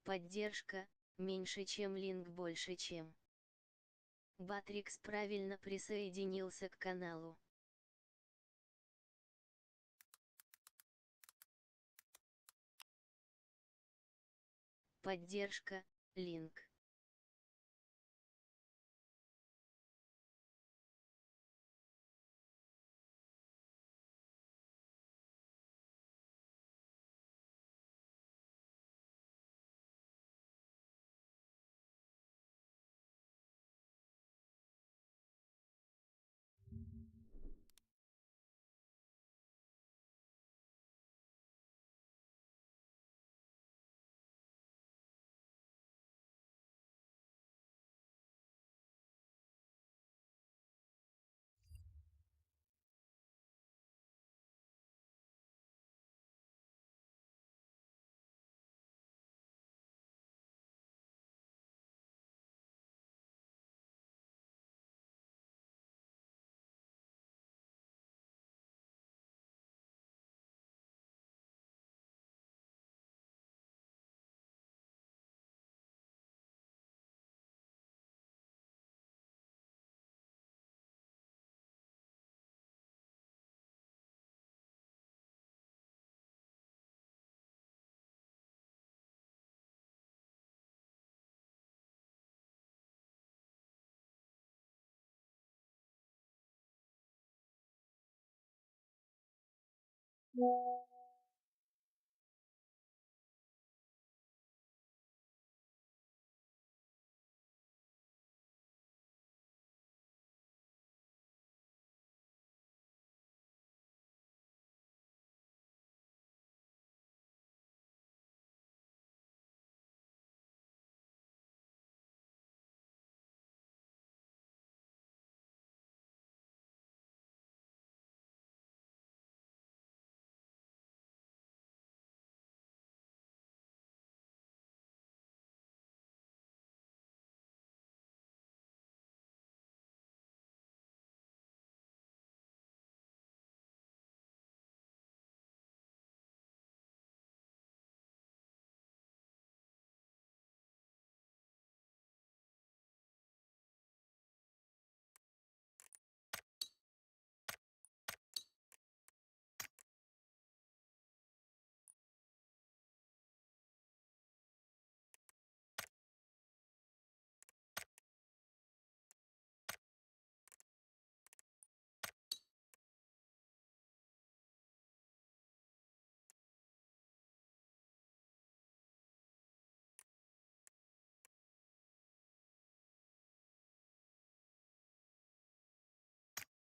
Поддержка, меньше чем линк больше чем. Батрикс правильно присоединился к каналу. Поддержка, линк.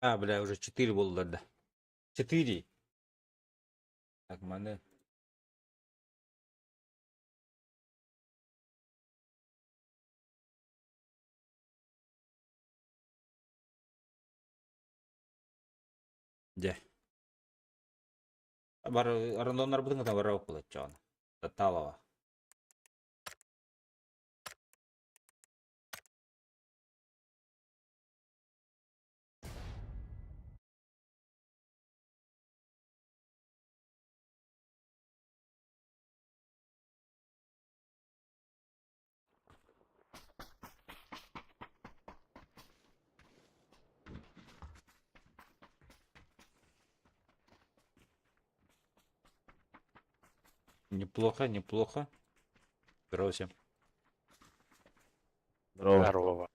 А, бля, уже 4 было, да. 4. Так, маны. Дьэ. Бар рандомнарбытын кытта барар оппулаччаҕына. Таталова. Неплохо, неплохо. Здорово всем. Здорово. Здорово.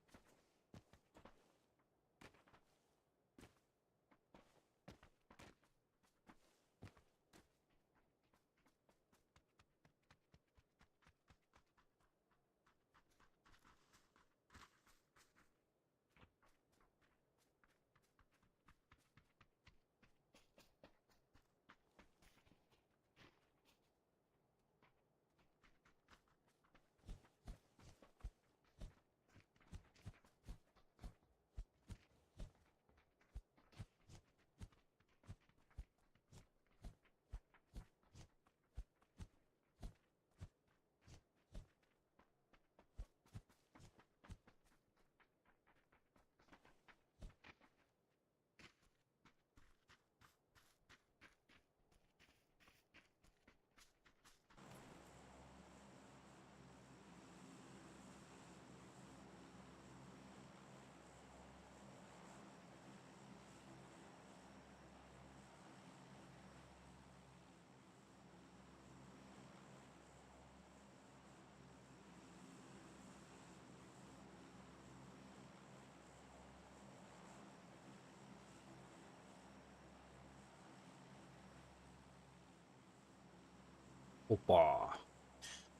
Опа!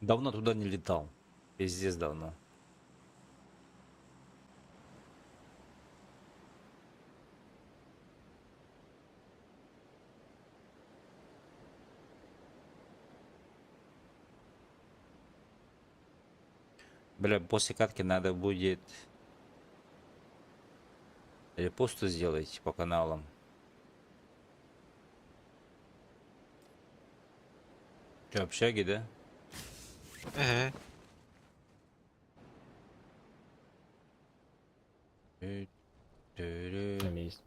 Давно туда не летал. Пиздец давно. Бля, после катки надо будет репосты сделать по каналам. Че, общаги, да? Угу. На месте.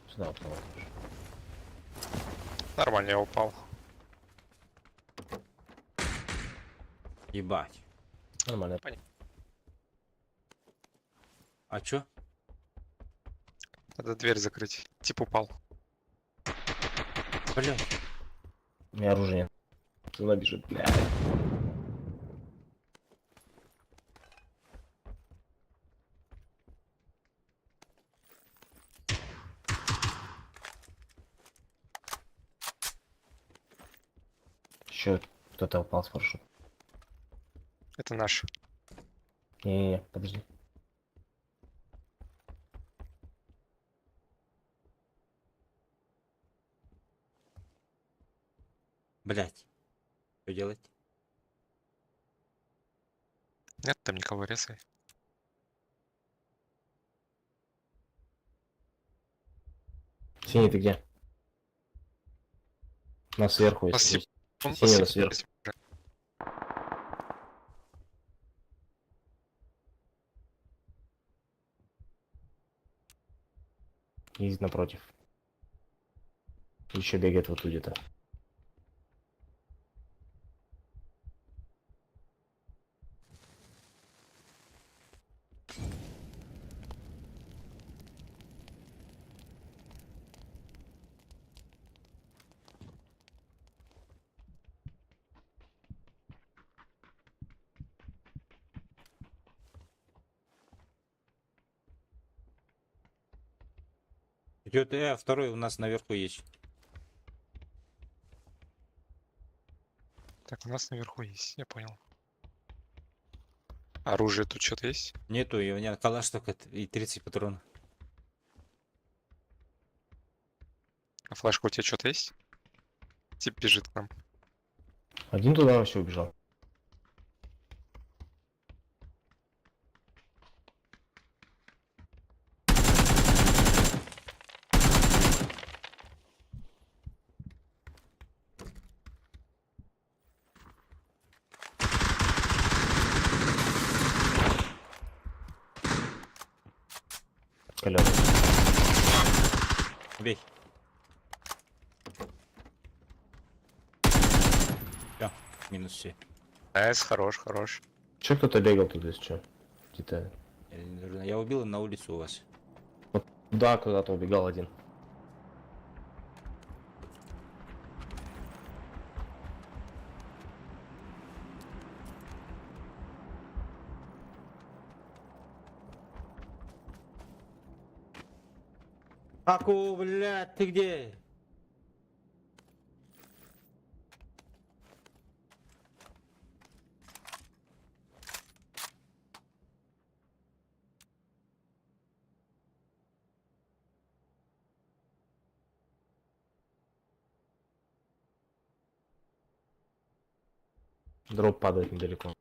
Сюда вот смотришь. Нормально я упал. Ебать. Нормально. А чё? Надо дверь закрыть. Тип упал. Бля. У меня оружия нет. Сюда бежит, бля. Еще кто-то упал с парашюта. Это наш. Не-не-не, подожди. Блять. Что делать? Нет там никого, резай. Синий, ты где? На сверху, Нас если тип- Он Синий нас сверху. тип- Есть напротив. Еще бегает вот тут где-то. Идет, второй у нас наверху есть. Так, у нас наверху есть, я понял. Оружие тут что-то есть? Нету, и у меня калаш только и 30 патронов. А флешка у тебя что-то есть? Тип бежит к нам. Один туда вообще убежал. Колеса. Бей. Всё, минус все. Nice, хорош, хорош. Че кто-то бегал тут, если что? Где-то... Я убил на улицу у вас. Да, куда-то убегал один. Аку, блядь, ты где? Дроп падает недалеко.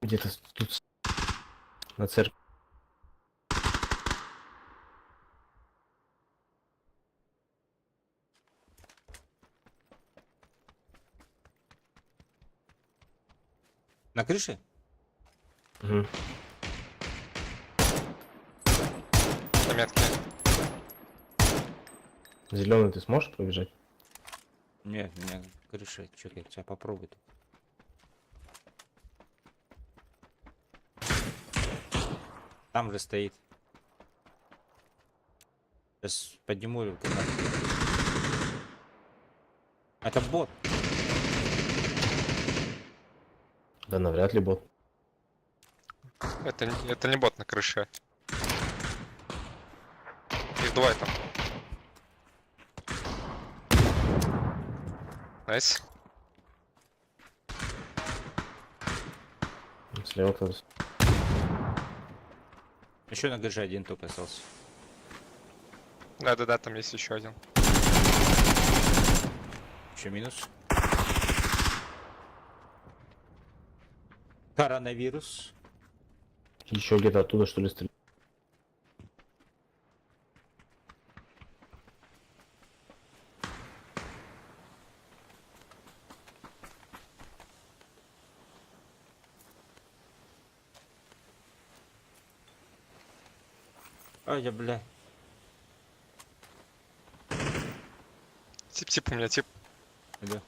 Где-то тут на церкви. На крыше? Угу. На метке. Зеленый ты сможешь пробежать? Нет, у меня крыша. Чё, я сейчас попробую. тут. Там же стоит. Сейчас подниму его. Это бот. Да навряд ли бот. Это не бот на крыше. Их двое там. Nice. Слева кто-то. Еще на ГЖ один только остался. Да-да-да, там есть еще один. Еще минус. Коронавирус. Еще где-то оттуда, что ли, стреляют. Ай, я, бля. Тип-тип у меня, тип. Иду.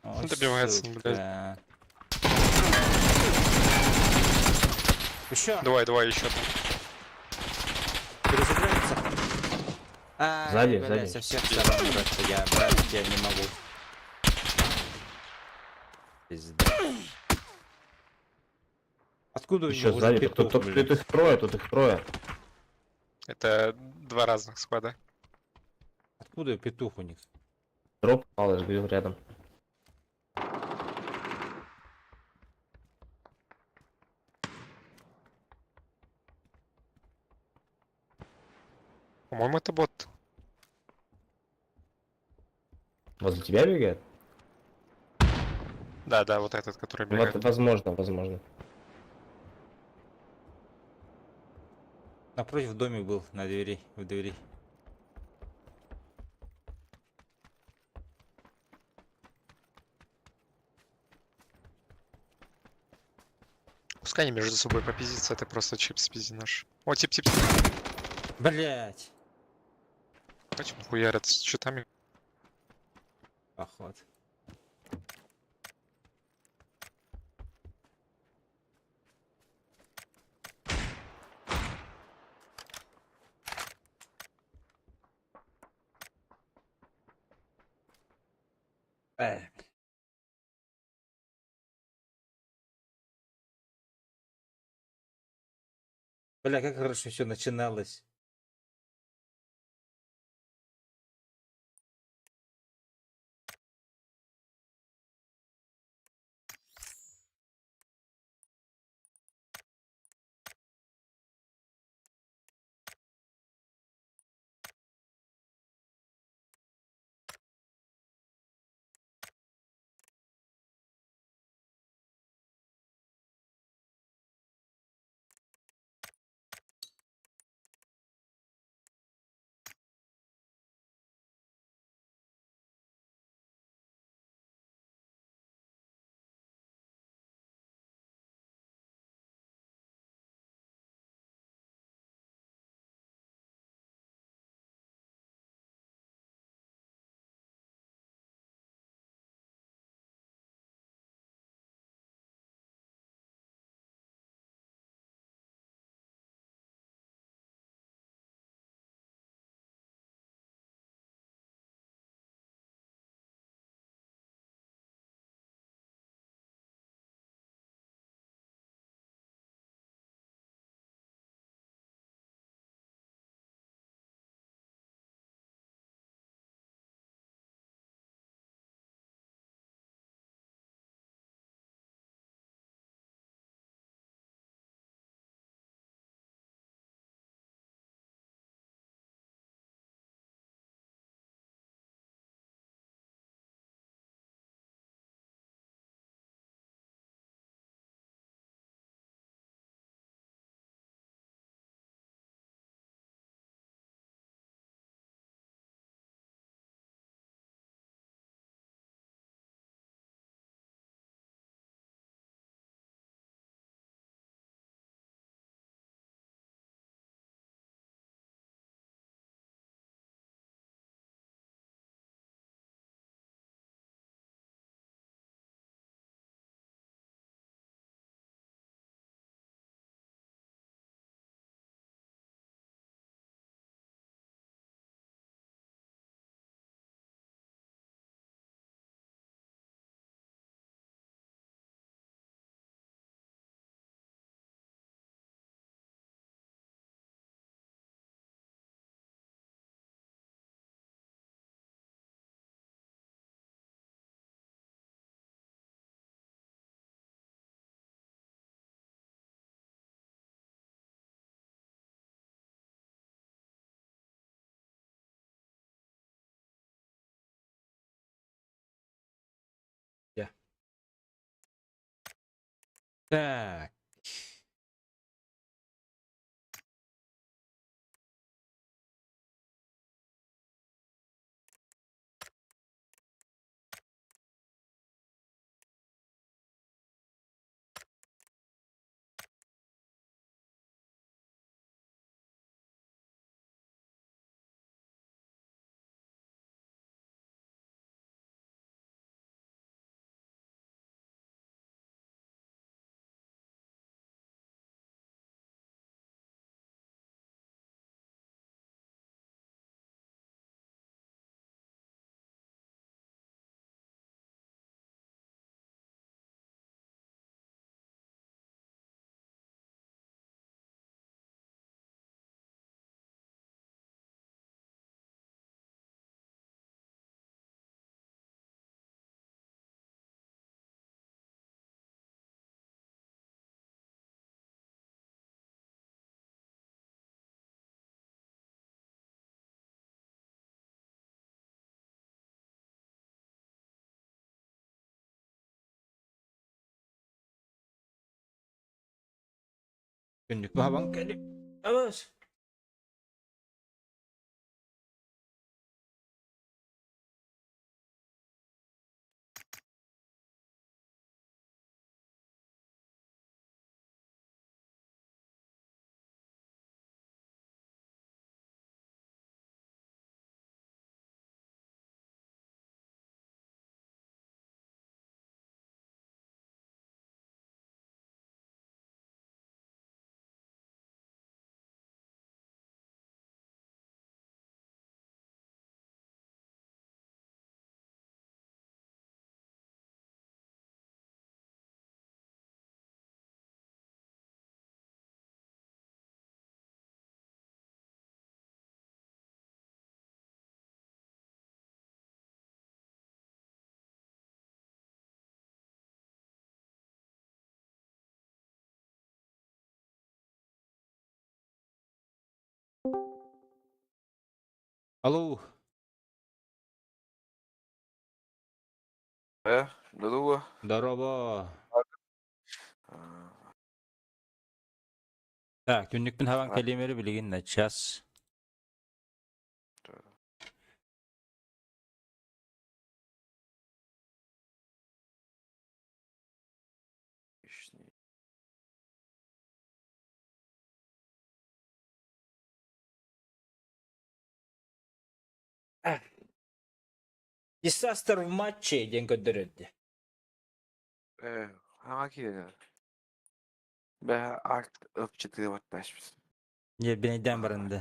О, Добивается, блядь. сука. Еще! Давай, давай, еще там. Перезагрузится. Ай, Сзади, блядь, сзади. со всех сторон просто я, брать я не могу. Пизда. Откуда у Еще него уже сзади. Тут, петух, тут, тут блядь? их трое, тут их трое. Это два разных склада. Откуда петух у них? Дроп упал, я же говорил, рядом. По-моему, это бот. Возле тебя бегает? Да-да, вот этот, который бегает. Вот, возможно, возможно. Напротив домик был на двери, в двери. Пускай они между собой попиздятся, это просто чип спизди наш. О, тип, тип, тип. Блять. Почему хуярят с читами? Поход. Э. Бля, как хорошо все начиналось. Так. Күннүк баһабан кэли. Абас. Алло. Здорово. Здорово. Так, түннүкпүн хабан кэлиэмэри билигин начаас. Disaster в матче диэн көрдөрөрдө. Э, хаҥа киирэр. Бэһэ акт ыпчытыабаттаашпыт. Дьэ, баранды.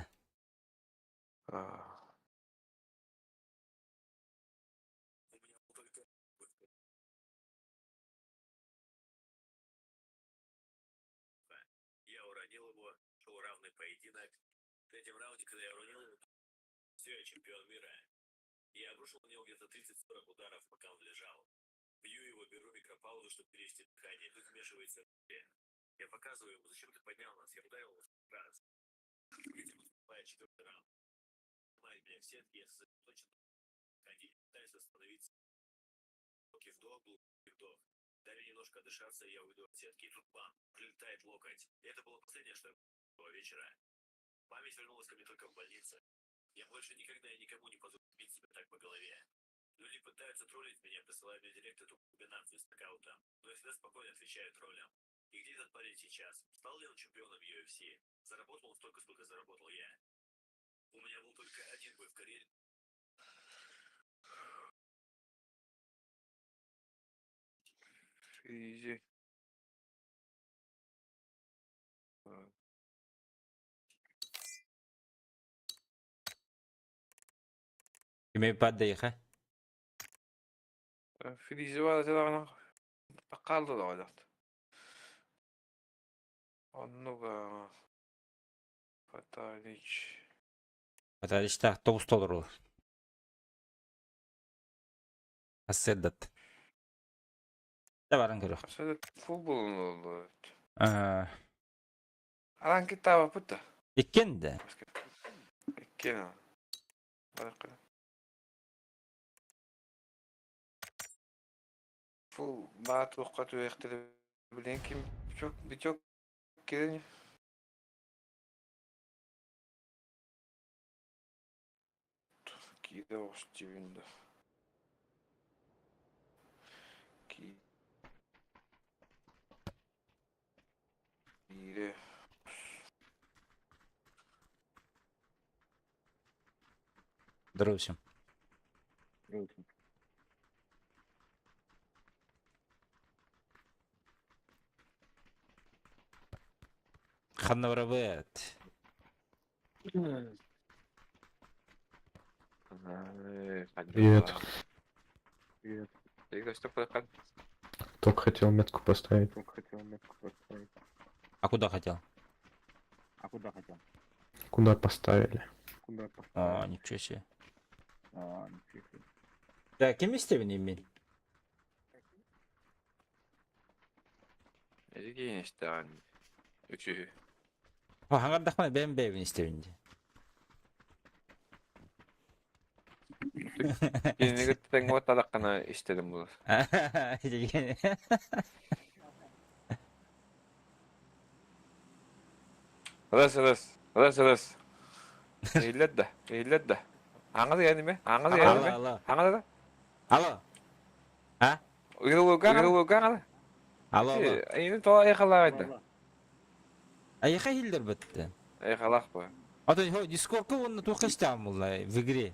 Изи. Кими паддайха? Фризевала Тақалды да Оннуга Фаталич. Фаталичтаах тоҕус толору. Ассердат. Да баран көрөх. Футбол oldu. Аа, Аран китаба пута. Иккен да. Иккен. Фул баат уққа түэхтери. Билигин ким бычок кирин киирэ оҕустубун да киирэ Здорово всем. Ханна барабыт? Привет. Привет. Только хотел метку поставить. А куда хотел? Куда поставили? А, ничего себе. Так, ким истэбин мин? Эдигиин истэҕин үчүһү. Хаҥардахпына бэйэм бэйэбин истэбин дии. Кинини кытта тэҥҥэ уоттаатаххына истэрим буолар. Ырыс ырыс, ырыс ырыс. Иһиллэр да, иһиллэр да. Аҥа да ме, аҥа да Алло, ме, алло. аҥа да. Алло. А? Ыгылыга Алло, алло. Эйини тоҕо айхалаайда? Айха иһиллэр бытты. Айхалаах бу. А то Дискордка уонна туохха истэҕин булла в игре.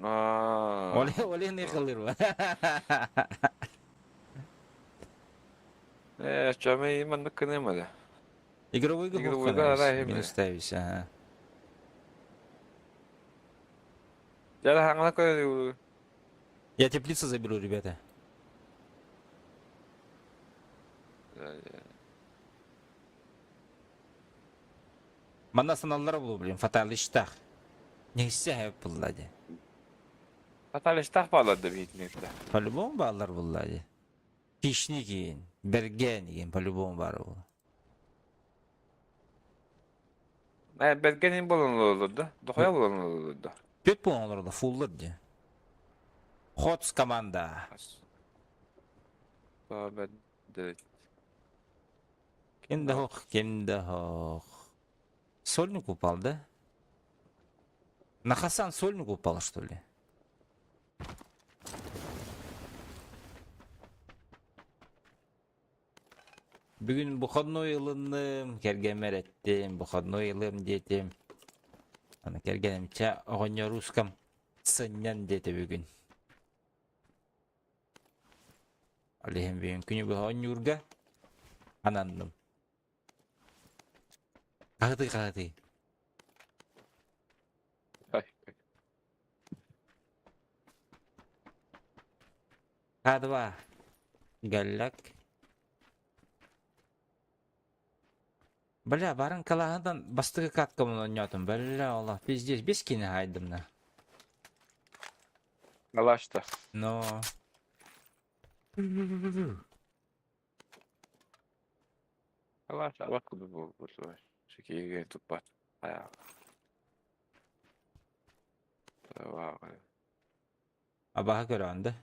Аа. Оле не кылыр. Э, чамай маннык кынымада. Игровойга Игровойга арай минус ставишь, ага. Дьэ, хаҥала көрө Я теплицу заберу, ребята. Манна саналлара булу, блин, фаталиштах. Не истэ булла ди. Фаталиштах баалар да биһитинекте. По-любому баалар булла ди. Хищник берген деген по-любому бар ол. Э, бергенин болон олорду да. Дохуя болон олорду да. Пет болон олорду, фуллар ди. Хотс команда. Ким да хох, ким да хох. Сольник упал, да? На Хасан сольник упал, что ли? Бүгүн выходной ылынным, кэргэммэр эттим, выходной ылыам диэтим. Аны кэргэним чэ оҕонньорускам сынньан диэтэ бүгүн. Ол иһин бүгүн күнү быһа оонньуурга ананным. Хаһытый хаһытый. К2. Галляк. Бля, барын калаһынан бастакы каткабын оонньоотум. Бля, Аллах, пиздец, бес кини хаайдым на. Алашта. Но... Алаш, алаш курдук буолбут. Шикиге туппат. Хайа. Абаһа көрөҕүн да?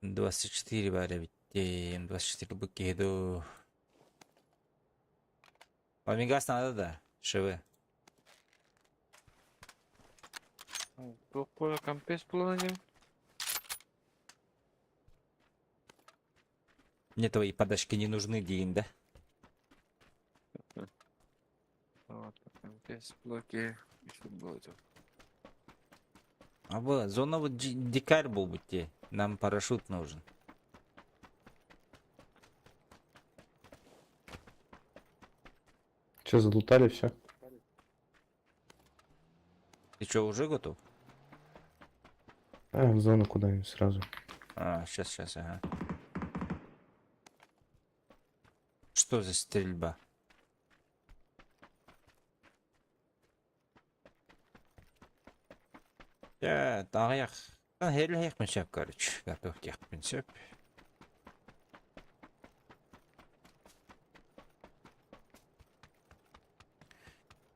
24 баар эбит дии. 24 бу киһи дуу. Омегас надо да? ШВ. Туох буола компес булан диэн? Мне твои подачки не нужны диин да? Компес блоки. А бы зона вот дикарь был бы те. Нам парашют нужен. Че, залутали все? Ты что, уже готов? А, в зону куда-нибудь сразу. А, сейчас, сейчас, ага. Что за стрельба? Я, аҕыйах. Хеллэһиэхпин сөп, короче. Готов диэхпин сөп.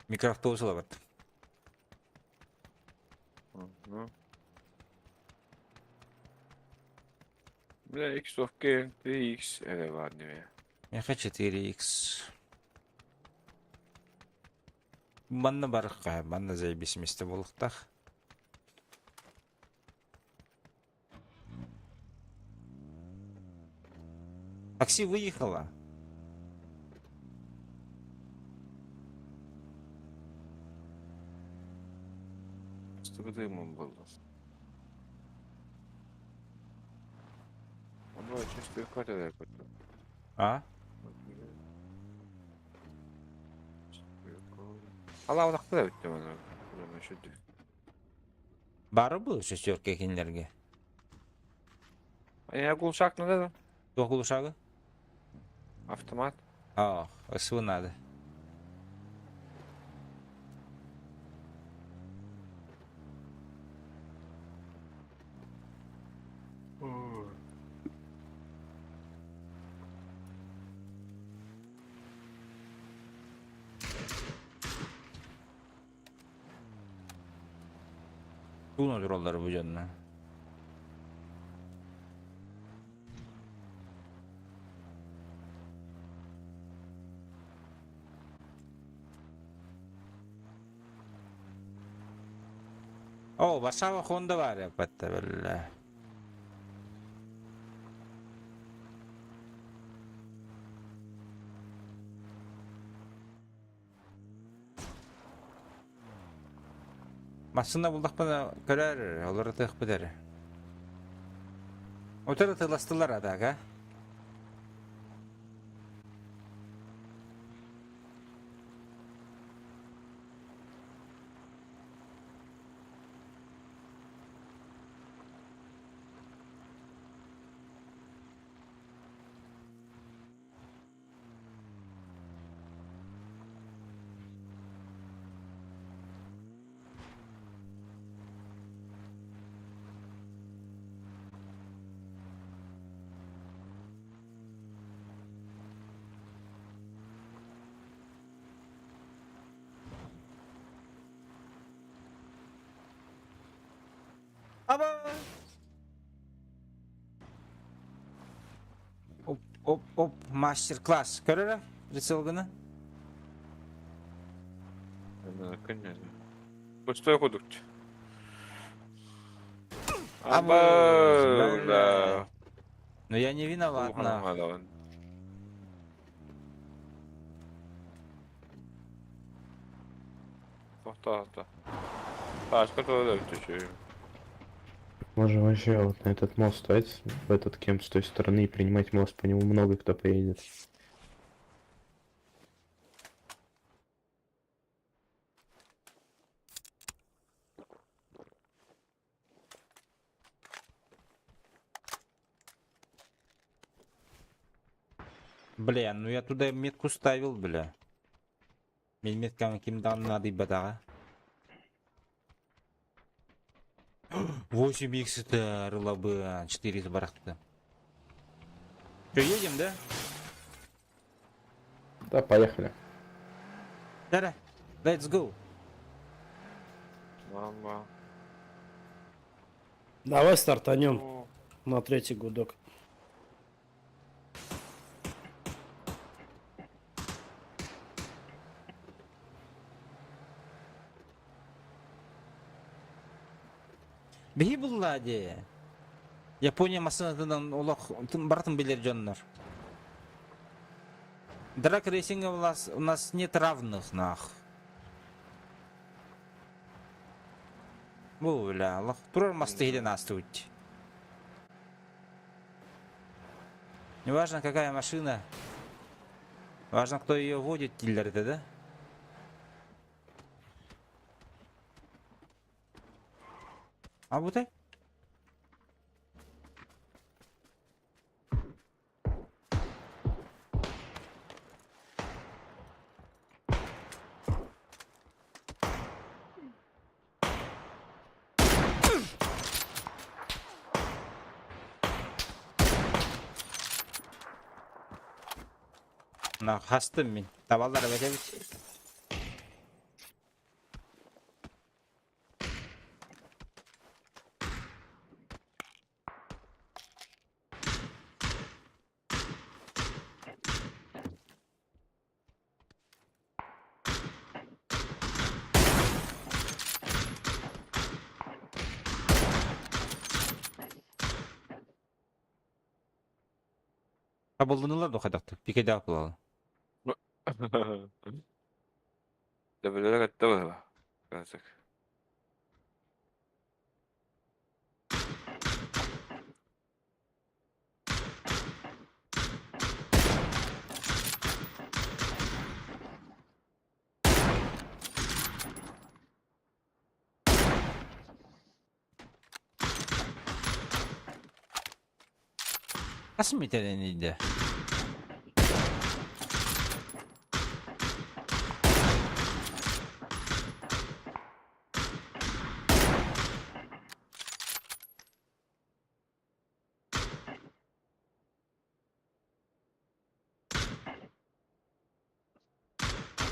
Микроавтобус ылабыт. Бля, X of Game 3X эрэ баар диye. Миэхэ 4X. Манна барыхха, манна заебись месте буолуохтаах. Такси выехало. Что дымом было. Оно чисто А? Алаалахтара бүттүм аны. Бары бу шестерка кинилэргэ. Я глушак надо да? Туох глушагы? Автомат. Ах, СВ надо. Тугун олороллор бу дьонно? О, Варшава Хонда бар эппэтте биллэ. Массыына буллахпына көрөр, олору тыахпыт эрэ. Утары тыластылар атака. Аба! Оп, оп, оп, мастер-класс. Көрөрө прицелганы? Пустой кудук. Аба! Да. Но я не виноват, на. Тохто, Тааска тула да Можно вообще вот на этот мост стать, в этот кемп с той стороны и принимать мост, по нему много кто поедет. Бля, ну я туда метку ставил, бля. Мин меткам ким даҕаны наадыйбатаҕа. 8 икс это рылабы 4 барахты. Что, едем, да? Да, поехали. Да-да. Let's go. Мама. Давай стартанем на третий гудок. Биһи булла дии. Япония массыынатынан олох барытын билэр дьоннор. Драг рейсинга у нас нет равных нах. Бу бля, олох турар масты иһитэн аастыбыт. Неважно, какая машина, важно, кто ее водит, дииллэр этэ да? А бутай? На хастым мин. Табаллар эбит эбит. Табыллынылар да хайдахтык, пикэдээх буолалар. Төбөлөрө кытта быһыла. Кырасык. Хас миэтэрэнийдэ?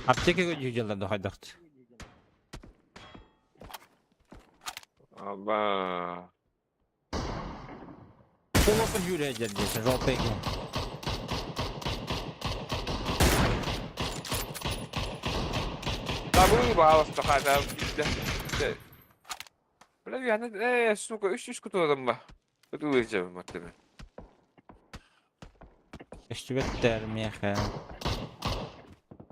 Аптекаға дьыллар хайдахт. Аба. Полосын жүйрәдер десен, жолта екен. Табы бааласта хайда битте. Бля, я сука, үч кутуладым ба. Кутулыйча маттым. Көстүбэттэр миэхэ.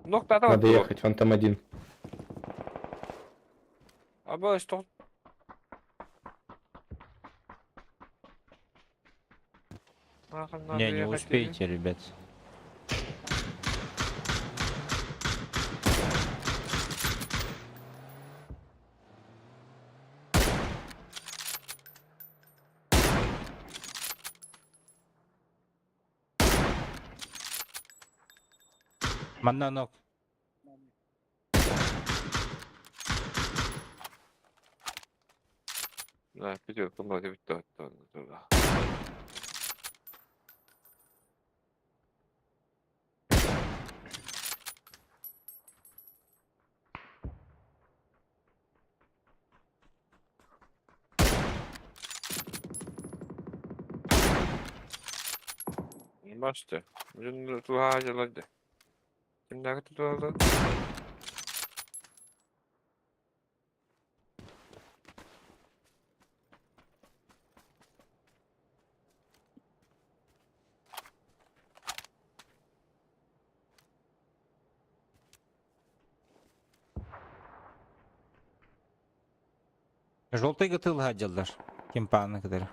Ноктата Надо ехать, вон там один. Аба, что? Не, не успеете, ребят. Манна ног. Да, пятерка была, битте. Başta. Bütün tuhacalardı. Kimler tutuyordu? Желтый гытыл дьаллар. Кимпааны кытары.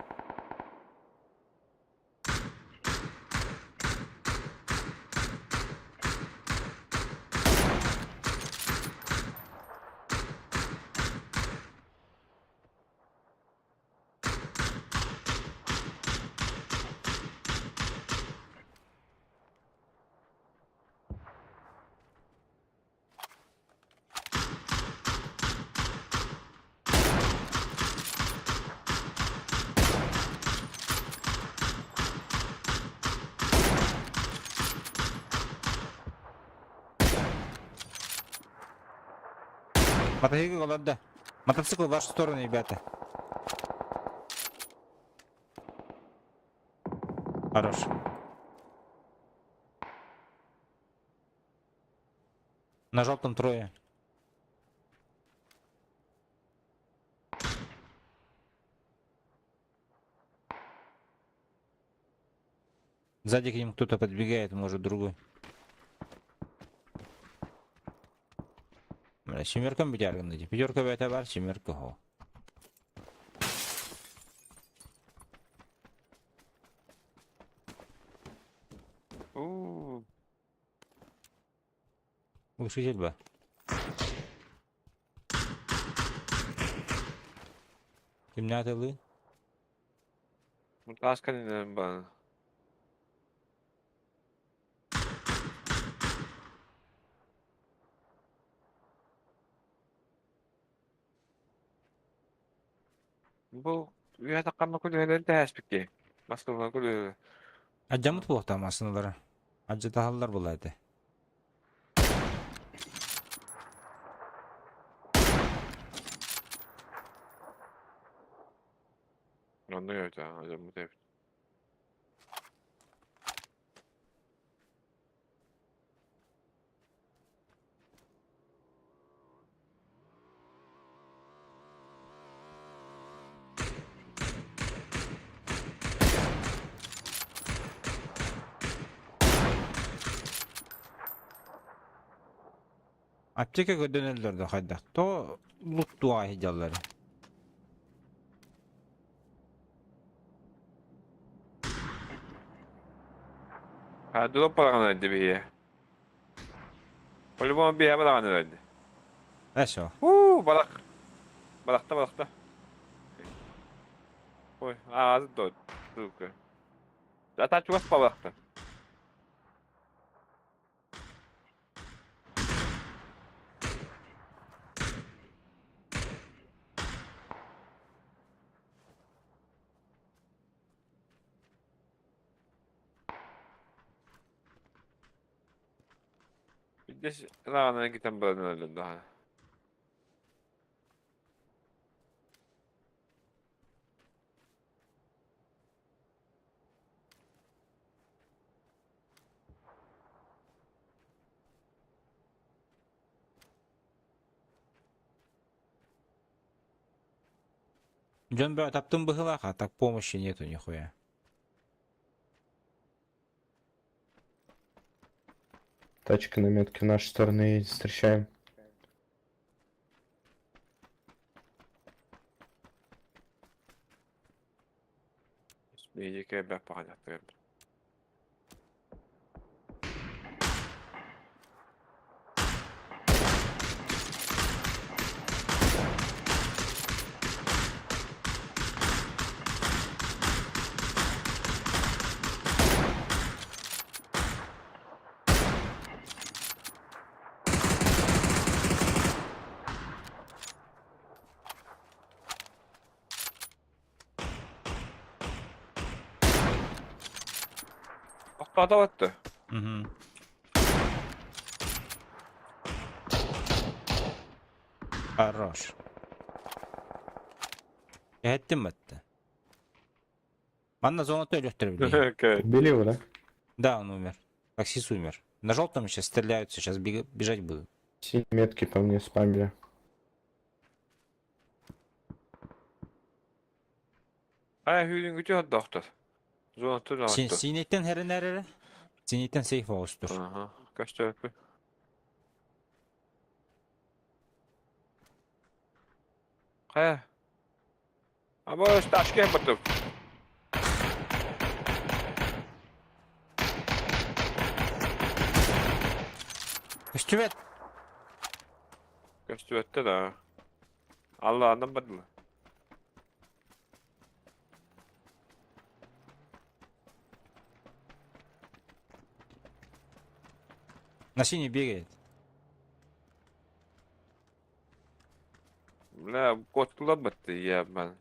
Мотоцикл олордо. Мотоцикл в вашу сторону, ребята. Хорош. На желтом трое. Сзади к ним кто-то подбегает, может другой. Бля, семеркам битяргын дии. Пятерка бэйэтэ баар, семерка хо. Уу, Глушитель ба. Кимнээтэлыы? Мутааска бан. Бу үйэ таққанма күлүһэлэрин тэһээспикки. Москваға күлү. Адьаммыт буолуохтаах массыыналара. Адьатаһаллар буолла этэ. Онно өтө, адьаммыт эбит. Аптека көрдөнөллөр да хайдах. То луттуğa сылдьаллар. Ha drop балаҕан эрдэ биһиэ. По-любому биһиэ балаҕан эрдэ. Эсо. Уу, балак. Балакта, балакта. Ой, аҕазы дот. Сука. Ата чугас балакта. Биирдэс ылаҕынан китэн баран өлөр даҕаны. Дьон бөҕө таптым быһыылаах, а так помощи нету нихуя. Тачка на метке в нашу сторону едет, встречаем. Биһиги кэлбэт баҕайы. Охтоото Угу. Хорош. Эһэттим батта. Манна зона төлөктөр билигин. Убили его, да? Да, он умер. Таксист умер. На желтом сейчас стреляются, сейчас бежать будут. Синие метки по мне спамили. Ай, хүүрүн күтү доктор. Зона Син тур. синейтен хэрэнэр эрэ. Синейтен сейф оҕустур. Аха, көстөөппү. Хайа. Аба, ташка батып. Көстүбэт. Көстүбэттэ да. Аллаанан бардылар. На синий бегает. Бля, куоттулар батты, я мен.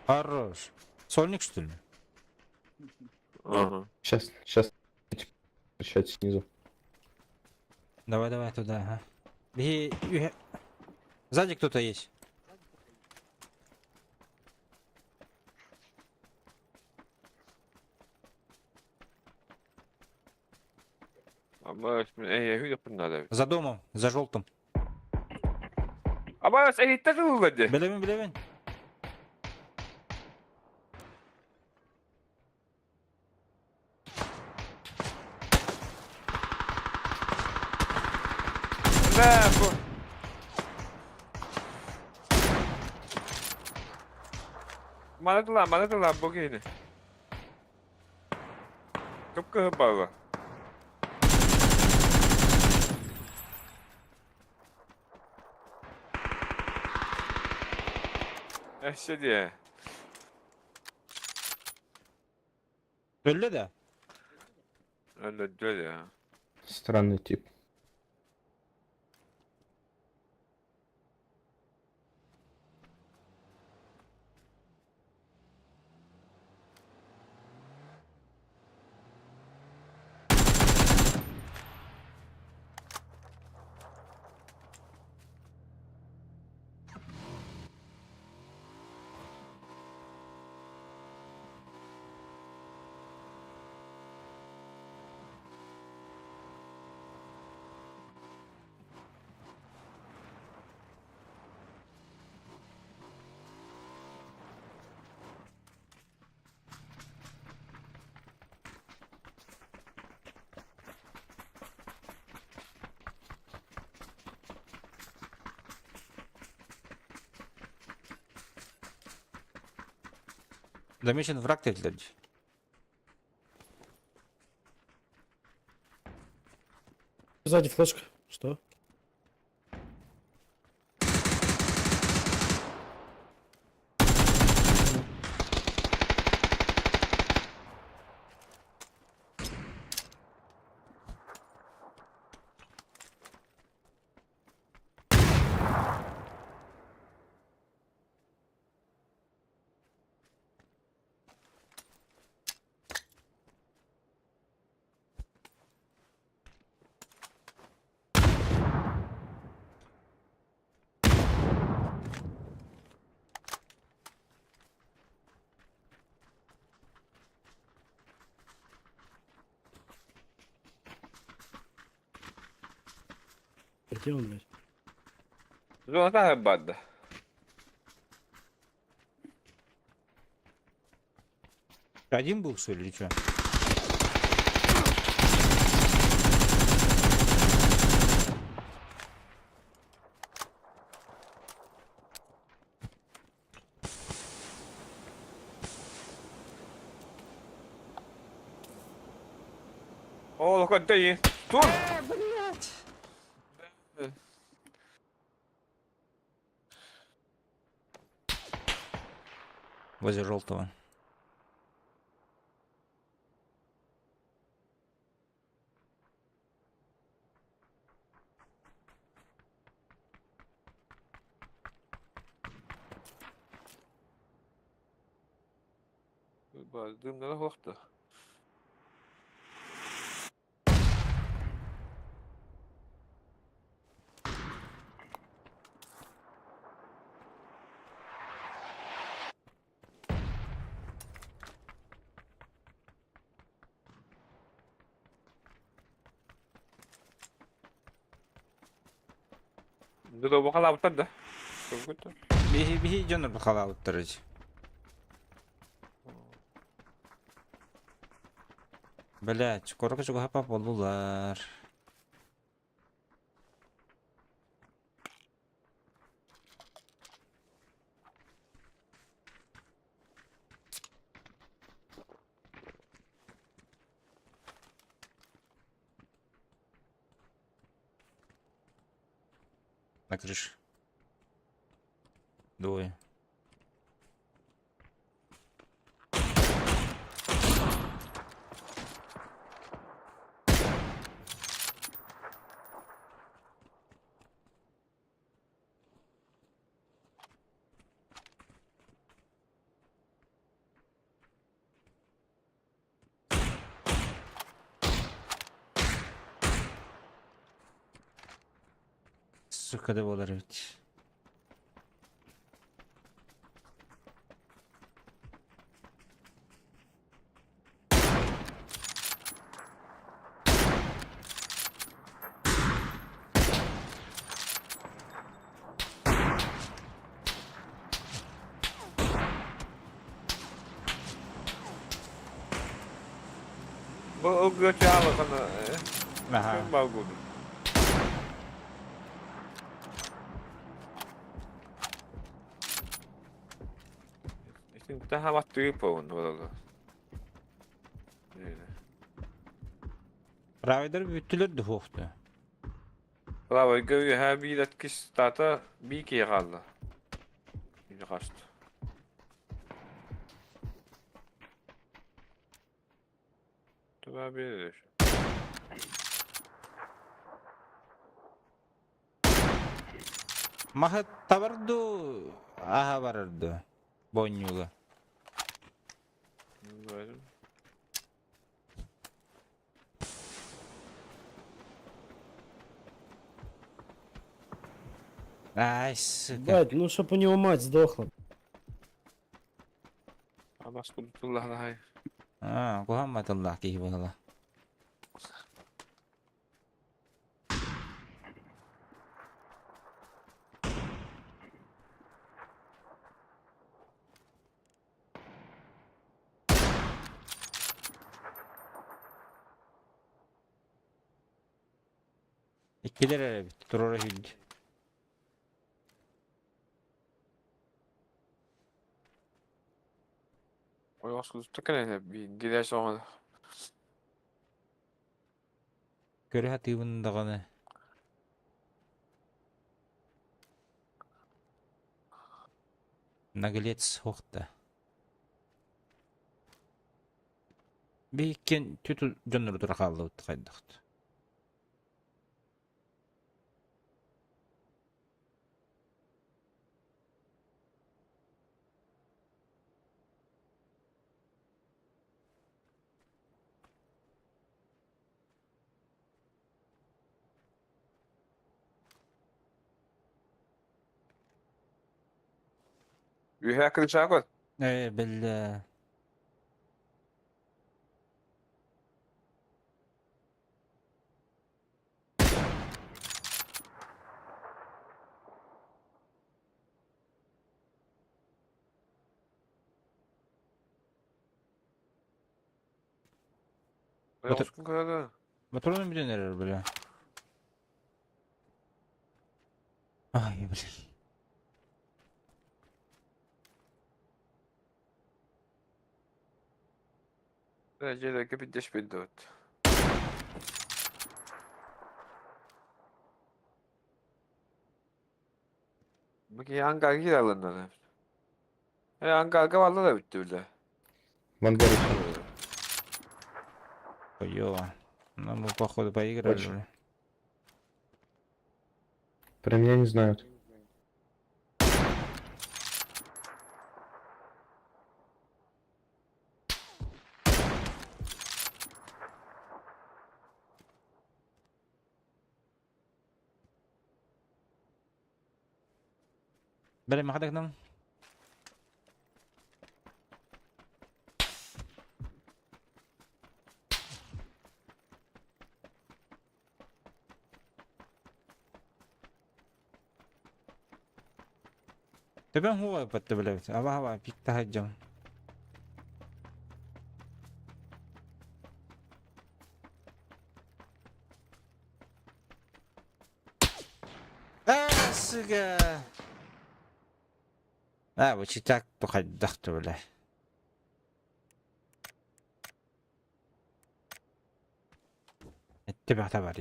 Хорош. Сольник, что ли? Ага. Сейчас, сейчас встречать снизу. Давай, давай туда, ага. Беги. Үһэ. Сзади кто-то есть. Аба, эй, хүүрүн надо. За домом, за желтым. Аба, эй, тагылды. Билэбин, билэбин. Бля, бу. Мана тыла, бу киһини. Кып-кыһыл балла. Эссе диэ. Өллө да? Өллө я. Странный тип. Замечен враг dediler. Сзади флешка. Что? Где он, блядь? Зона бадда. Один был, что ли, или что? О, локотей. Тур! Возле желтого. Дымнара хуохта. Дудо халаабыттар да. Көргүттэр. Биһи биһи дьоннор бахалаабыттар ич. Блядь, короче, чугаһапа боллулар. На крыше. Двое. Сука да буолар эбит. Бу ылгыа чаалахана Аха. Балгуду. Tähän vattu ypon tuolla. Правайдар бүттүлэр духуохту. Лава гөйө биир кистата бии хаалла. Хаст. Tuba bir. Маха табарду аха барарду. Боннюга. Ай, сука. Бать, ну чтоб у него мать сдохла. Абас кудутуллахнахай. Аа, куһаан тыллаах киһи буолла. Иккилэр эрэ эбит, туруора сүүрдэ. Ойоҕос кэлэн соҕон. Көрө сатыыбын даҕаны. Наглец суох да. Биһиккин түт дьоннору тура хааллыбыт хайдахт. Үөһээ крышаҕа көр. Ээ, биллэ. Ойоҕоскун көрө. Моторун бүтэн эрэр бля. Ай, блин. Дьиэлэргэ биирдэспит дуот. Бу киһи ангарга киирэ алыннар. Э ангарга барла да бүттү бile. В ангаре. Ё. Ну, мы походу поиграли. Очень. бля. Про меня не знают. Бля, махадак нам. Төбөҥ хуой блядь. Аба-аба, пикта хаджам. А, сука! А, вот так тухайдахты, бля. اتبع تبع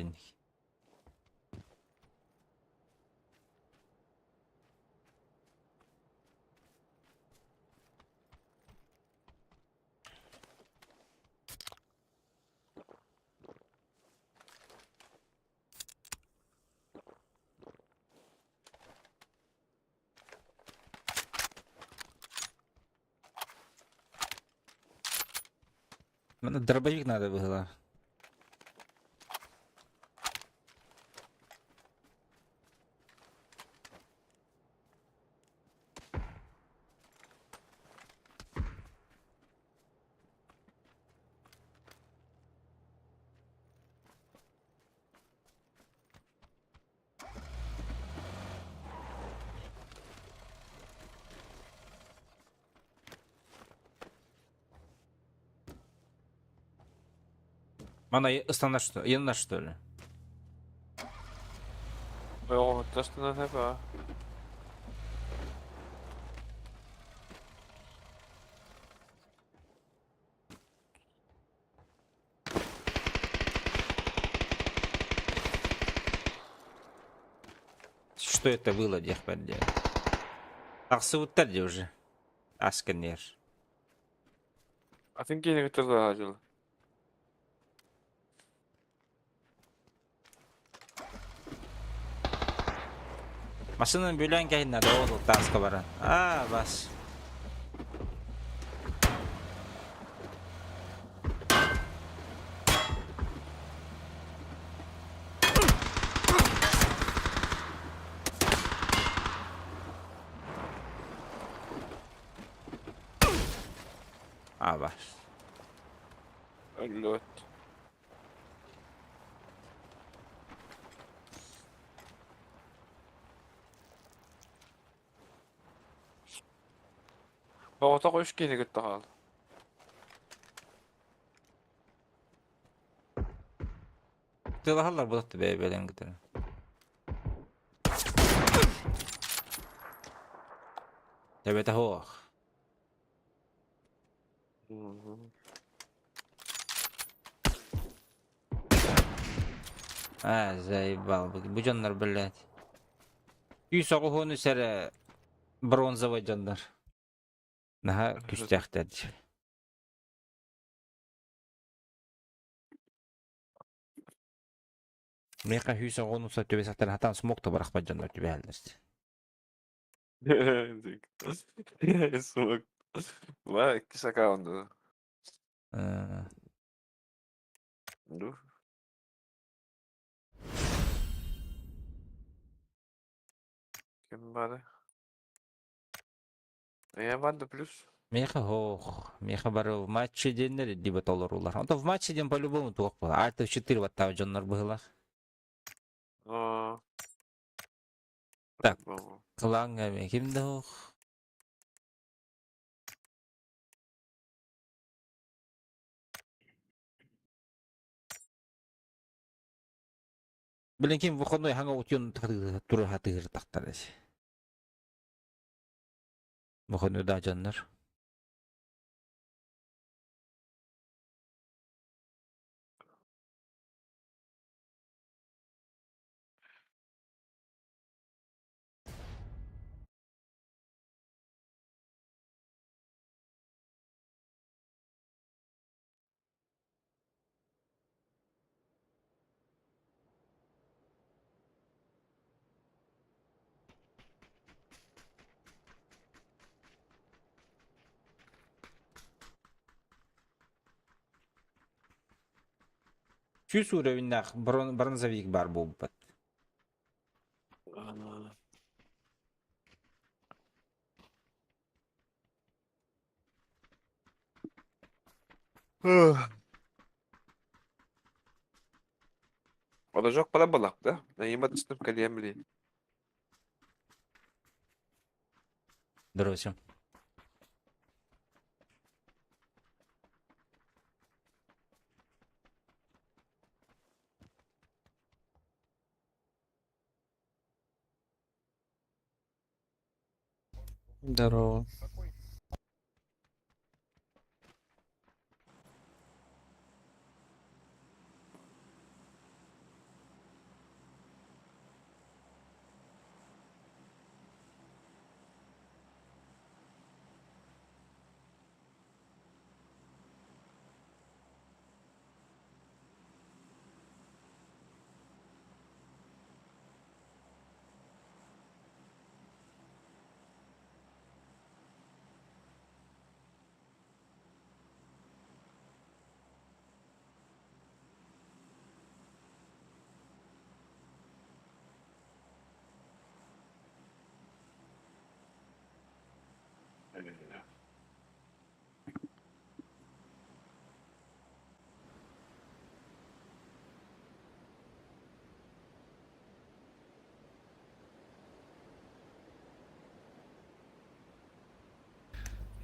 Ну, дробовик надо было. Она ыстана что? Янна что ли? Ойоҕоһуттастынан хэпэ. Что это было, дехпарде? Тахсыбыттар дии уже. Асканер. Атын киһини кытта саһаачыл. Машинаны бөлөн кэһин надо ол таска баран. А, бас. А, бас. Өллөт. Оҕотох үс киһини кытта хаал. Тылаһаллар буолатты бэйэ-бэйэлэрин кытары. Төбөтө суох. А, заебал. Бу дьоннор, блядь. Күүс оҕуһуону сэрэ бронзовай дьоннор. Наһаа күүстээхтэр дии. Миэхэ сүүс оҕону түбэсэхтэрин хатаан смог да бырахпат дьоннор түбэһэллэр. Смог. Ва, иккис аккаунт. Ну. Ким бары? Я банда плюс. Миэхэ ох, миэхэ бары в матче диэннэр либо толорулар. Онто в матче диэн по-любому туох буолар. Альт 4 ваттаах дьоннор быһылах. А. Так. Кылаҥҥа эмиэ ким да ох. Блин, ким выходной хаҥа утуйан тура тахтар Выходной да дьоннор. Сүүс уровеннаах бронзовик баар буолбут. Olacak bana balak da. Neyime düştüm kalem bileyim. Бросим. Здорово.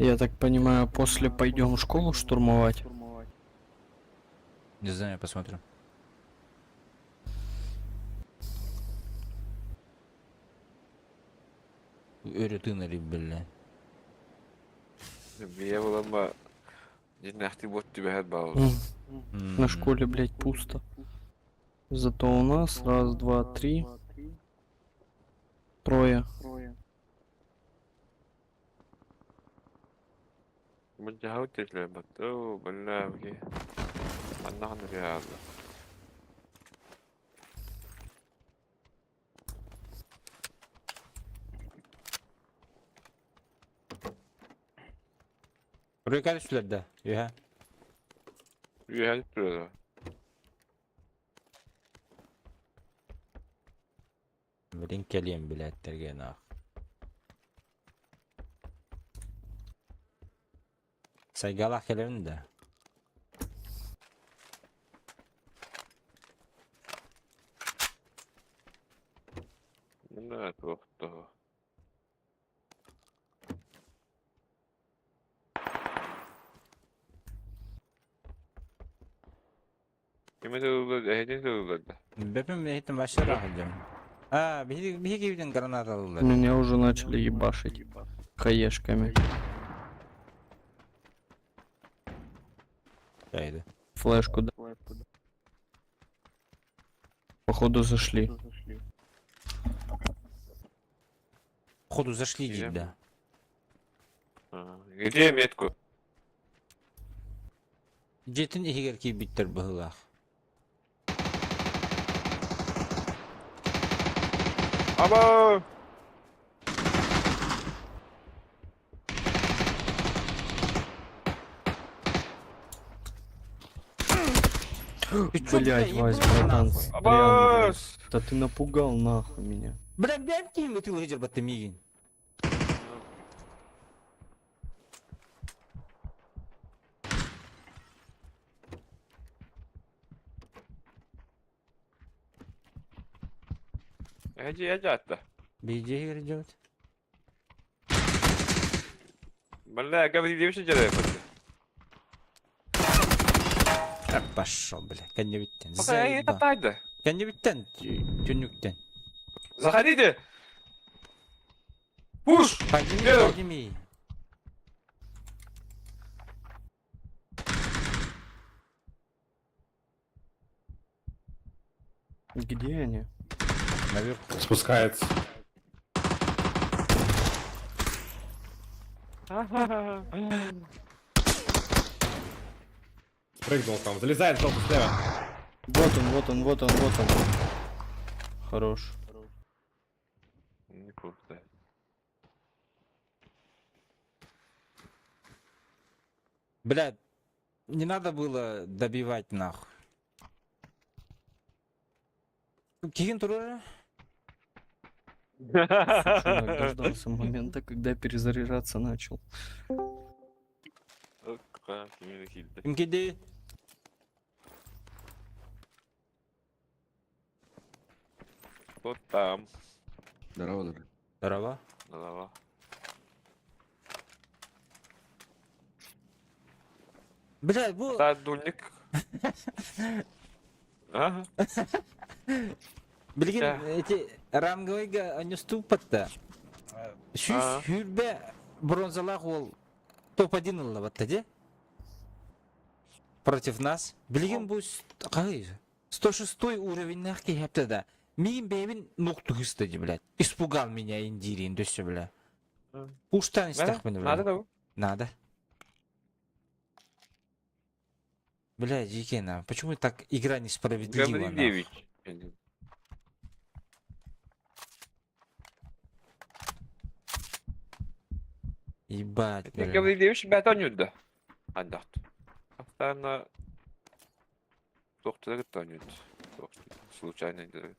Я так понимаю, после пойдем школу штурмовать? Не знаю, посмотрим. Өрүтүнэри биллэ. Бие буламма дьиннээхтик буот түбэһэр баҕар. На школе, блядь, пусто. Зато у нас раз, два, три. Трое. Мындьаһау тирлэбэт оо бэллээбги маннаҕына биһаалла. Рыкар үсүлэрдэ, үһэ. Үөһэ турара. Билин кэлиэм билээттэргэ наах. Сайгалаах кэлэбин да. Мына туохтоо. Кими тыллар, эһэтин тыллар да. Бэпим эһитин вообще сылдьам. А, биһиги биһиги граната ыллар. Меня уже начали ебашить хаешками. Дайды. Флешку да. Походу зашли. Походу зашли Где? дейді да. Где метку? Дьиэтин иһигэр киирбиттэр быһыылаах. Аба! Ты чё, Блять, бля, Вась, ебал братан, нахуй? стрял, блядь. Абас! Да ты напугал нахуй меня. Бля, бэм киһим ытыылыы дьарбатта миигин. Эдди, эдди атта. Биирдии иһигэр дьиэбит. Бля, говори, что делаешь? Пошел, бля, кэннибиттэн. Пока я Заебал. тайды. Кэннибиттэн, түннүктэн. Заходите! Пуш! Подними, Первый. подними. Где они? Наверху. Спускается. Спрыгнул там. Залезает жопу слева. Вот он, вот он, вот он, вот он. Хорош. Не круто. Бля, не надо было добивать нахуй. Киһин турара? Сучонок дождался момента, когда перезаряжаться начал. Ким киирдэ? Кто там? Здорово, здорово. Здорово. Здорово. Бля, бу... Да, дульник. Ага. Билигин Да. эти ранговыйга анньустууппат да. Сүүс Аа. сүүрбэ бронзалаах уол топ-1 ылла батта дии. Против нас. Билигин бу хаһый 106 уровеннээх киһи да. Миигин бэйэбин нуктуһуста дии, блядь. Испугал меня индирин дөссө, бля. Уштан истэхпин, бля. Надо того? Надо. Бля, Дикена, почему так игра несправедлива, нахуй? Гаврилевич. Ебать, бля. Гаврилевич бәтон юдда. Андахт. Афтана Доктор тонет. Случайно делает.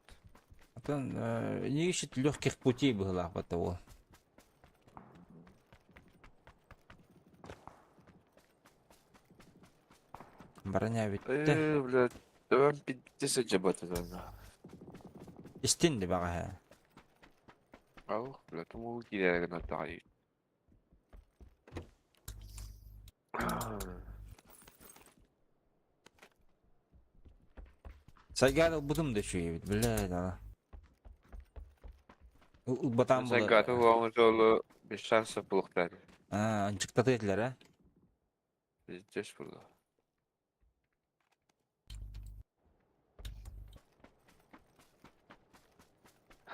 Атын, не ищет легких путей была вот того. Броня ведь Э, блядь, давай 50 жабата да. Истин баҕаһа. Ау, блядь, му килерген атагай. Сайгар ылбытым да үчүгэй эбит, блядь, ана. Ылбатаан була. Сайгаты оңы жолу без шансов булуктар. Аа, ынчыктата этилэр, а? Здесь burada.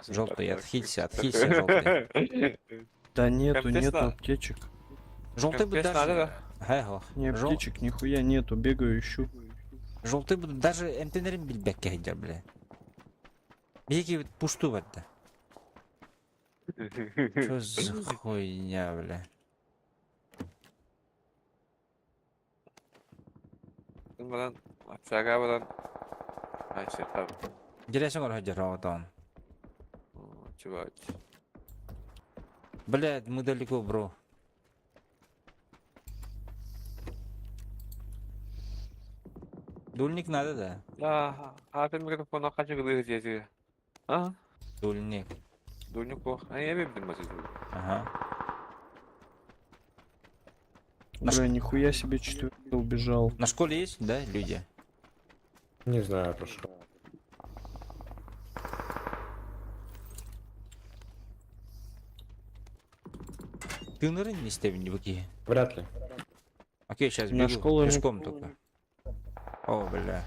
Желтый, отхилься, отхилься, желтый. Да нету, Компресс нету надо. аптечек. Желтый бы Компресс надо, даже... да? Хэ, хох. Не Жел- аптечек, нихуя нету, бегаю, ищу. Желтый бы даже эмтэнэрин билбэккэ сылдьар, бля. Биһиги пушту барда. Чё за хуйня, бля? Балан, общага балан. Ай, сертап. Диресиң ор сылдьар оҕотоон. Чувак. Блядь, мы далеко, бро. Дульник надо, да? Да, а ты микрофон хочу говорить, А? Дульник. Дульник плохо. А я люблю мазать. Ага. Бля, нихуя себе четвертый убежал. На школе есть, да, люди? Не знаю, прошу. Тыынарын истэбин дии. Вряд ли. Окей, сейчас На бегу. школу не- Пешком только. О, бля.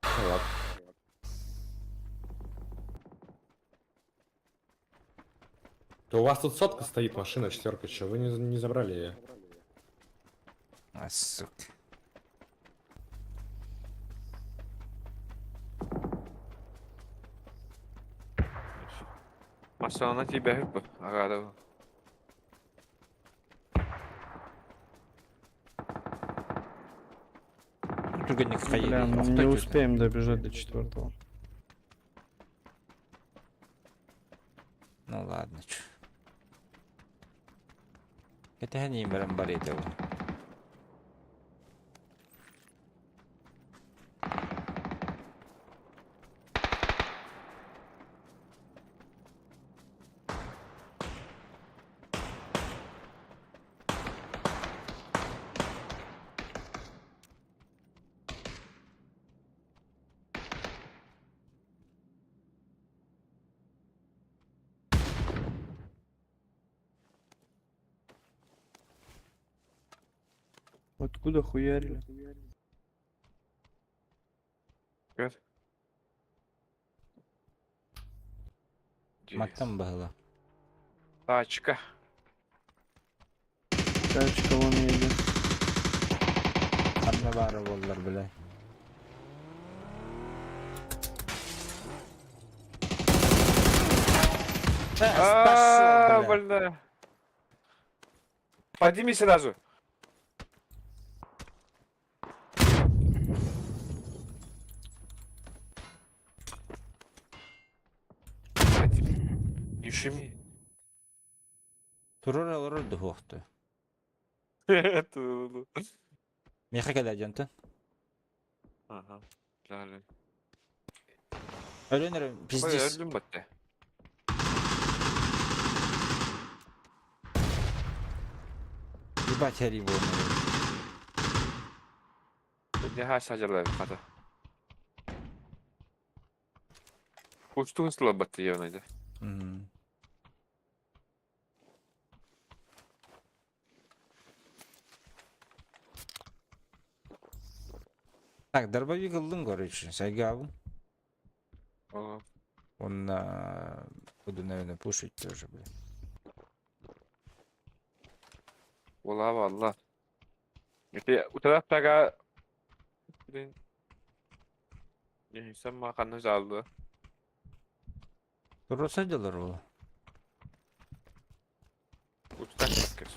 Ну ладно. То у вас тут сотка стоит, машина четверка, че вы не забрали ее? А, сука. Массана тебя бу. Агара. Түргэнник хайы. Бля, ну не успеем добежать до четвертого. Ну ладно, чё. Кэтэһэн иин баран бар этэ ол. Откуда хуярили? Gör. Маттан баһыла. Тачка. Тачка вон едет. Ханна баара буоллар, бля. А, Пошел, бля. бля. Подними сразу. Блядь, Не шуми. Турар олорор дуһуохту. Ту-ду. Миэхэ кэлэ дьонтон. Ага. Далее. Өлөн эрэ Ой, пиздец. Öldüm bitti. Ебать хэрий буолан. Ne sacarlar kata. Uçtuğun sıla battı yanıydı. М. Так, дробовик ыллым, короче, сайгабын. Ага. Он буду, наверное, пушить тоже, блин. Valla valla. Peki o taraf da İnsan makarna aldı. Турса делар ол. Uçtan çıkıyor.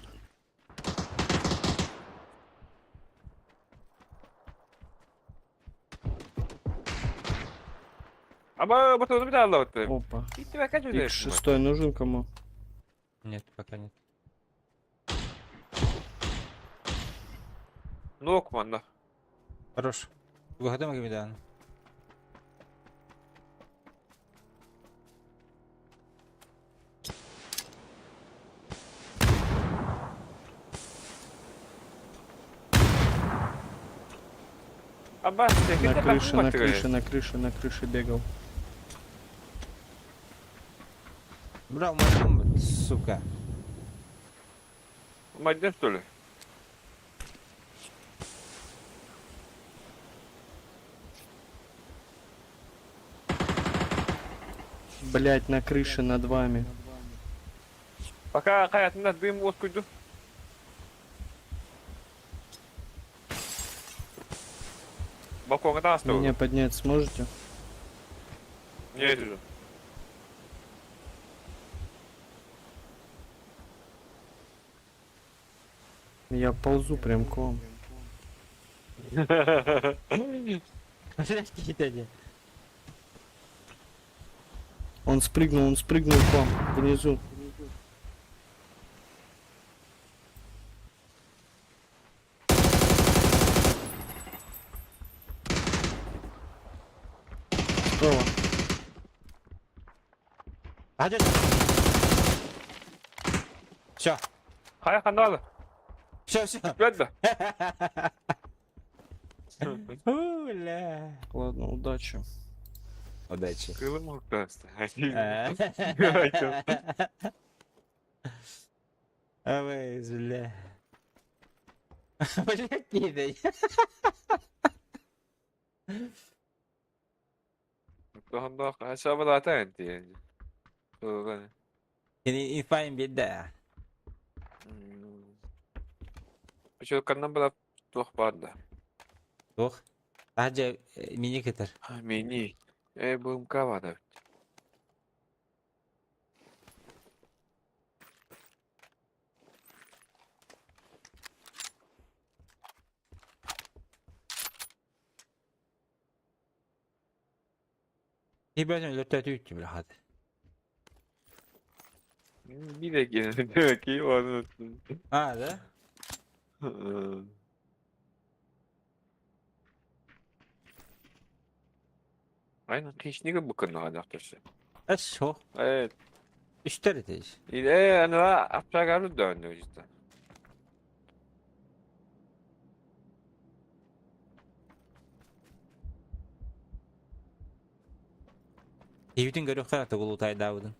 Ama bu bir daha anlamadım. Опа. Gitti ve kaç ödeyim. X6 нужен кому? Нет, пока нет. Ne okuman Хорош. Выходим Гамидан. Ama На крыше, на крыше, на крыше, на крыше бегал. Брал мой бомбу, сука. Madde что ли? Блять, на крыше над вами. Пока hayatımda duyum otkuydu. Balkonda hasta Меня oldu. поднять сможете? Niye ediyorsun? Я ползу прям к вам. Блядь, какие-то они. Он спрыгнул к вам, внизу. Справа. Все, Hayır kanalı. все, все. Ben de. Бля. Ладно, удачи. Удачи. Kılım ortası. Ой, бля. Блядь, не дай. Кини инфайын биэрдэ ээ. Училканнан бара туох баар да? Туох? Таһырдьа мини кытар. Мини. Э, БМК баар эбит. Киһи өлөртөөтү үттү бile хат. Bir de gene demek ki onu А, да? Aynen хищник букын дохтурсы. Эс хо. Evet. Үстер этиш. Ile ana apşagarı döndü işte. Киһибитин көрүөххэ тугулутайдаабытын.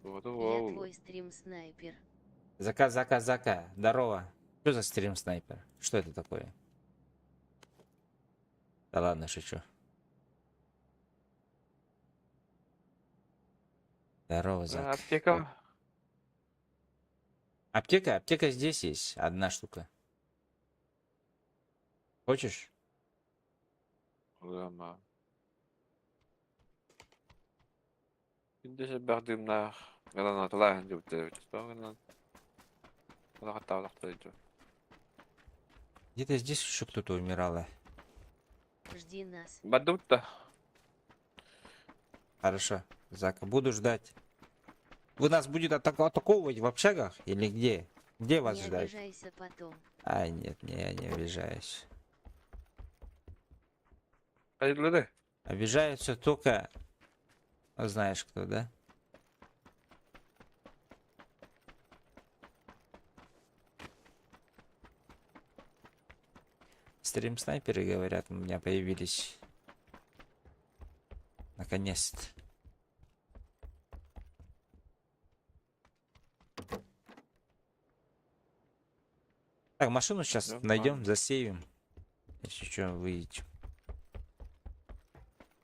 Вот Я ол. твой стрим-снайпер. Зака, зака, зака. Здорово. Что за стрим снайпер? Что это такое? Да ладно, шучу. Здорово, Зак. Аптека. Аптека? Аптека здесь есть. Одна штука. Хочешь? Улама. Şimdi бардымнах. Гранаталар жуттар. Где-то здесь еще кто-то умирал. Жди нас. Бадутта. Хорошо, Зака, буду ждать. Вы нас будет атаковывать в общагах или где? Где вас Не ждать? обижайся потом. А, нет, не, я не обижаюсь. Hayırlı. Обижаются только... Ну, знаешь кто, да? Стрим-снайперы, говорят, у меня появились. Наконец-то. Так, машину сейчас Да, найдем, ладно. засейвим. Если что, выйдем.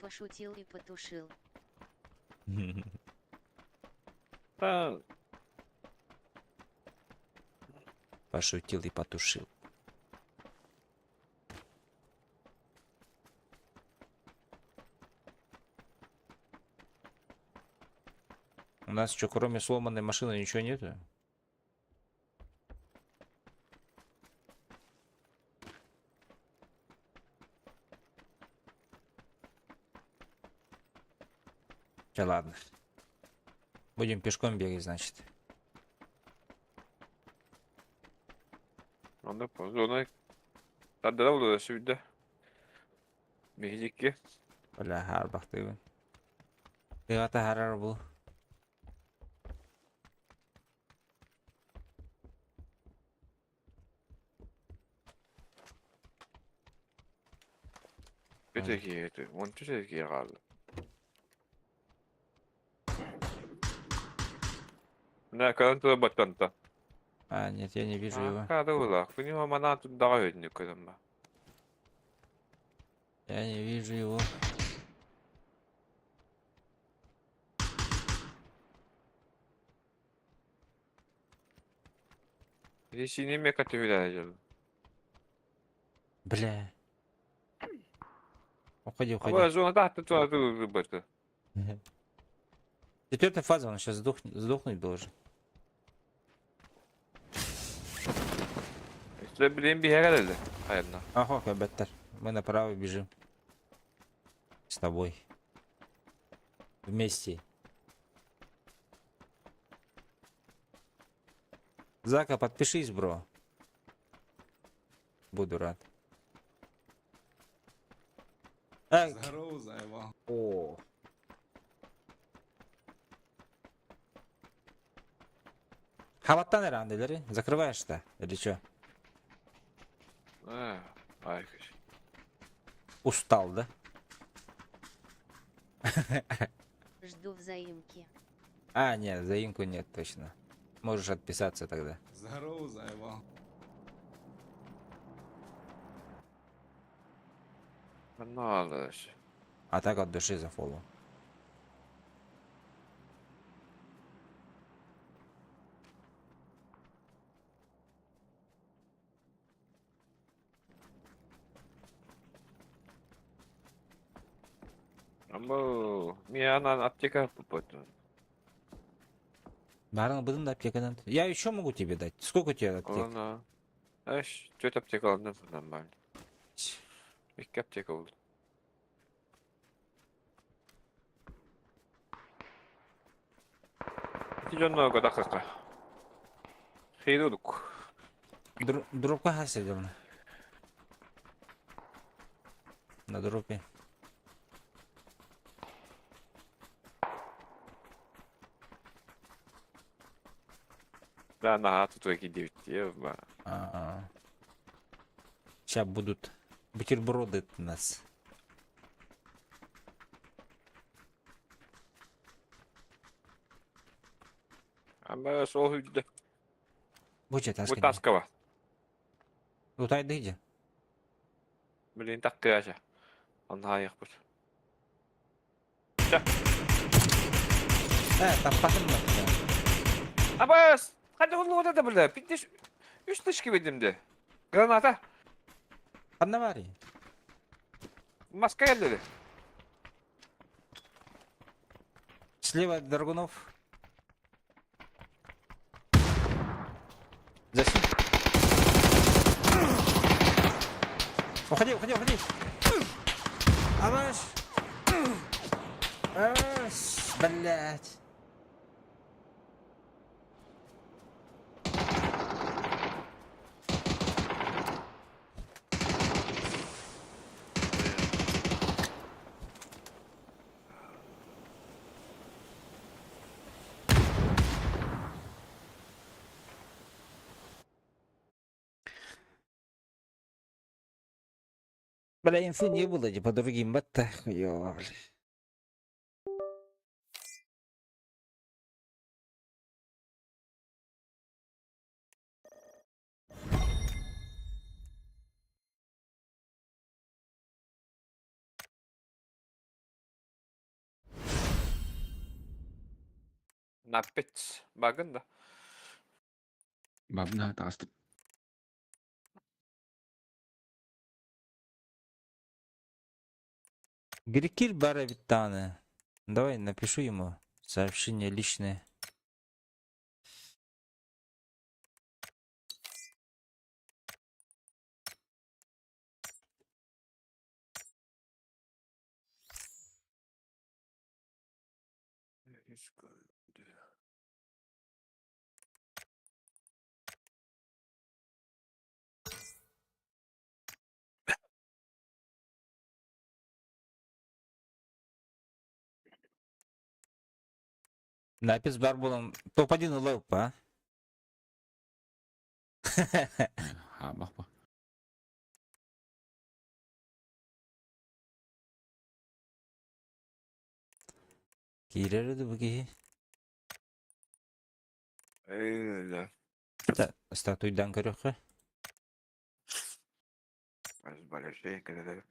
Пошутил и потушил. Да. Пошутил и потушил. У нас что, кроме сломанной машины ничего нету? Да ладно. Будем пешком бегать, значит. Онда зона. Тадда була сүдэ. Биһикки. Бля, харбахтыгын. Тыгата харар бу. Өтеки, он төтеки қалды. Мына калан баттанта. А, нет, я не вижу его. Када була. Күні мамана тундаға өтіне көдім ба. Я не вижу его. Решение мека төбелі Бля. Уходи, уходи. Абы зона тахты туа ту баты. Четвертая фаза, он сейчас сдохнуть должен. Үстү билен бихәгәле. Хайырна. Ага, Беттер. Мы направо бежим. С тобой. Вместе. Зака, подпишись, бро. Буду рад. Так. Здорово, заебал. О. Хаваттан эрандылары. Закрываешь-то? Или чё? Ай, Устал, да? Жду взаимки. А, нет, заимку нет, точно. Можешь отписаться тогда. Здорово, заебал. Надо. А так от души за фоллоу. Амбо, мне она аптека попадет. Баран будем да аптека надо. Я еще могу тебе дать. Сколько у тебя аптек? Она. Эш, что аптека алdım нормально. İki аптека oldu. İki canlı o kadar kaka. Хейдудук. Дропка хасидовна. На дропе. Да, на тут 9 А-а. Сейчас будут бутерброды у нас. Ama sol hüdde. Буча Bu таскай. таскова. Утай дыйдя. Блин, так кыача. Анна аяқ бұл. Там потом. Абас! Hadi onu orada da burada. Bir de üç dış gibi de. Granata. Одна вари. Maske geldi. Слева Драгунов. Засим. Уходи, уходи, уходи. Аваш. Аш, блядь. Бля, инфы не было, по другим, батта, хуёво, бля. Напец. Багын да. Бабна таҕыстым. Грикир бара витаны. Давай напишу ему сообщение личное. Напис бар булан топ-1 лоп, а? Хаабах ба. Киирер буги. Öyle. Статуйдан көрөхө. Böyle şey kadar.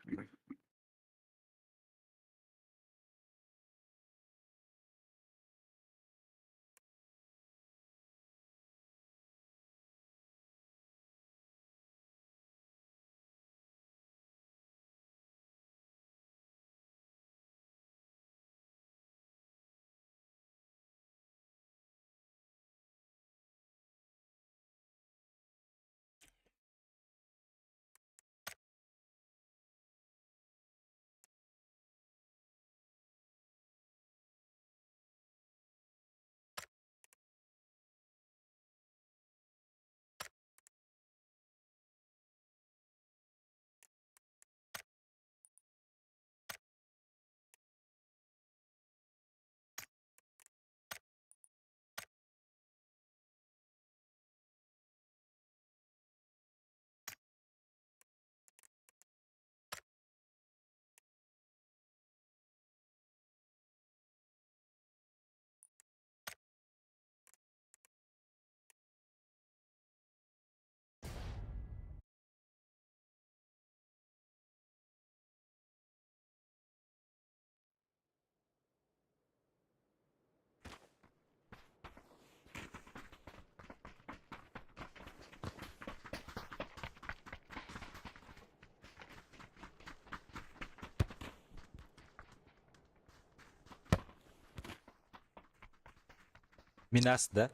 Минас, да?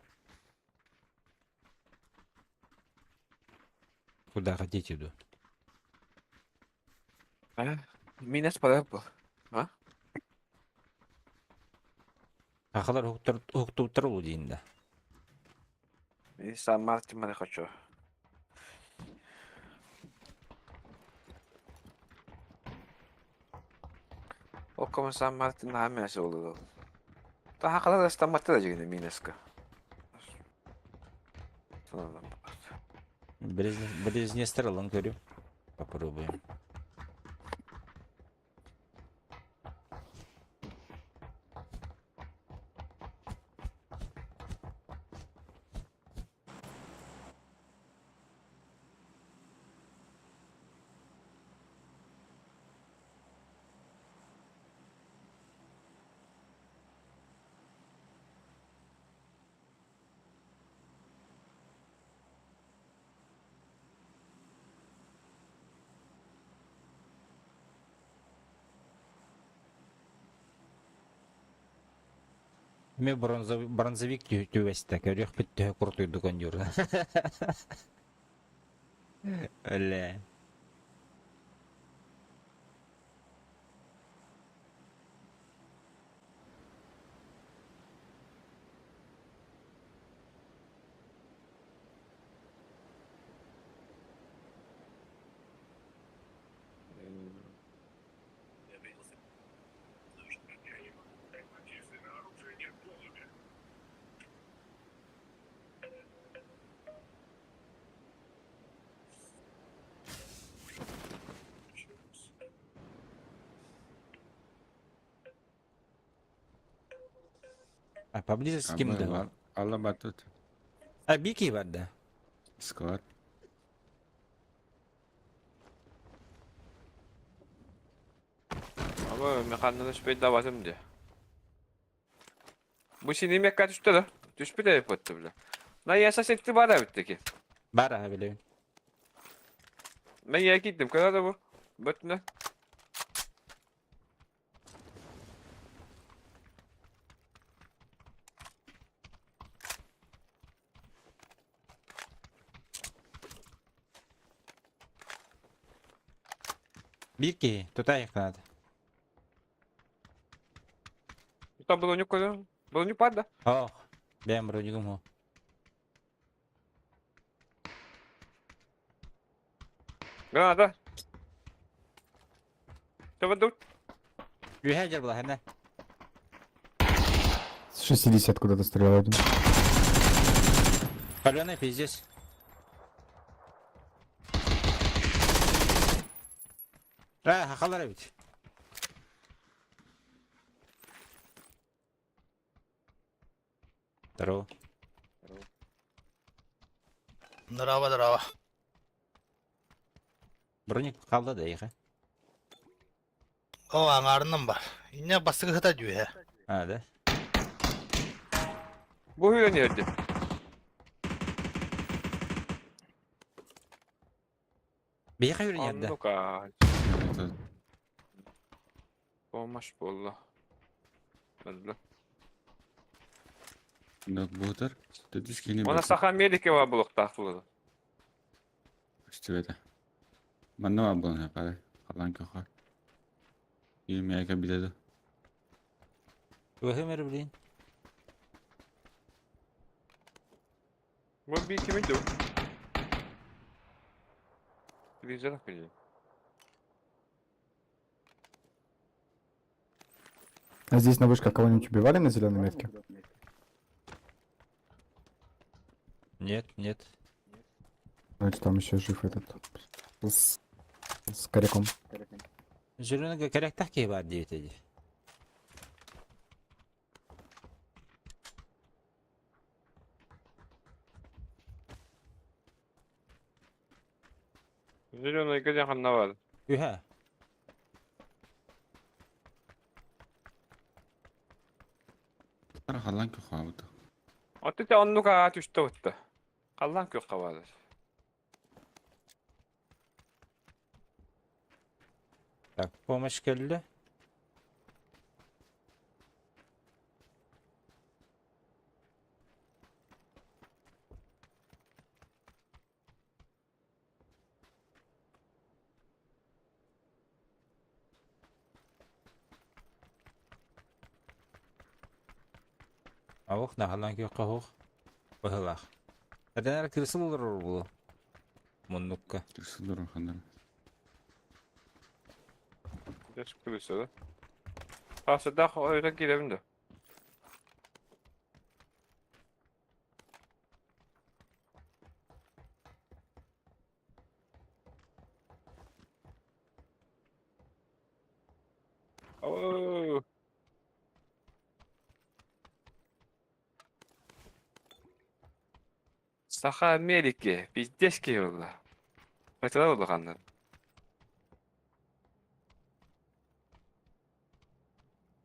Куда хотите иду? А? Минас пора был. А? Ахалар уһуктуттар улуу диин да. И сам Мартин хочу. Окком Сан Мартин наһаа буолуо. Таха халар астамматта да дьигини минаска. Близнецтер ылан көрүм. Попробуем. Мен бронзовик түбэстэ көрүөхпүт төһө куртуйдук оонньуур. Өле. А поблизости ким да? Алла батут. А бики бар да. Склад. Ama механını şüphe davatım diye. Bu şimdi mekka düştü la. Düştü de yapıttı bile. Lan yasa etti bana bitti ki. Бар аха билэбин. Ben yere gittim kadar da bu. Bütün Биир киһи тутаайахтанаат. Там было никуда. Было не пада. Ох, бэйэм бронигум хо. Граната. Что тут? Үһэ дьар булаһына. С 60 куда-то стрелял один. Паленый пиздец. А, хахалар эбит. Здорово. Здорово, здорово. Броник хаалла да эйиэхэ. О, аңарынан бар. Инне бастығы хыта дүйе. А, да? Bu hüle nerede? Биһиэхэ үүрүнүөрдэ. Ну-ка. Olmuş болла. Öldü. Буутар. Төдүс кини Ona саха Америка var buluk тахтылы. Үстүбэтэ. Манна бар буолан хапары. Халан көхөр. Иймээкэ биледу. Өһөм блин. Bu bir kimin de? Güzel akıllı. А здесь на вышках кого-нибудь убивали на зеленой метке? Нет, нет. Значит, там еще жив этот. С коряком. Зеленый коряктах киһи баар диэбит дии. Зеленый где ханна var. Үһэ. Халан көхөбүт. Отты те оннука түштө бутты. Қаллан көк қабады. Так, помощь кэллэ. Аух, наһалаан күөххэ оһох. Быһылаах. Эрдэнэр кырсыл олорор буолу. Муннукка. Кырсыл олорор ханнара. Крыса, да? Хасыдах ойда кирэбин да. Оо. Саха Америки, пиздец киһи буолла. Бачала улаханнар.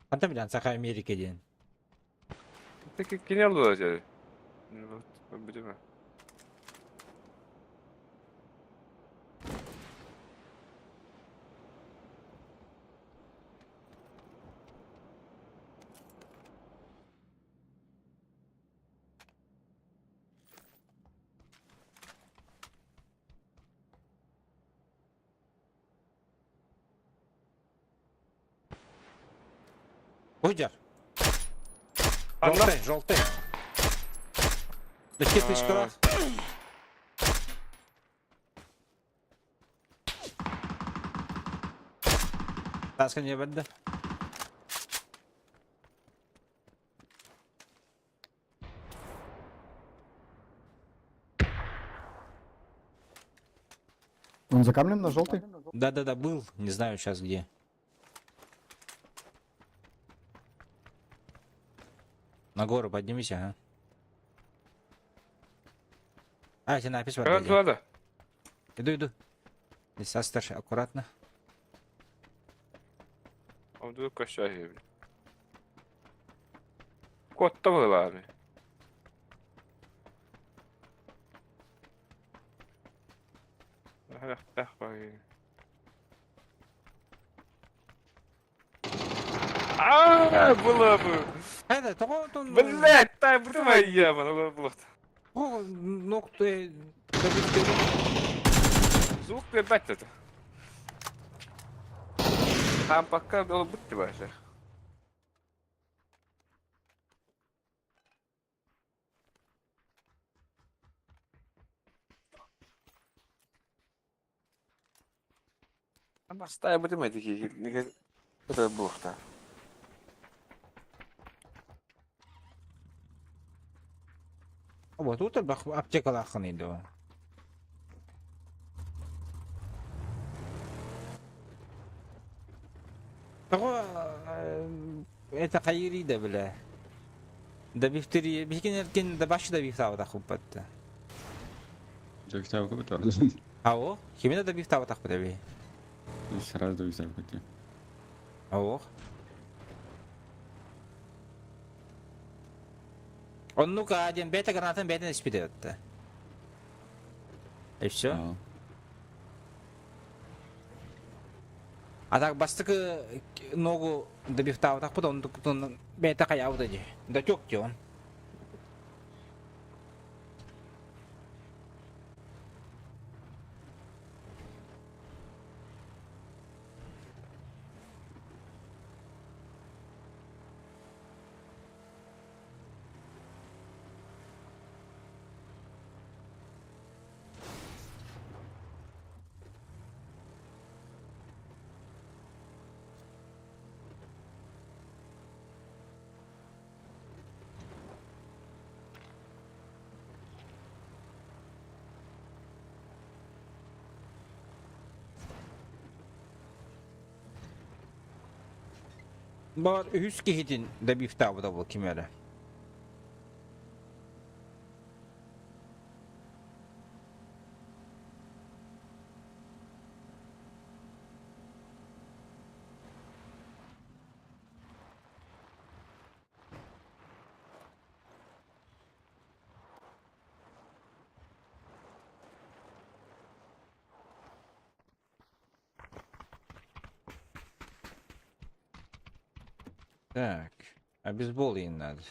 Хантан билэн Саха Америка диэн. Кини аллыла дьэ. Бүтүмэ. Уйдер. Желтый, желтый. Икки тычкалаах. Таска не бэрдэ. Он за камнем на желтый? Да-да-да, был. Не знаю сейчас где. На гору поднимись, ага. А, тебе напись Кара тулада. Иду, иду. Здесь старший, аккуратно. Онду көшө. Котта буолаами. Аа, было бы. Это, того он... Блять, тай бутыма яма, ну было. О, ног ты... Звук бэт это. Там пока было быть вообще. Бастая бутыма такие. Это бухта. Вот тут аптекалаахын иду. Того это хайри да бля. Да бифтери бихкен эркен да баш да бифтава да хуппатта. Добифтава кубит Ао, химена да бифтава так би. Сразу добифтава кубит. Ао. Оннука один бета гранатын бета испитетте. И все. А так бастыкы ногу добивтава так потом он бета каяу ди. Да тёк он. Бар үһүс киһитин добивтава да был кимере. Так, обезбол им надо.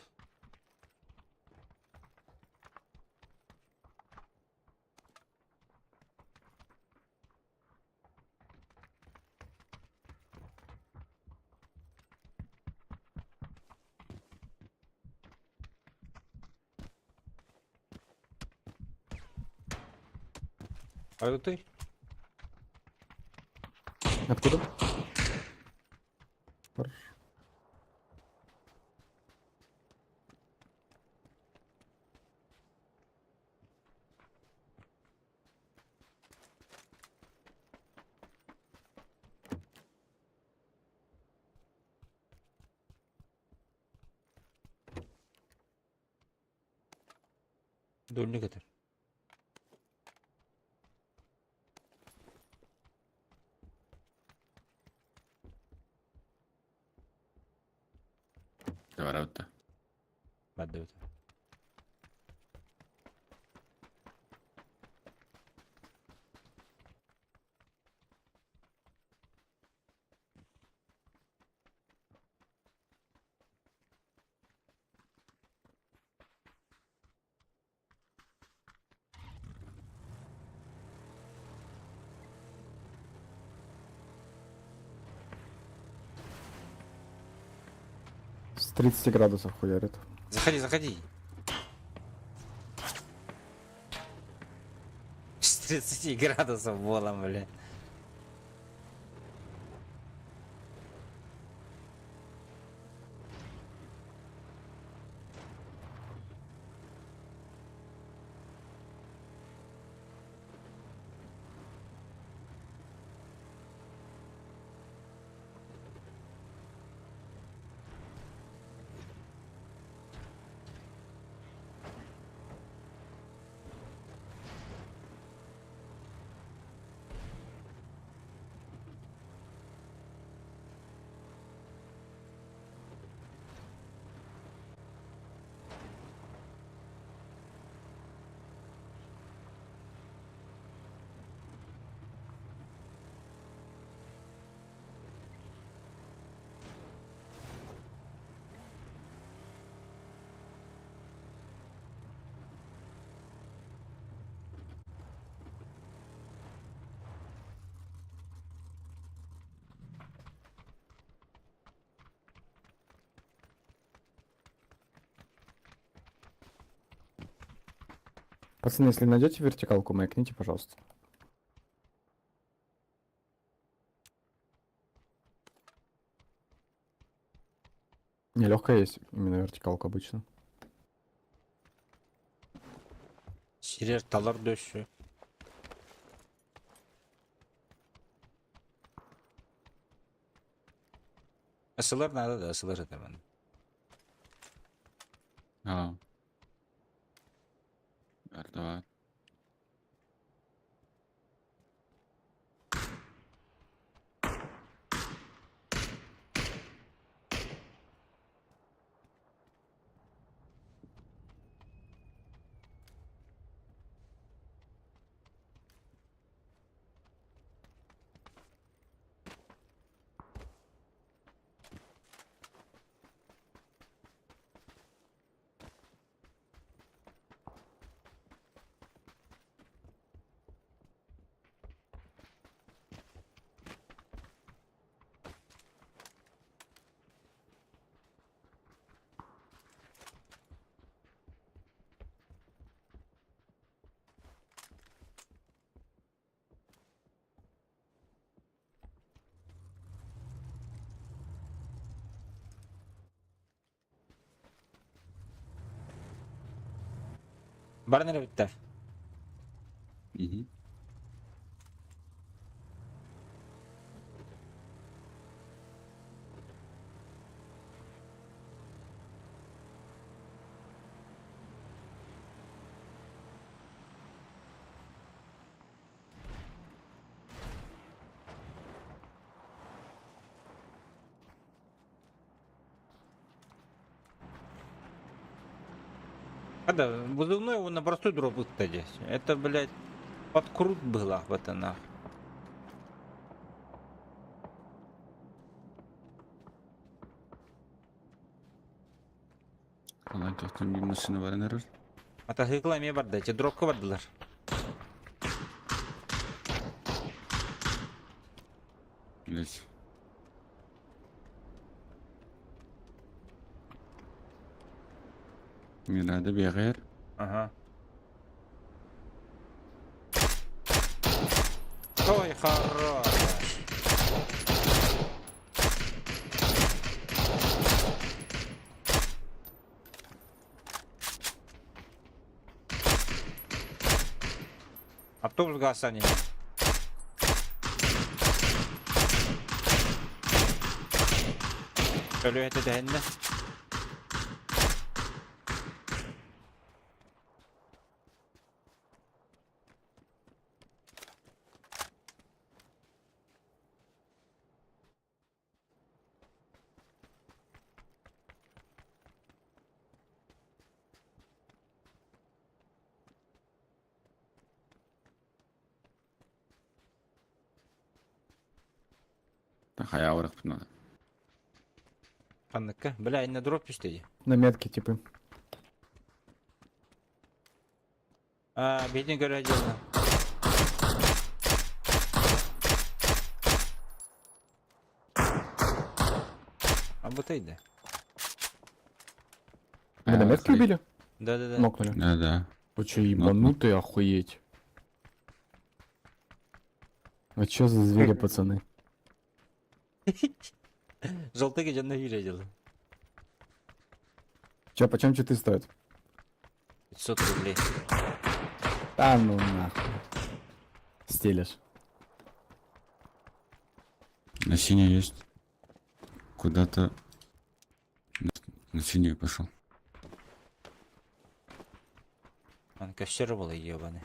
Аргытай. Откуда? Хорошо. Дольник это. Барабыта. Бардыбыт. С 30 градусов хуярит. Заходи, заходи. С 30 градусов волом, бля. Пацаны, если найдете вертикалку, маякните, пожалуйста. Не, легкая есть именно вертикалка обычно. Сирер талар дөссө. Ысылар надо да, ысылар это мен. Аа. Ардавар. Баран эрэ бүттэ. Мгм. А да, вызывной его на простой дроп здесь. Это, блядь, подкрут было в это нах. Алан тохтон bir машина бар эрэр. Мотоцикл эмиэ барда, эти дропка бардылар. Блять. Мирада бегер. Ага. Ой, хорош. Автобус гасани. Өлүөтэ дэһэннэ. Хайа барахпын надо. Ханныкка. Бля, инна дроп түстэ На метке типы. А, бедный көрө дьылла. А бутайда. Вы на метке убили? Да-да-да. Нокнули. Да, да. Вы чё, ебанутые, охуеть? Вы чё за звери, пацаны? Желтый дьонно киирэ дьылла. Чё, почем читы стоят? 500 рублей. Да ну нахуй. Стелишь. На синий есть. Куда-то на синюю пошел. Он костер был ебаный.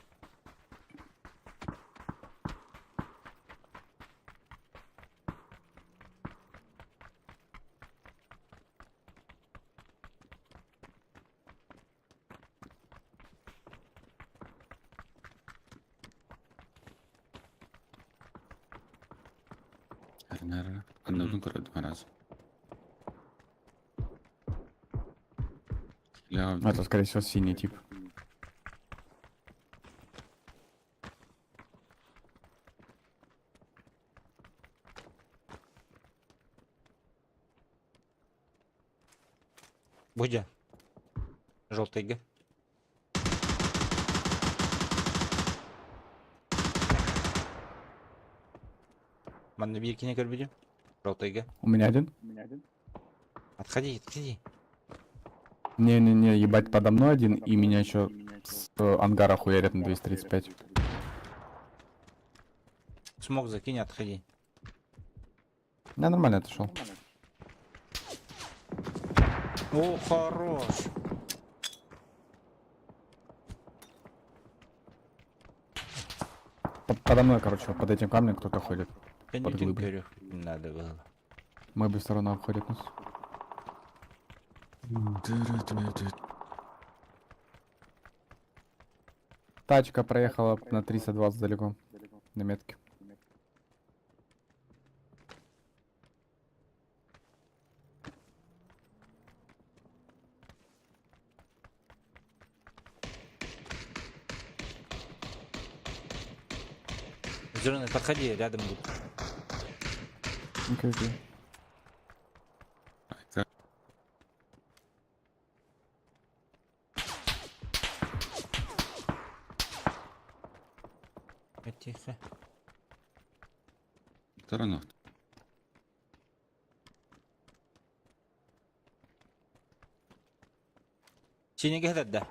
Наверное. Одну два раза. Я Это, скорее всего, синий тип. Будя. Желтый г. Манна биркине көрбүдүм. Желтый г. У меня один? Отходи, отходи. Не-не-не, ебать, подо мной один, и меня еще с ангара хуярят на 235. Смог закинь, отходи. Я нормально отошел. О, хорош. Подо мной, короче, вот под этим камнем кто-то ходит. Я не Под глыбой. говорю, надо было. Мы обе стороны обходят нас. Тачка проехала на 320 далеко. На метке. Зеленый, подходи, рядом будут. Окей, окей. Тихо. Таранов. Синий да.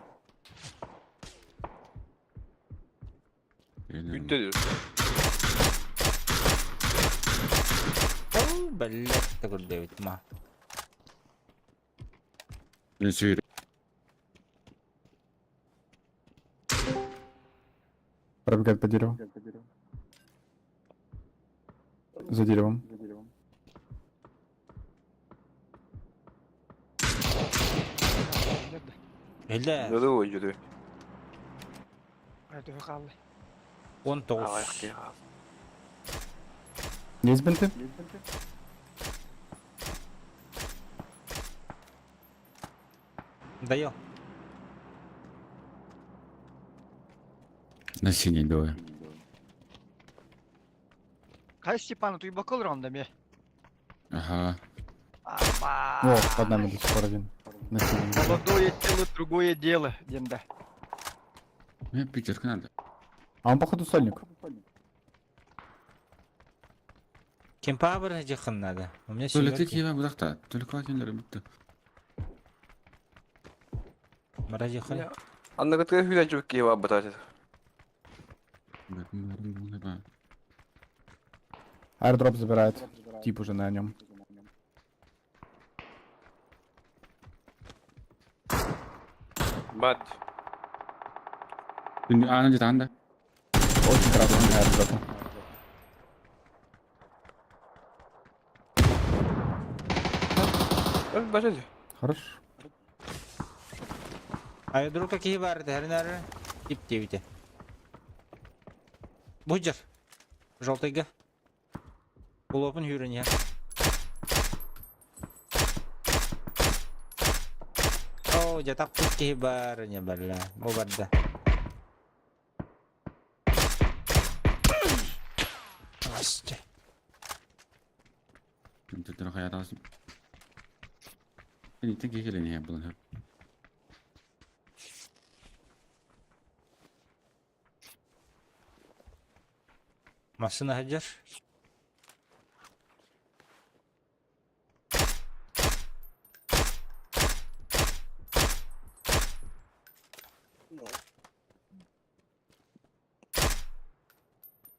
Бүттэ диyor. О, блядь, такой Дэвид, ма. Пробегает по дереву. За деревом. Эле, Yürü o yürü. он тоғыз. Есть бинты? Доел. На синий двое. Кай Степану, ты бакал рандами. Ага. О, под нами до сих пор один. На синем. Молодое тело, другое дело, Денда. Мне пятерка надо. А он походу сольник. Кемпа бырыһыдьыххын надо. У меня Туалеты семерки. киеве будахта. Только кинилер бүтті. Барадьыххын. Анныгытыга хүйден чүбүк киһи баабыта. Аирдроп забирает. Тип уже на нем. Бат. Аны жет анда. Очень красный аирдроп. Бажа. Хорош. Аэродромка киһи баар этэ, хэрин Тип диэбитэ. Буджар. Желтыйга. Булуопун хүүрэн иһэр. Оо, дьэ таппыт киһи баар не барла. Бу барда. Асты. Түнтүр хаятасым. Мен итен кекелен я булын. Массына хаджар.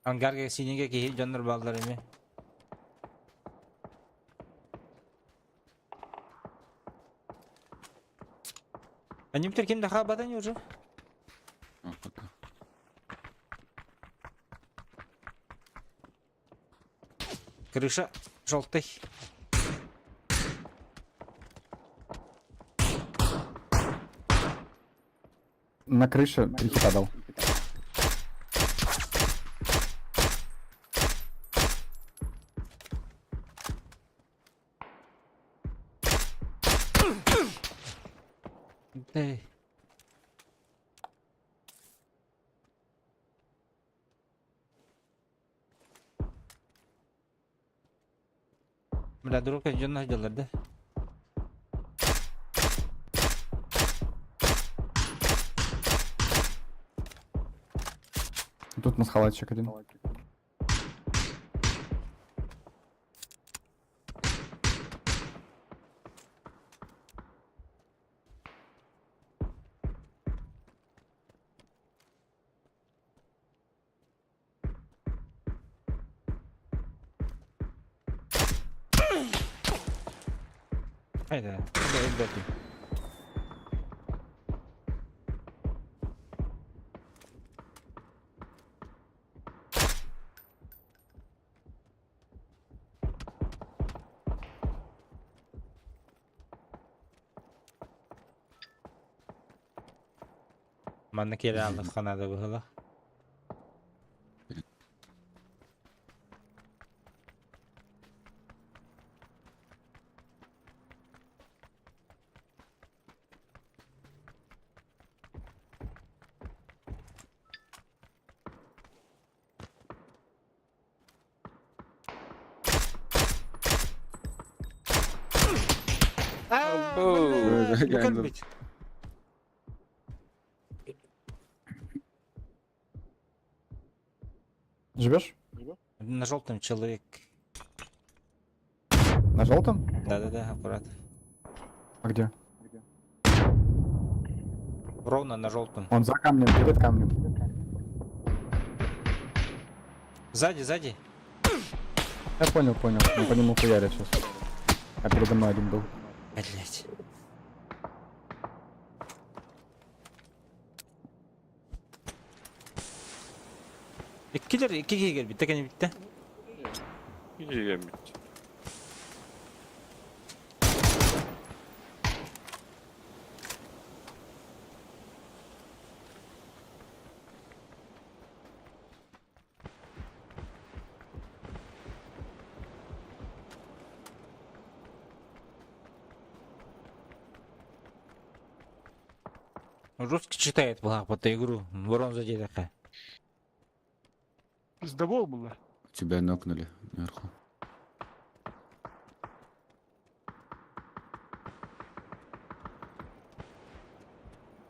Ангарга синеге киһи дьоннор бааллар эми. Анимтер ким даха бадан уже? Крыша желтый. На крыше три хита дал. Эй. Бля, друг дьонно дьаллар да. Тут масхалатчик один. Hayda. Hadi elbette. Манна кире алдық қанады бұғыла. Бу Живешь? На желтом человек. На желтом? Да-да-да, аккурат. А где? Ровно на желтом. Он за камнем, перед камнем. Сзади, сзади. Я понял, понял. Он по нему хуярит сейчас. А передо мной один был. Блять. Иккилер икки киһи битте кene битте. Киһи Русский читает была по игру. Бронза такая. Пиздобол было. Тебя нокнули наверху.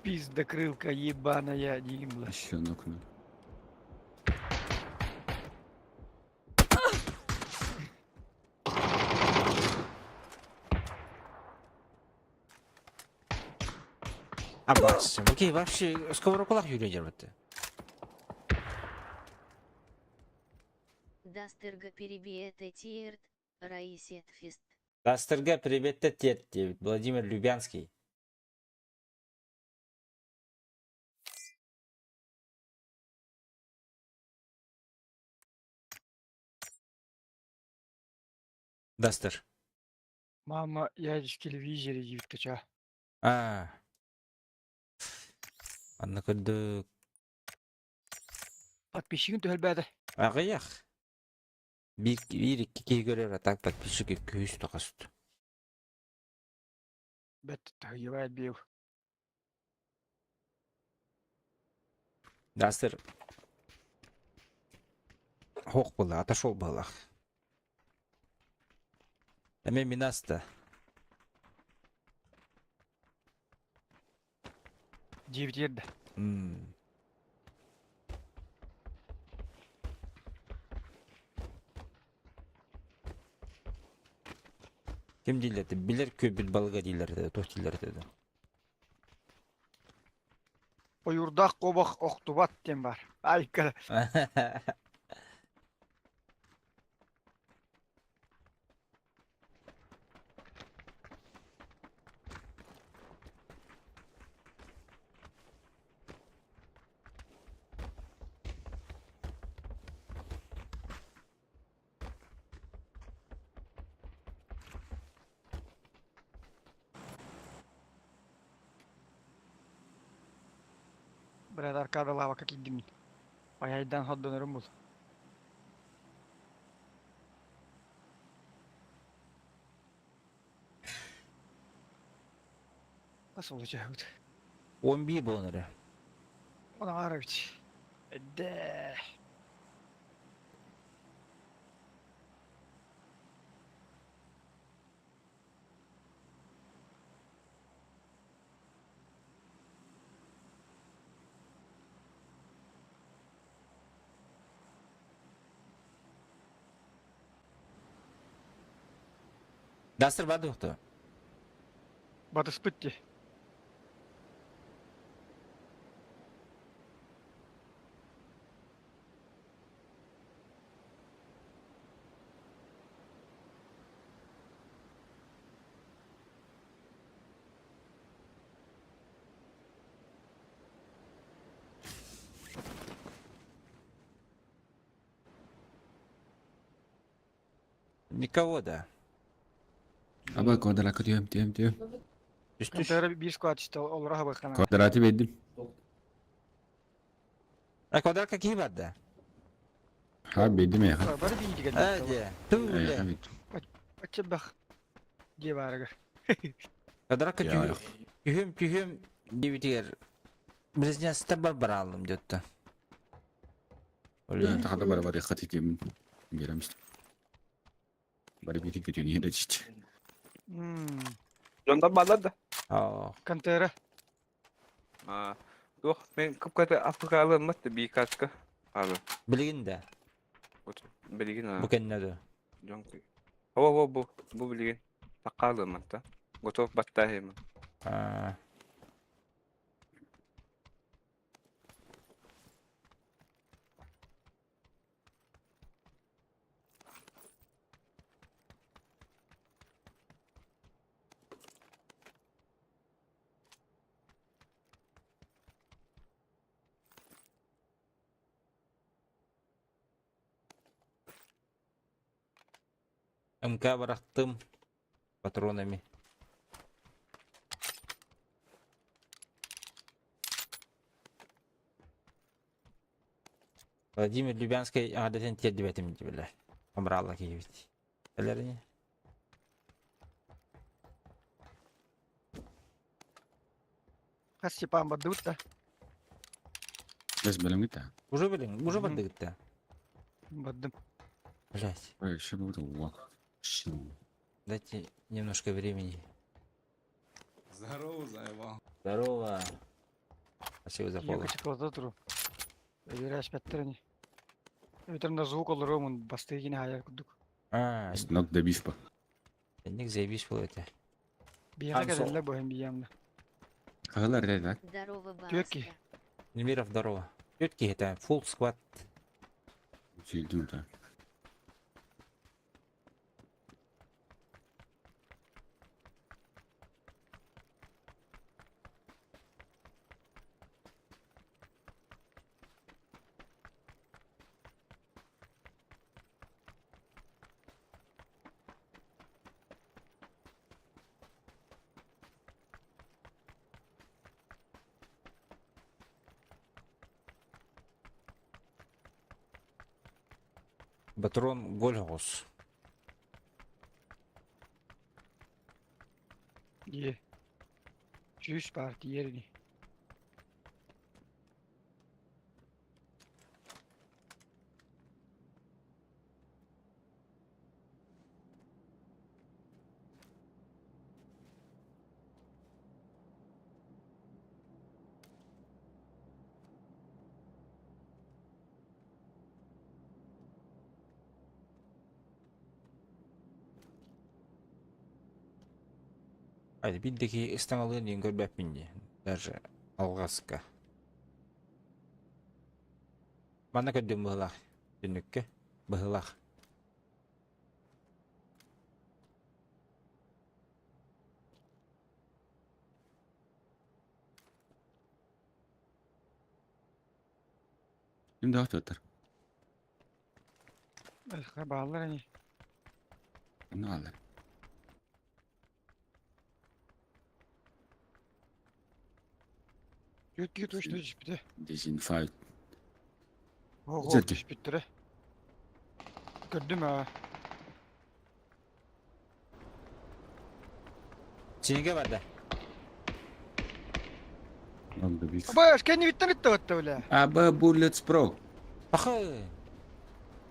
Пиздокрылка ебаная, Димла. Еще нокнули. Абас. Окей, вообще сковорокулах юрий дербетте. Дастерга перебиет тиерт, Раисет фист. Дастерга приветте тет диэбит Владимир Любянский. Дастер. Мама, я в телевизоре диэбит Аа. Анна көрдүк. Подписчигин түһэлбээтэ. Аҕыйах. Биир, биир икки киһи көрөр, а так подписчик 200 тоҕост. Бэт таһыйыбайт биэв. Дастер Хох была, отошел была. Эме минаста. Диэбит ердэ. М. Ким дииллэр Билэр күөлбүт балыга дииллэр этэ, туох дииллэр этэ да. Ойуурдаах куобах охтубат диэн баар. Айка. Брат, аркада лава как идим. Айайдан ходдонорум бул. Nasıl olacak? 11 буолан эрэ. Ona arabiç. De. Дастер бар дуохта. Батыспыт ди. Никого да. Аба квадрат түһэм түһэм түһэм. Түс түс. Контора bir squad işte олора бакана. Квадраты бердим. А квадрат какие бар да? Ха бердим я. Бар bir geldi. А, де. Ту, бля. Açı bak. Diye bağırır. Квадрат Я. түһүм түһүм диэбитигэр близнецтэр бар бараалым диэтте. Блин. Тахада бар бар хатитим. Геремс. Бары бити күтүн хеде чич. Hmm. Дьонтон бааллар да. Аа. Контора. Аа. Туох мен кыпката Африкалыыммат да бии каска. Алы. Билигин да. Вот билигин аа. Бу кэннэ да. Дьон О, о, бу бу билигин таккаалыыммат да. Готов баттааһыма. Аа. МК барахтым патронами. Владимир Любянский ағадатын тердибетим дибилер. Амралла киебит. Элерини. Хас Степан бардыбыт да. Без белем гите. Уже билин, уже Мгм. бардыгытта. Бардым. Блять, Ой, еще буду. Во. дайте немножко времени. Здорово, заебал. Здорово. Спасибо за фоллоу. Йока чыкылата туру. Өйрәш бәттерни. Өтөрүндө звук олорумун басты yine hayal курдук. А, Снок добив па. ник заебись был это. Биэхэ Хан Соло. кэлэллэр бу иһин биямна. Хаһылар этэ так. Здорово, Түөрт киһи. Баста. Немиров, здорово. Түөрт киһитэ, full squad. Сүйдүм та. Батрон голь оҕус. Дии. Сүүс баар тиийэр ини. Айда биир киһи ыстаҥалыан диэн көрбөппүн дии. Даже алҕаска. Манна көрдүм быһылаах. Түннүккэ. Быһылаах. Ким да туттар. Эх, бааллар ини. Онно хааллар. Түөрт киһи точно түспүтэ. Дезинфайт. Ого, Зерки. түспүттэрэ. Көрдүм аа. Синигэ барда. Ладно, бит. Баш, кэннибиттэн ыттабатта бля. АБ Bullets Pro. Пахы!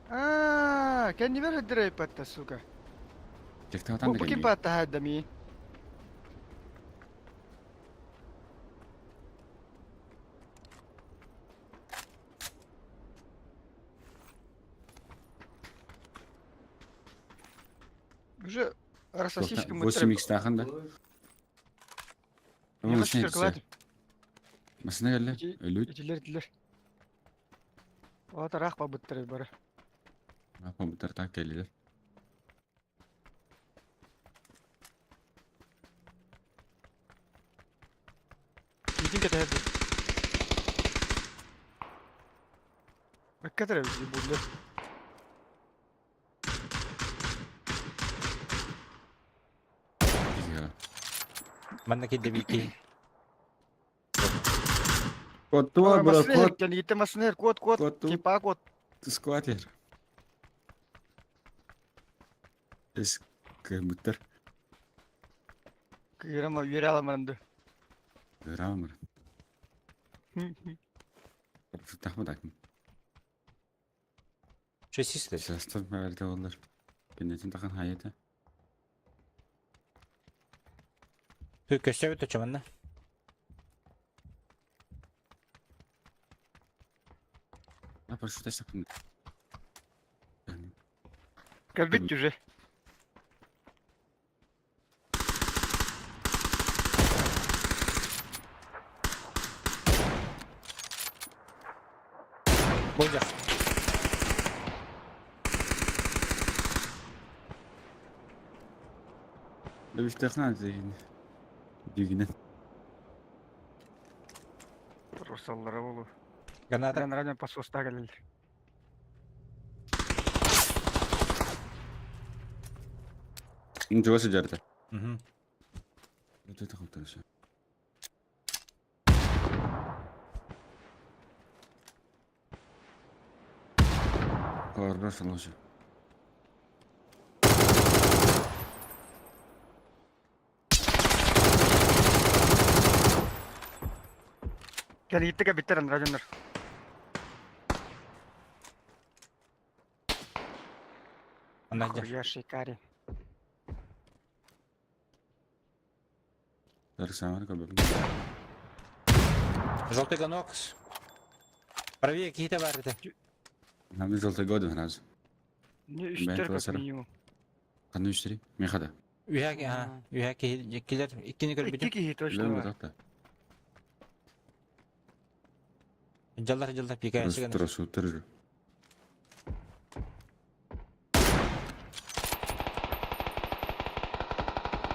Аа, кэннибэр өддөрөйпатта, сука. Тектатан Бу ким паатта хаадами? Уже рассосиска мы 8x тахын да. Не хочу шоколад. Масына келле. Өлүт. Итилер итилер. Ота рах бабыттар бары. Компьютер так келлилер. Итин кетерди. Баккатыр буллар. Манна киирдэ биир Кот бро, кот. Кэлиитэ маснер кот кот Кот типа кот. Скватер. Эс кэмбүттэр. Кыырама үөрэ аламанды. Ыраамыр. Тахма такым. Чөсүстэр. Састар мәрді олар. Кеннетин тахан хайата. Көстөбүт очоманна. А прошу тасакын. Кэлбит уже. Болдьах. Лөбүстехна деген. Дигинен. Русаллара болу. Граната. Мен радио пососта келил. Ничего сидерді. Мгм. Вот это хорошо. Хорошо, лучше. Кэлиитэ кэбиттер радионер. Анна дьэ. Хуя шикари. Дарсамар кабы. Желтый гонок. Правее какие-то бар это. Нам желтый год раз. Не үстер как басара. минимум. Қандай үштері? Мехада. Үһә, ага, үһә килер. Иккини Икки көрбүтүм. киһи точно. Лөм так. Дьаллар дьаллар пикаячы гына. Трасутер же.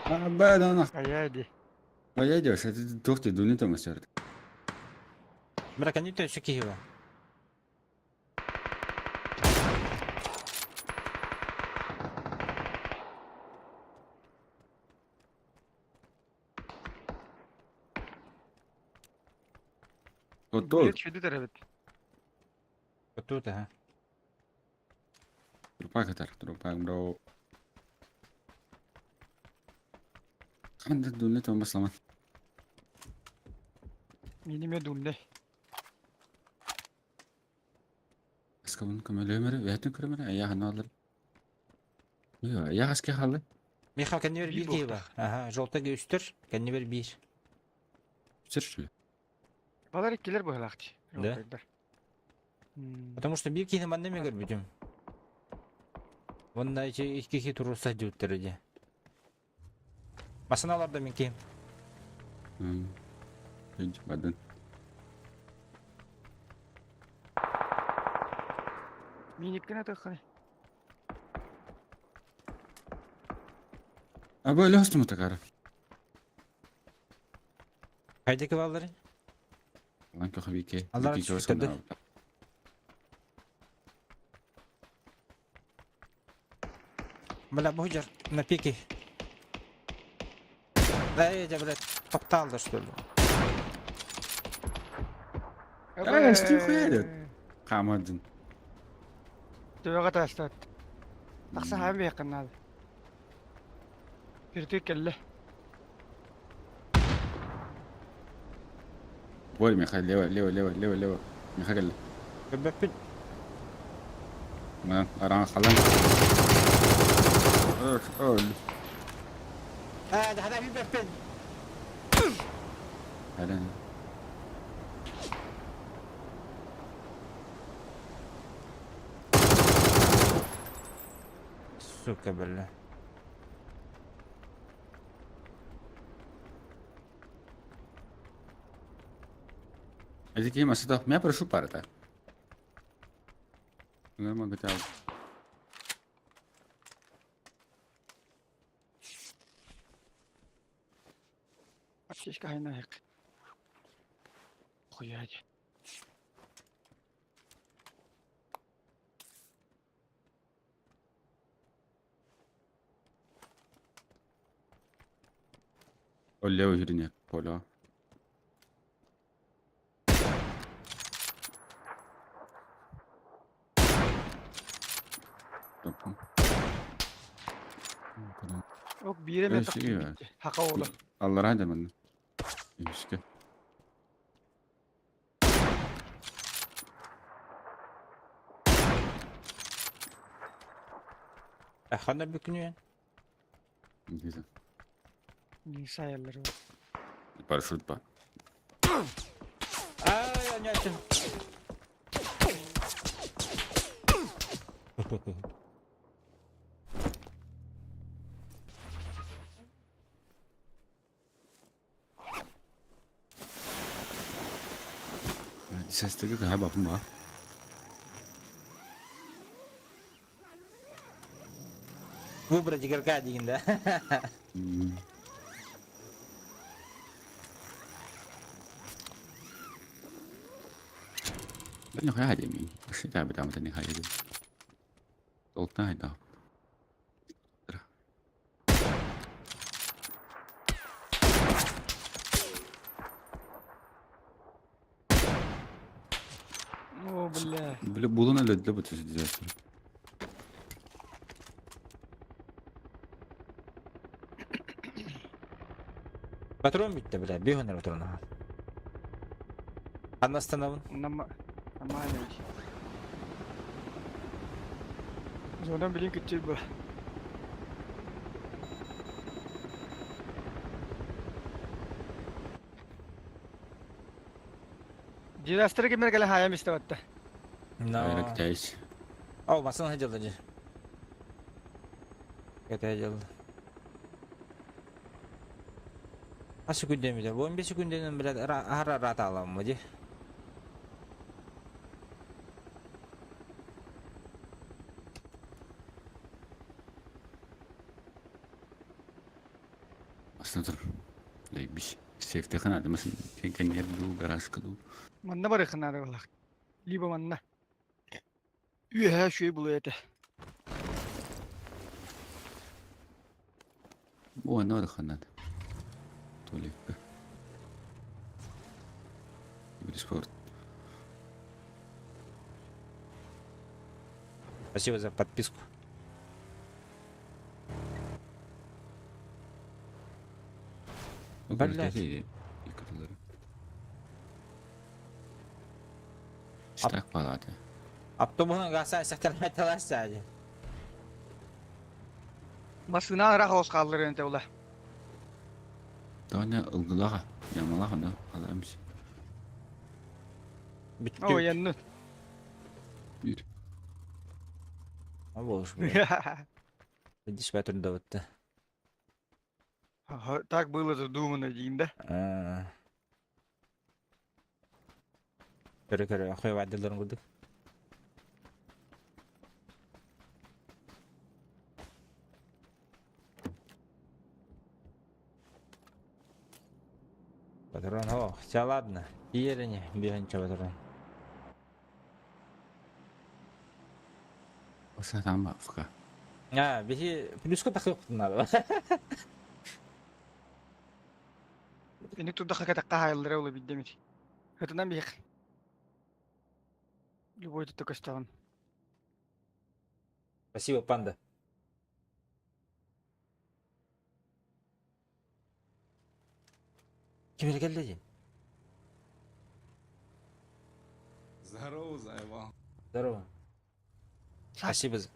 А, бля, да нах. Айа ди. Поедешь, это тухти дуни там сэр. Бра, кәнүтә өсө киһи бар. Вот тут. Чүдү теребит. Тут, ага. Трупак атар, трупак, бро. Ханда дуни там баслама. Миниме дунне. Аскабын көмөлөмөрү, бәтин көрөмөрү, ая ханалар. Йо, ая аска халы. Миха кәннәр бир киһи бар. Ага, желтый үстер, кәннәр бир. Сүр шүле. Балар иккилер быһылаахчы. Да? Потому что бир киһи манна мен көрбүтүм. Онна икки киһи туруса диуттер иде. Масыналарда мен киһим. Үч бадын. Миниккене тахханы. А бу лёстум такара. Хайдеки баллары? Лан кохабике. Аллар түштүрдү. Бля, бу жер на пике. Да, я, блядь, топтал да что ли. Э, что хуярит? Хамадын. Төбөҕө таастаат. Тахса хаан биэххин наада. Биртик кэллэ. Ой, Михаил, лево, лево, лево, лево, лево. Михаил. Көбөппүн. Ман, аран халан. Ör, öl. А, да, да, билбеппин. Hadi. Сука, бля. Эти кем асыта? Меня прошу парта. Нормально хотя. Аптечка хайнаyak. Хуять. О, левый херня, поля. Топу. Ок биире мен Өй, сиги тахтым. Хака ола. Аллар hadi мен. Үшке. Хана бүкүнү. Güzel. Нисаялар. Парашют па. Ай, анятын. Сестеге кая бапым ба. Выбрать игрока деген да. Да нихуя демин. Шита бы там это не хайде. Толкнай да. О, бля. Бля, булана лөдлө бу төсө дизастер. Патрон битте, бля, бихонер патрон. Аннастанабын. Нама. Нормально. Зодан билин күтчү бу. Дизастер кемер келе хаям истебатта. Но. Айрактайс. О, масын хадылды же. Это дело. А секундем бит. 15 секунден блядь, ара рата аламы ди. Бастан тур. Лейбис. Сейфтехин адымасын. Кенкенер дуу, гаражка дуу. Манна барыахын наада буоллах. Либо манна. Үөһээ үчүгэй булуо этэ. Уонна барыахха наада. Туалекка. Спорт. Спасибо за подписку. Блядь. Штак палаты. Автобуһун гаса сахтармайталар саadi. Массыына ыраах оҕус хааллар ente була. Тоня ылгылаха, ямалаха да, халамс. Бүттү. Ой, янны. Bir. Болуш, бля. Видишь, бәтүрдө бутты. Так было задумано, дейм да? Көрө көрө, охой вадыларын курдук. Патрон, о, хотя ладно. Иерене, бегенче патрон. Оса там бафка. А, биһи плюска тахып надо. Эник турда хакатакка хайыллара ола биддемит. Хытынан биһик. Любой тут көстөҕүн. Спасибо, панда. Ким келди дии? Здорово, заебал. Здорово. Спасибо. за-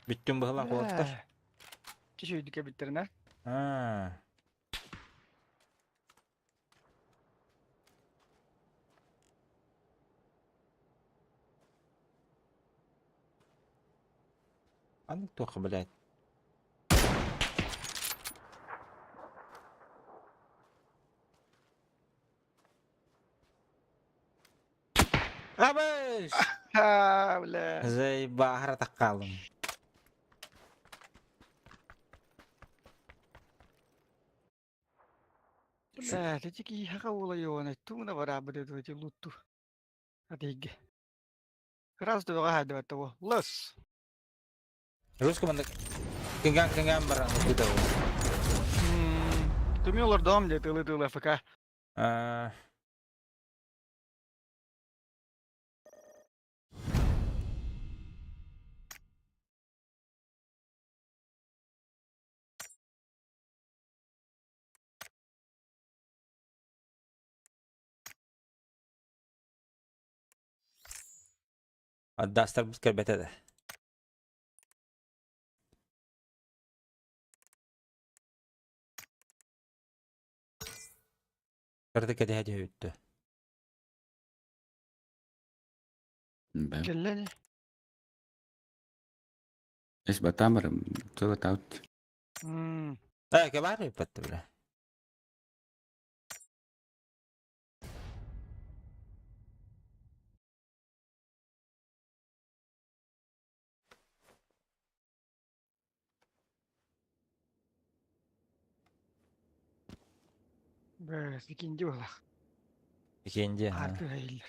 Бүттүм быһылаах уолаттар. Киши өйдүкэ бүттеринэ. Аа. Аны туох, блядь. Абыш! Ха, бля. Заебахара таккалым. Бля, ты тики хака ула йоана, туна барабы дэ лутту. Атыгge. Раз два хадва того. Лос. Русском анда кынган кынган баран кыта. Түмү дом де тылы тылы ФК. Аа. Аддастар бут кэрбэтэ да. Кырды кэдэһэ түһүттү. Бэ. Келлени. Эс батамар, тыла таут. Э, кебар ыппатты бля. Бэ, викинди болах. Викинди. Арты хайлар.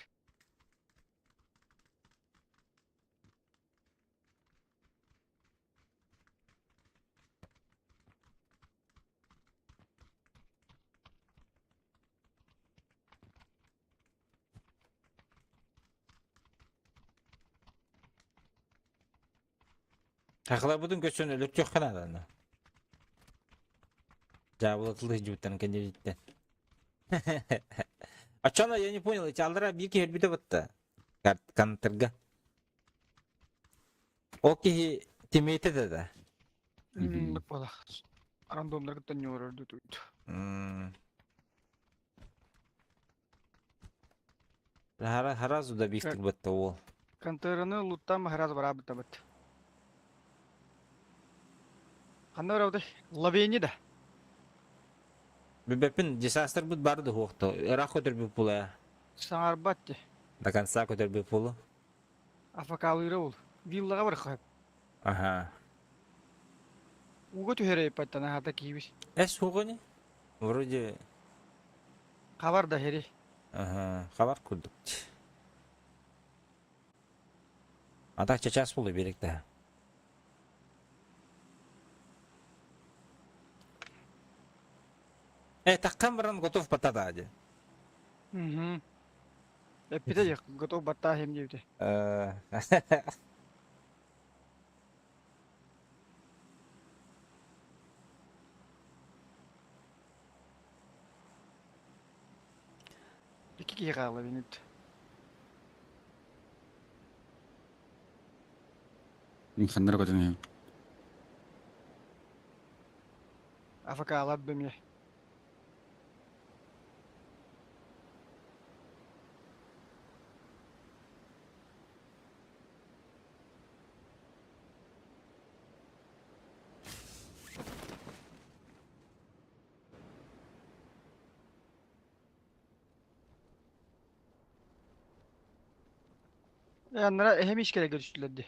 Хахлабытын көчөн өлөрчөх канаданы. Жабылатылы жуттан кенжиттен. А чё она, я не понял, эти алдара бир киһи өлбүтэ батта. Кантерга. Ол киһи тимейте да да. Ындык болах. Рандомдар кыттан ньорорду туйт. Хара харазу да бихтик батта ол. Контейнерны луттан хараз барабыт табыт. Ханна барабыт? Лавени да. Бэппин десастр бут барды хуохто. Ыраах көтөр бүп була. Саңарбат те. До конца көтөрбүт буолу. Афакалыыра ол. Виллаҕа барыхха. Аха. Ууга түһэрэ аһата киибит. Эс угуни? Вроде Хабар да хери. Ага, хабар курдук. А так чачас буолу берек да. Э, таххан баран готов батата дии. Угу. Эппитэ готов баттаа диэбитэ. Икки киһи хаалла минут. Ханнара көтөн иһин. АФК-лар бэмиэ. Аннара эһэм искэрэ көрүстүлэр дии.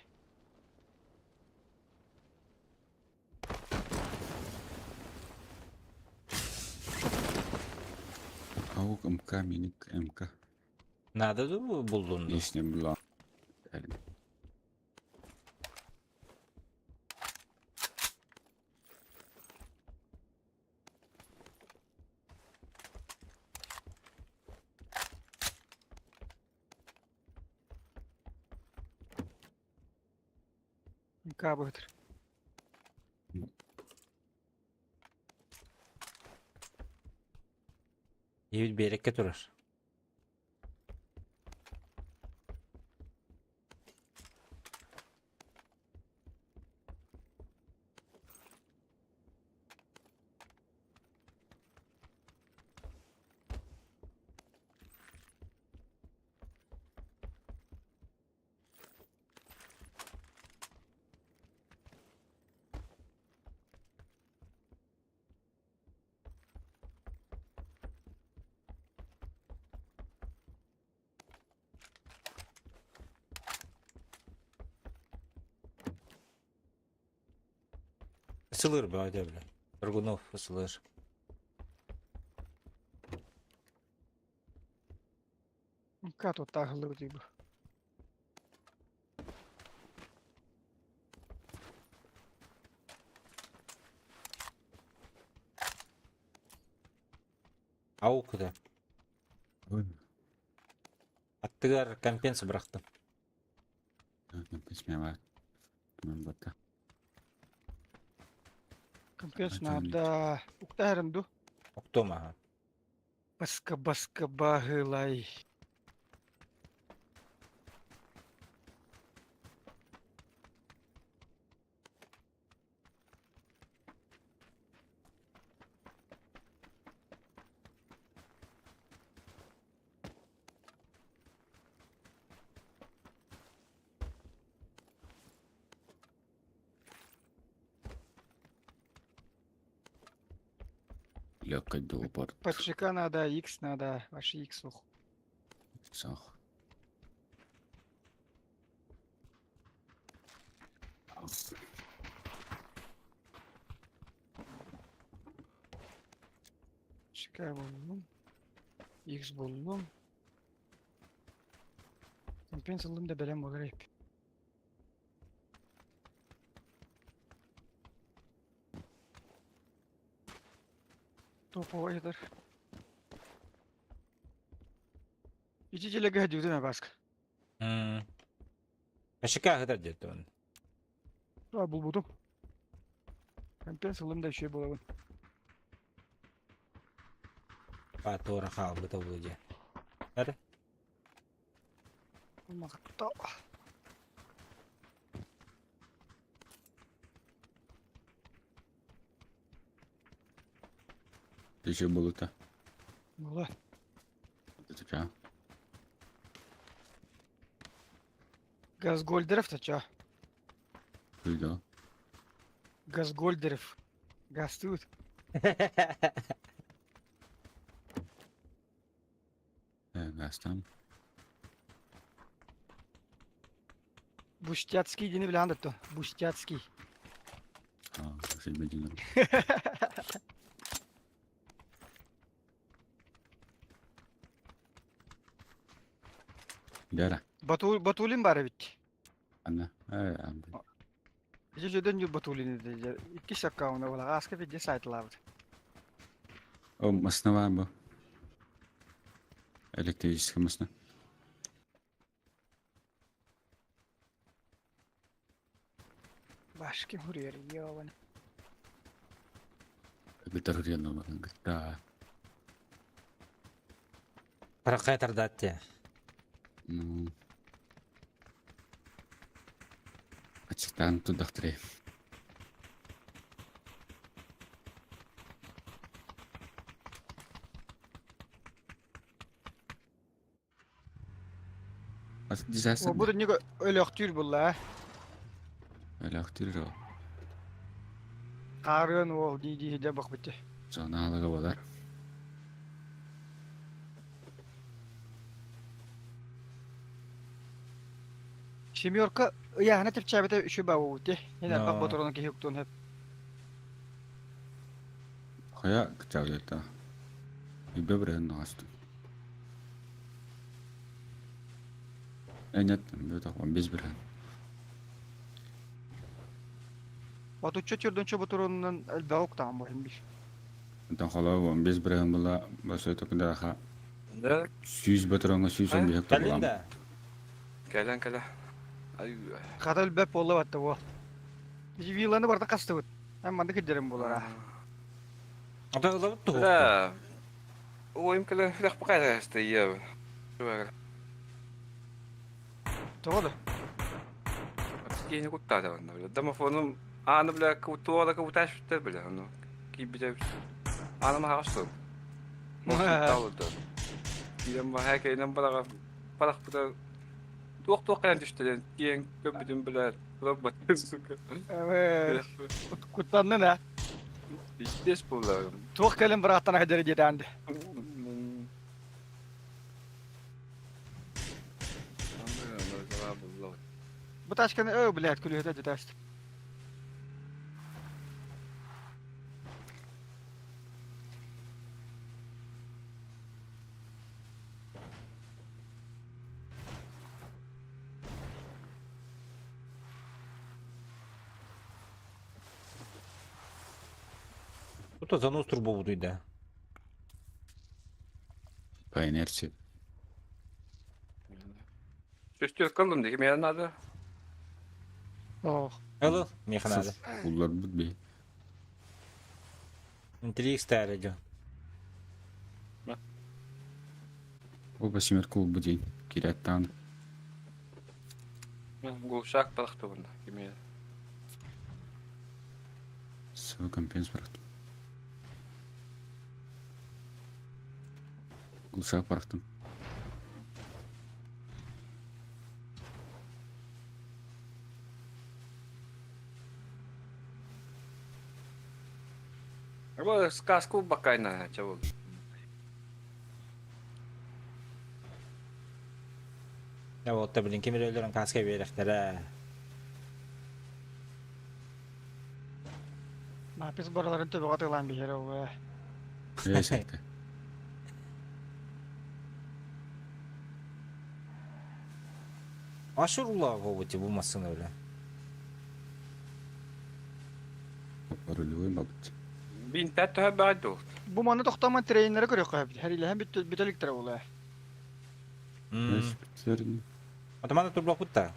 Аук МК, миник МК. Надо ду булдун ду? Лишний была. МК быһытыр. Ийбит биэрэккэ турар. Ысылыр бөҕө бile. Тургунов ысылыр. МК тут тааһыллыбыт бу. Ау куда? Аттыгар компенс бырахтым. Компенс надо. Уктаһарым ду. Октома. Баска баска баһылай. Легкий долбор. ПЧК надо, X надо, ваш X ух. Сах. ЧК буллум. X буллум. Компенс ыллым да бэлэм болар эп. Топовый этер. Ити телеге дьүдүнэ баска. Ашика хытар диэт он. А булбутум. Компенс ыллым да еще буолабын. Патора хаалбыта буолуо дии. Эр? Махта. Еще было-то. Була. Это чё? Газгольдеров то чё? Куда? Газгольдеров. Газ тут. Газ там. Буштяцкий диэни билэҕин да то? Буштяцкий. Дара. Бату Батулин баар эбит. Ана. Ай, амбы. Ити сөдөн ньур Батулин дии. Иккис аккаунта буолар. Ааска видео сайтылаабыт. О, масна бар бу. Электрический масна. Башки хуруйар, ёбан. Гитар хуруйан гитар. Паракай тардаат Ну. Ачыктаан тудахтыры. Дизастер. Бу дөньяга өлөхтүүр булла. Өлөхтүүр о. Хаарыан уол дии-дии сидэ бахбыты. Зонаалыга болар. Семерка ыйааһына чэпчээбитэ үчү баабыты. Эн элбэх боторону киһи уктуон сөп. Хайа кычаабыта. Үбэ бырыһын наҕастым. Нет, это он без бырыһын. Отучча төрдүнчө ботуруонунан элбэҕи уктаҕым бу иһин бир. Онтон холоо 15 бырыһын була басой токундараха Да. 100 ботуруоҥҥа 115 Кэллин тобулам. да? Кэлэн кэлэ. Ай. Хата өлбөт буолла батта буол. Вилланы барда хастыбыт. Эн маннык кирдэрим буолара. Ата ылабыт туһу. Да. Уойум кэлэн хүлэх бакайда ийэ. Тоҕо да? Киһини куттаата манна бля. Домофонум ааны бля туола кыбытааш бүттэр бля ону киирбитэ ааным аһаҕас суол. Мостуттаабыта. Киирэн баһаа кэлэн бараҕа барахпыта туох-туох кэлэн түстэ диэн киэҥ көрбүтүм бля турарбат сука. Куттаннын а? Пиздец буолла. Туох кэлэн бырааттан аһдары диэтээнди. Бу тачканы өө блядь күлүһүтэ дэтээст. Тут занос трубу буду да. По инерции. Сөстүр кыллым дии миэхэ надо. Ох. Алло, миэхэ надо. Улларбыт би. Интриг стары дьон. Оба семерка улбу день. Киряттан. Глушак барахтыбын кимиэ. Сыл компенс барахтым. Глушак барахтым. Бу сказку бакайна чабыл. Я вот блин, ким өлөрөн каска биэрэхтэрэ. Напис бараларын төбөҕө тыылаан биһэр ол. Эсэкте. Ашыр улаа бу массыына бля. Рулевой бабыт. Бинтэ төһө баҕай дуу? Бу маны тохтоомон тренеры көрүөххэ сөп. Хэрилэһэн бүтэликтэрэ буолуо. Атамана турбаппыт да.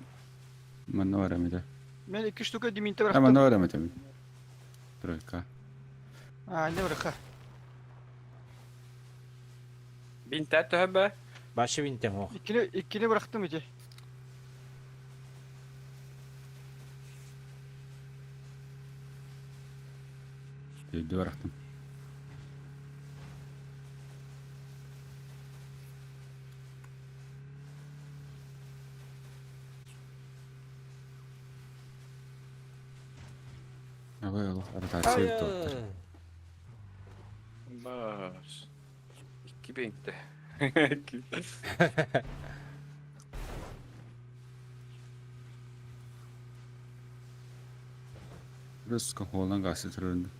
Манна бар эмитэ. Мен икки штука диминте А бырахтым. манна бар эмитэ. Тройка. А, не быраха. Бинтэ төһө баа? Башы бинтем ох. Иккини иккини бырахтым ити. Өйдө барахтым. Абай олох ротация тоттор. Бас. Икки бинтэ. Русска холан гасы турарында.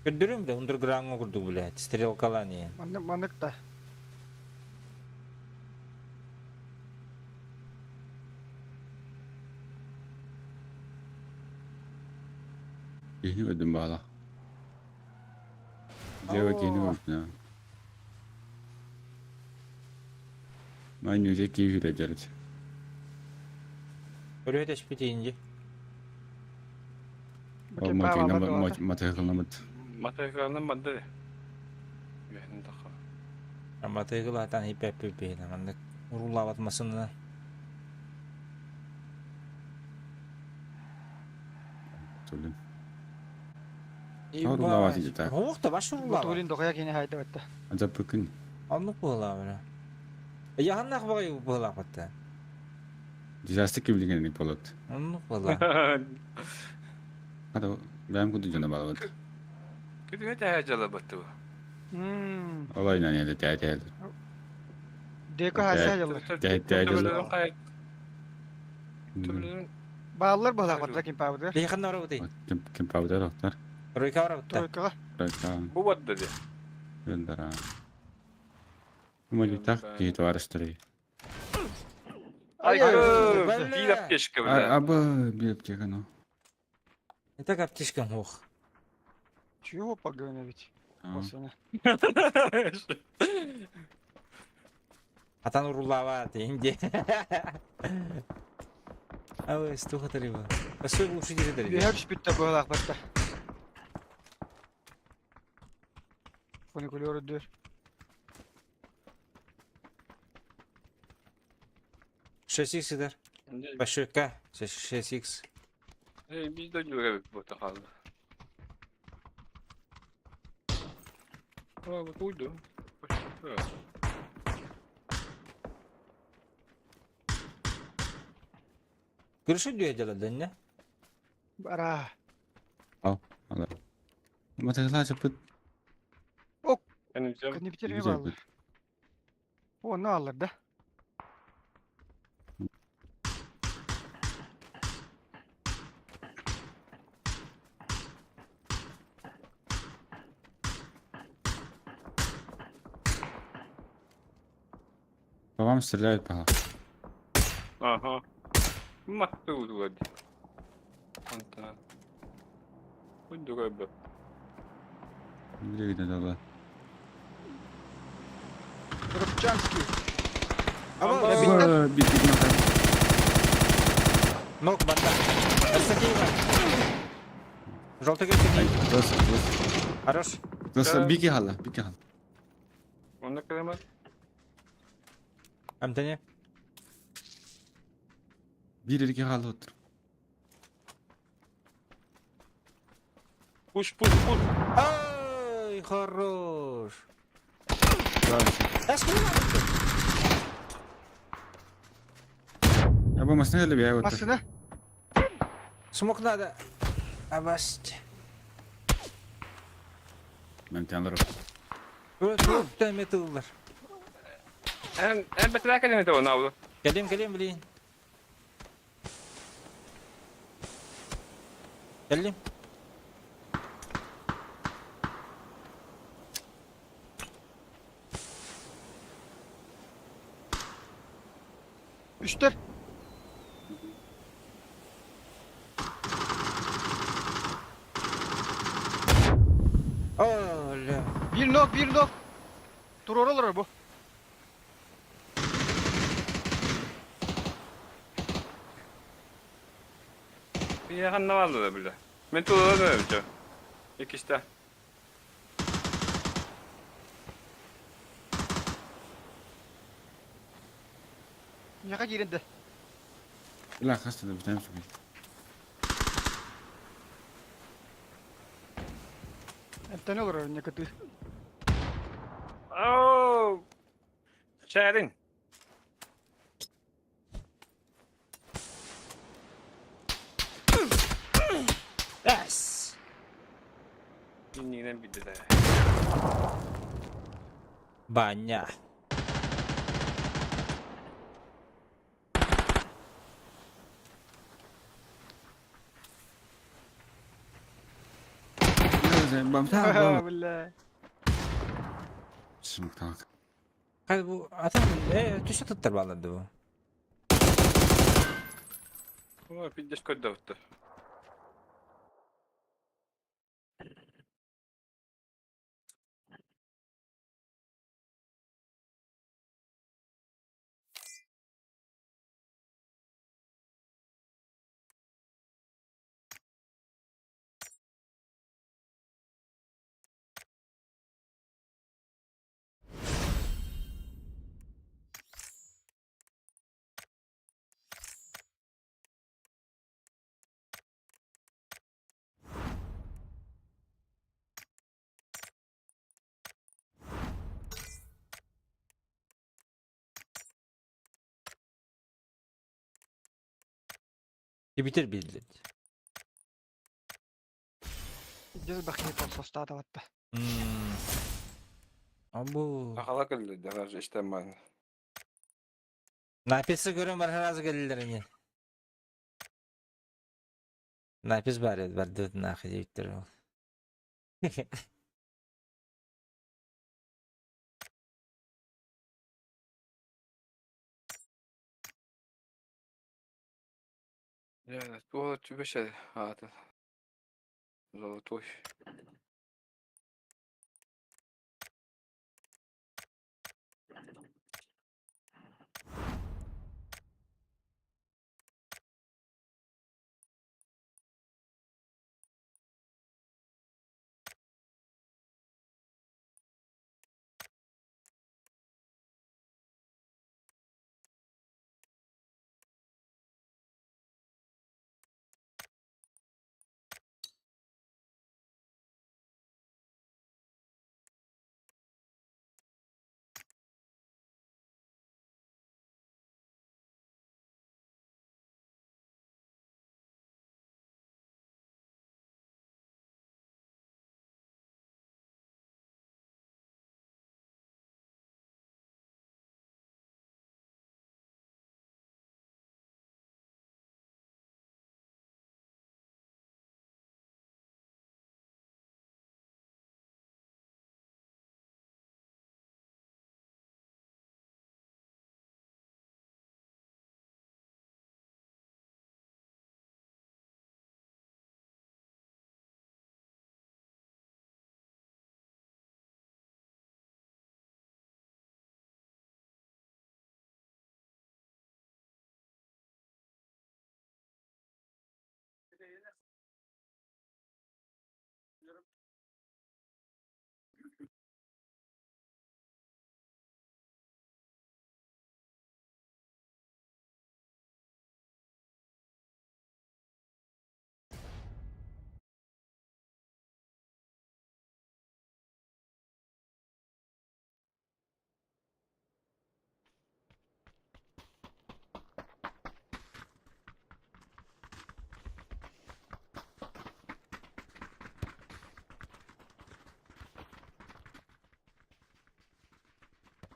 Көрдөрүм да ундерграундга курдук блядь, стрелкалаан иһэн. Маннык маннык да. Киһини көрдүм баала. Дьиэбэ киһини көрбүтүн. Манньыыта киһи дьарыт. Өрүһэ түспүт инди. Матыгыламыт. Матыгыланан барды. Үөһүн таха. Матыгылатан хиппеппи маннык урулаабат масынынан. Тулун. Урулаабат идета. Ох, да баш урулаабат. Тулин дохуя кини хайда батта. Ажаппыкын. Оннук буолаабына. Яханнах багай буолаабатта. Дизастер кибилигени болот. Оннук буолаа. Хата бэйэм курдук дьоно баалабыт. Күтүҥэ тэһэ дьалабатты бу. Олай нанеда тээ тээ. Деко хаса дьаллар. Тээ тээ дьаллар. Бааллар буолаабатта ким паабыта. Лейхан орабыты. Ким паабыта доктор. Тройка орабытта. Тройкаға. Тройка. Бу бадды де. Öldür Умалитах киһи товарищтары. Ай, биир аптечка бля. Абы биир аптека ну. Это аптечка ох. Чего погоня ведь? Атан урулава тенде. Ой, стуха тарива. Постой лучше дери. Бэһэр түспүттэ быһалаах батта. Фуникулер үрдүр. 6х идар. Башка 6х. Biz de görev bu takaldı. Aa bu uydu. Görüşü diyor дьалалланна. Бара. Ал, ала. Матыгла чапыт. Ок. Кини битерме бааллар. Оны аллар да. По вам стреляют, ага. Ага. Матты удулади. Антон. Удугай бы. Где дала? Рубчанский. Аба, бит Ног банда. Астакеева. Желтый кельтин. Хорош. Дос бики хала, бики хала. Онда калема. Амтане. Бир эрки хала отур. Пуш, пуш, пуш. Ай, хорош. Аба машина ли бия Машина? Смок надо. Абасть. Мен тянлар. Өт, метыллар. Эн, эн бетелә кәлеме дә оны. Кэлим, кэлим, блин. Кэлим. Үстер. Оля. Bir nok, bir nok. Тур оралар бу. Яханна алды да биле. Мен тулы да биле. Икиште. Яка киренде. Ла хаста да битәм суги. Эмтен олор не кыты. Оу! Шәрин. Yes. Иннинен бидде да. Баня. Бля. Смыктаак. Хай бу атын э түсэ туттар бааларды бу. О, пиздец көрдөбүттэр. Кибитер билдит. Дьыл бахи состаатабатта. Абу. Сахала кэллэ даже истэн баан. Написы көрөн барар аз келдилер эне. Напис бар edi, барды нахы дейттер ол. Я туола түбэшэ аата. Золотой.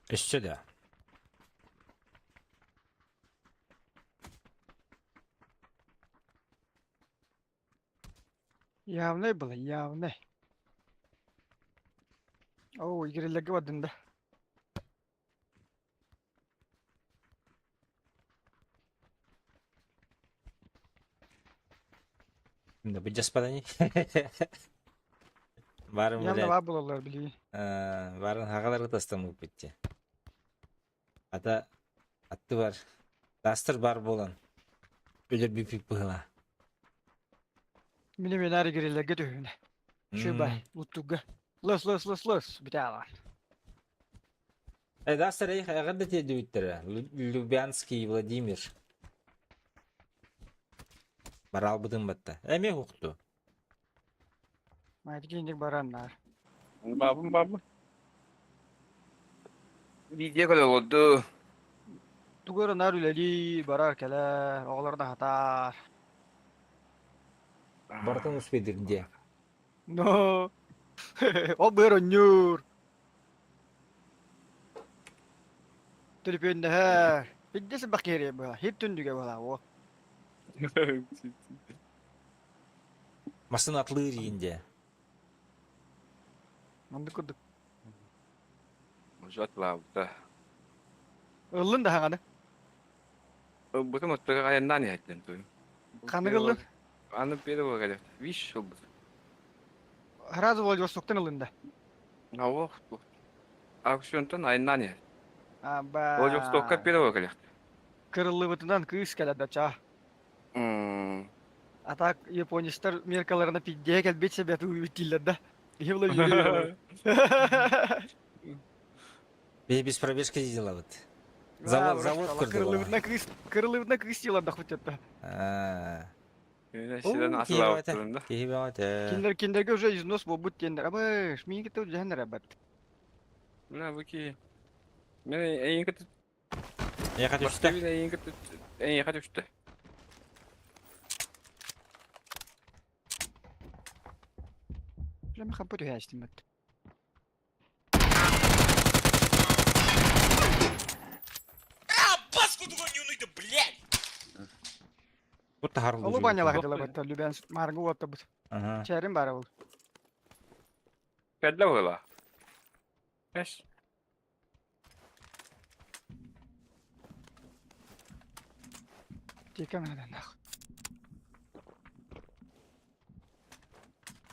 Өссө да. Явный было, явный. О, игрелерге бардın да. Да быдьаспадани. Барын Явно блядь. бар булалар били. Барын хагалары тастан битти. Ата атты бар. Дастыр бар болан. Өлөр бипик быһыла. Мини мен ары игрелерге түһүнэ. Шубай, луттуга. Лыс, лыс, лыс, лыс. Бите алар. Э, Дастыр эй, агырда тедүттер. Любянский Владимир. Барал бытын батта. Эме хукту. Майдикиндик бараннар. Бабым бабы. Видео көрө олорду. Тугара нар үлели барар келер, оҕолорун аһатар. Бартын успедир где. Но. Ол быар онньуур. Төлөпүөннэһэр. Бидде сыбах киһириэ буола. Хир түндүгэ буола о. Масын атлыр инде. Маннык курдук. Уже атлаабыта. Ыллын да хаҥаны. Ылбытым оттуга айаннаан иһэттэн туйум. Ханнык ыллын? Аны первого кэлэ. Виш ылбыт. Сразу Владивостоктан ылын да. Ауох. Аукционтан айаннаан иһэр. Аба. Владивостокка первого кэлэхт. Кырыллыбытынан кыыс кэлэ да чаа. А так японецтар меркаларына пиздее кэлбит себе тууйбут дииллэр да. Киһи була үөрүү. Биһи без пробежки делабыт. Завод, завод курдук. Кырылыбытына кыыс, кырылыбытына кыыс дилар хотят. Сирен асылаабыттарын да. Киһи бөҕөтө. Кинилэр кинилэргэ уже износ буолбут диэннэр. Абыш, миигин кытта дьэһэннэр абат. Мына бу киһи. Мен эйин кытта Эйиэхэ түстэ. Эйин кытта эйиэхэ түстэ. Бля, хаппы түһээстим бат. Бу таһар Олу банялах дылабат, Любен маргы уоттабыт. Чэрин бара ол. Кэллэ буола. Эс. Тикэн аданах.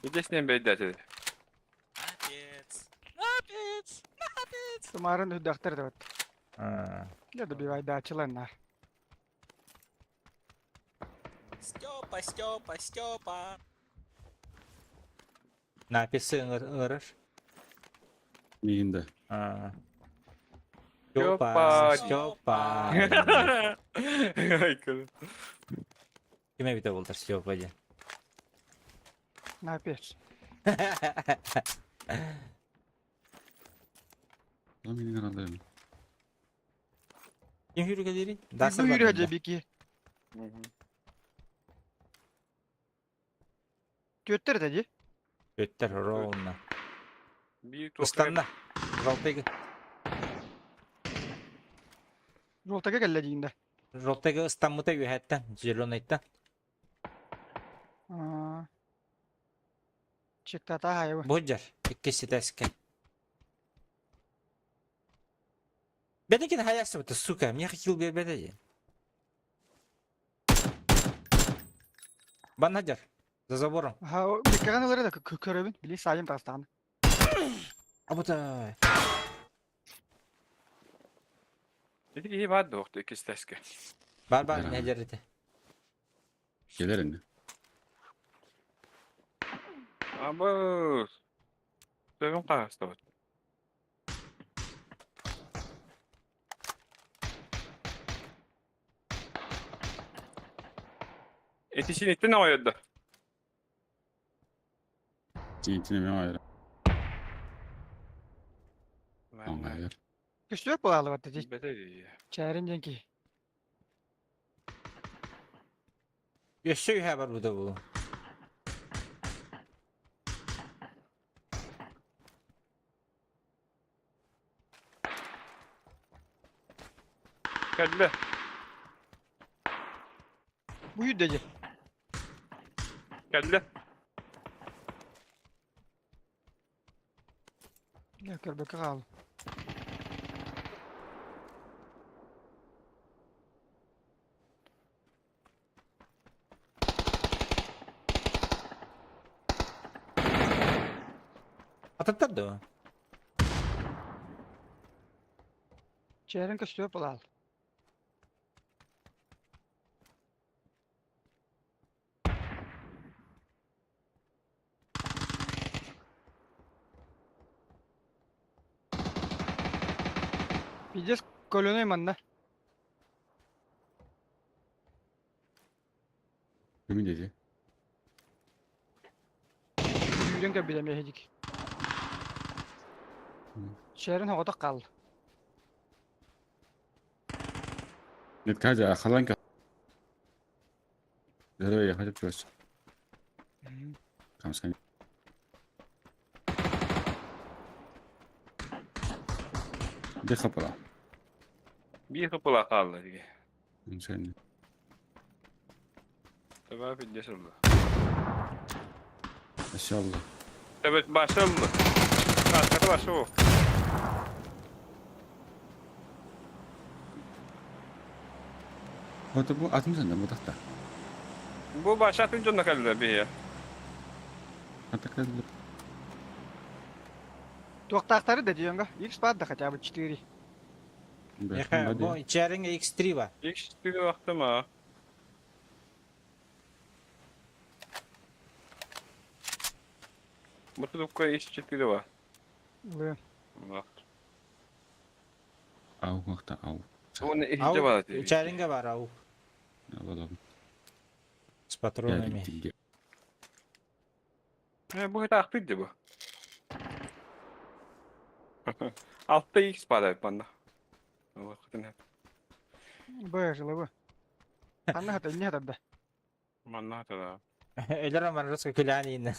Идесинен бэйдэтэ. Тумарын үрдэхтер да бат. Я добивай дачыланнар. Степа, Степа, Степа. Написы ыҥырар. Миигин да. Степа, Степа. Ким эбитэ буолтар Степа диэн? Напец. Lan миигин ыҥыраллар. Ким сүүрүкэлиирий? Бу yürü бики. Түөттэр да дии. Түөттэр ровно. Ыстанна. Жолтайга. Жолтайга кэллэ диин да. Жолтайга ыстаммыта үөһэттэн, зеленайтан. Чектата хайы. Бу дьар, иккис ситэскэ. Бэдикин хайасыбыта, сука, миэхэ килл биэрбэтэ дии. Банна дьар, за забором. Ха, миккаҕын ылары да көрөбүн, били саайым таастаҕына. Абытай. Ити киһи баар да охто иккис тэскэ. Бар бар, не дьэр ити. Келер ини. Абы. Сөбүн хаастабыт. Итисиниттэн оҕойордо. Тиинтин эмиэ оҕойор. Оҥойор. Көстүөк буолаалыбат дии. Чээрин диэн киһи. Өссө үһэ барбыта бу. Кэллэ. Бу yürüdü. Кэллэ. Я көрбөккө хаал. Ататтар дуо? Чээрин көстүө булаал. Пиздец көлөнөй манна. Кимин диэти? Сүүрэн кэлбит эмиэ иһидик. Чээрин оҕотох хаалла. Нет, Катя, халанка. Здорово, я хочу просто. Камскан. Где хапала? Биир хапала хаалла дии. Иншалла. Таба пиздец ылла. Иншалла. Тэбэт баша ылла. Каската бар шоу. Вот бу атын дьонно бутахта. Бу баша атын дьонно кэллилэр биһиэ. Ата кэллилэр. Туохтаахтары да диэҥҥэ X баар да хотя бы 4. Миха, бу чариҥ X3 ба? X4 вахтыма. Бу тутукка X4 ба. Лы. Ау, махта, ау. Уонна иһдьэ баар этэ. Чаринга бар ау. Балам. С патронами. Э, бу это ахтыр дии бу. Алта X падает манна. Б, жылыбы. Ханна хата, инне хатарда. Манна хата Өлөр маррыска күлээн ииннэ.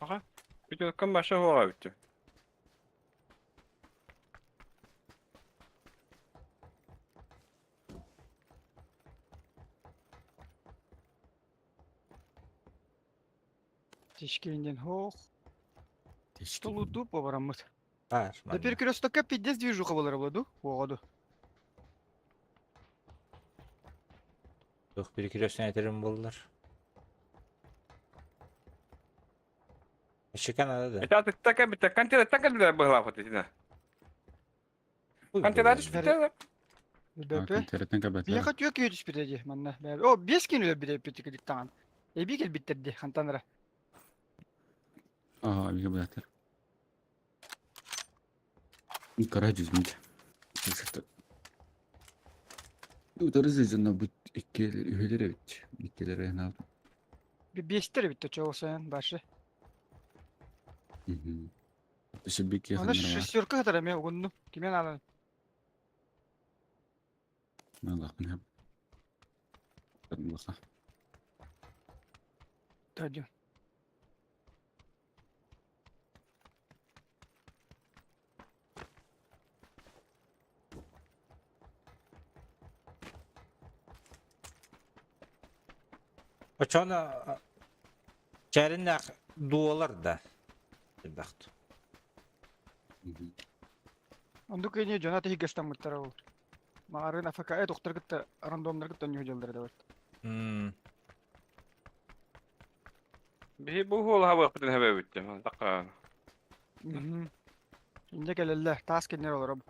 Аха. Бүтүккэн баша хуаға бүттү. Тишкинден хоох. Толуду побараммыт. Бар. Да перекрестокка пиздец движуха болар буолду. Оҕоду. Туох перекресток этерим буоллар. Ещека надо да. Это атыттака битэ кантера кэлбилэр быһылаах итинэ. Кантера түспүтэ. БП. Биэхэ түө киһи түспүтэ дии манна. О, биэс киһини өлөрбүтэ эппит кырдьыктаҕын. Эбии кэлбиттэр дии хантан эрэ. Аа, бигэ быһатар. Кара жүзмүт. Утары сылдьанна бу иккилэр үһүлэр эбит. Иккилэр айанаабыт. Биэстэр эбит чоҕусайан башы. Өссө Аны шестерка хатар эмиэ угунну. Кимэн аалан. Аллахпын хэп. Тадю. Очоно чариннах дуолар да. Элбэхт. Ондук кини дьоно тиһиггэстаммыттара ол. Маҕарын АФК тохтор кытта рандомнар кытта ньүһүдьэллэр да бэрт. Биһи бу хуол хабыахпытын хэбэбит такка. Инде кэлэллэр, таас кинилэр олороб.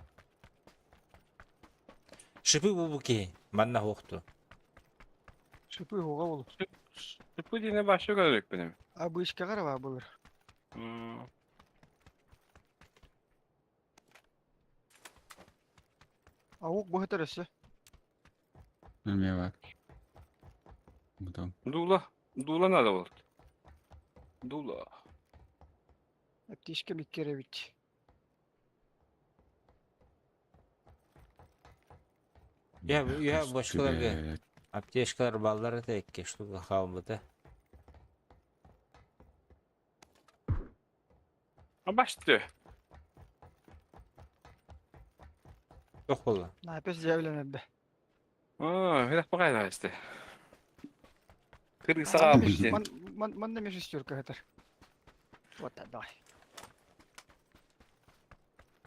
Шипы бубуки манна хуохту. Шипы хуга ол. Шипы дине башы көрөкпүнүм. Абышкаҕа эрэ баар буолар. Аук быһытар өссө. Эмиэ бар. Потом. Дула. Дула надо вот. Дула. Аптечка миккер эбит. Я я башкаларга аптечкалар баллар это икки штука хаалбыта. Абашты. Туох буолла? Напес дьээбилэнэрдэ. Аа, хилэх баҕайы истэ. Кыргысаҕа биште. Манна эмиэ шестерка сытар. Вот так давай.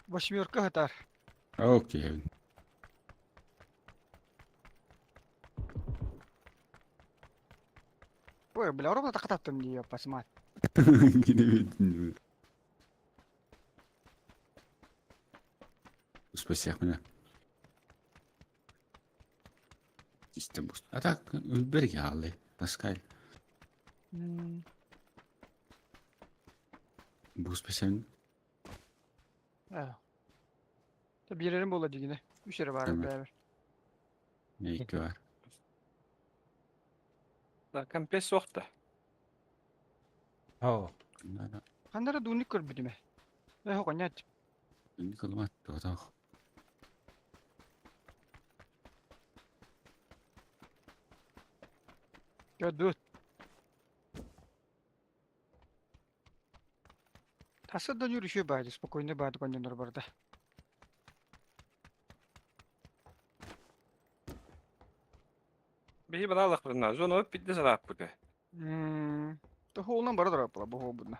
Восьмерка сытар. Окей. Ой, бля, ровно тахтаттым дии, пасмат. Спасибо, меня. А так, өлберге алды, Паскаль. Бу спасибо. Биэрэрим буолла дигинэ. Үс эрэ баар бэйэбэр. Икки бар. Компес суохта. Оо. Ханна эрэ дууннук көрбүтүм ээ. Ээ, оҕонньот. Кылымат, тоҕотох. Көрдүт. Таса да нүр үшө баады, спокойно баады коннонор барда. Биһи бараалахпытына, зона питте санааппыта. Тоһуолунан бара турар буһуобунна.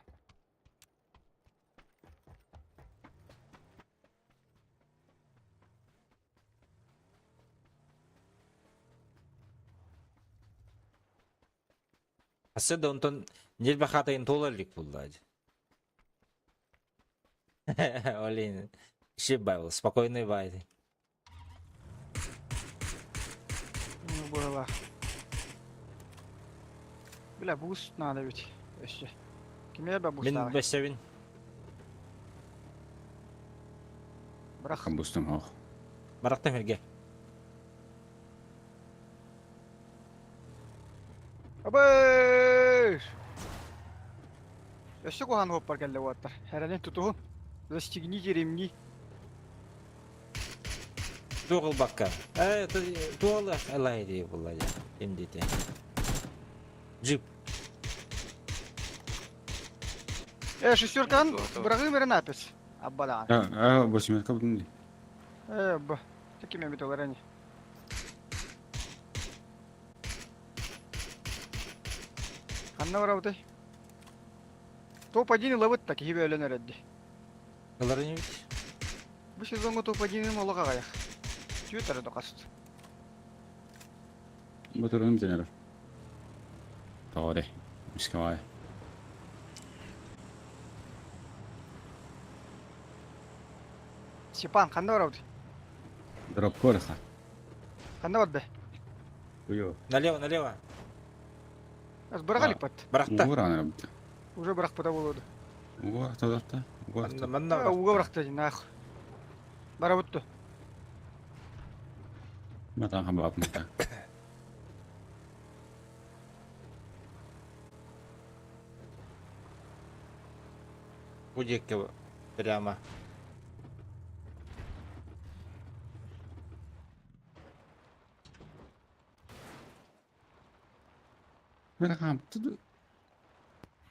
Асы да онтон ньирбэ хаатайын туола илик булла. Олин, шип байыл, спокойный бай. Ну, было. Бля, буст надо ведь. Өссө. Кимиэ да Мин бустаах. бэссэбин. Бырах. Бустум хоох. Барахтам хэргэ. Абыш! Өссө куһаҕан уоппар кэллэ уоттар. Эрэнин тутуһун. Застегните ремни. Туох ылбакка. Э, туох ылай дии булла дии. Ким диэтэ. Джип. Э, шестеркан быраҕыым эрэ напис. Аббадаан. А, восьмерка будун дии. Э, б. Таким эбит олар ини. Ханна барабытай? Топ-1 ылабыт да киһи бөөлөн эрэрди. Ылар инибит. Бу сезоҥҥа топ-1 олох аҕыйах. Түөрт эрэ докаст. Батырым тенер. Тоҕо Мискавай. Степан, ханна барабыт? Дропкорха. Ханна барда? Уйо. Налево, налево. Аз быраҕа иликпат. Барахта. Угур анарабыт. Уже бырахпыта буолуоду. Угур тадатта. Угур. Манна манна Уга бырахта наах. Барабыт Матан хабап мата. Бу диэкке прямо. Мера хамты.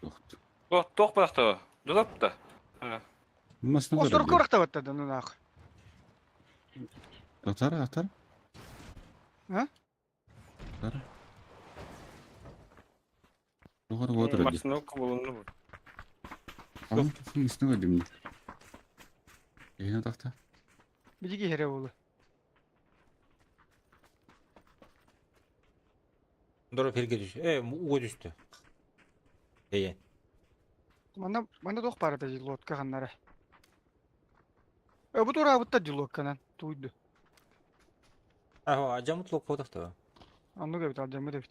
Тохт. Туох бырахта? Дулапта. Масна Осторку бырахта баттады ну наах. Татар, татар. А? Татар. Тугар вот ради. Машина кубулунну. Ам, мисны дим. Эйна тахта. Биһиги хере буолу. Дороп хэргэ түс. Э, уга түстү. Эйе. Манна манна туох баар этэ лодка ханнара. Э, бу тураабытта дии лодканан тууйду. Ахо, ажамыт лок фотохто. Оннук эбит алдьаммыт эбит.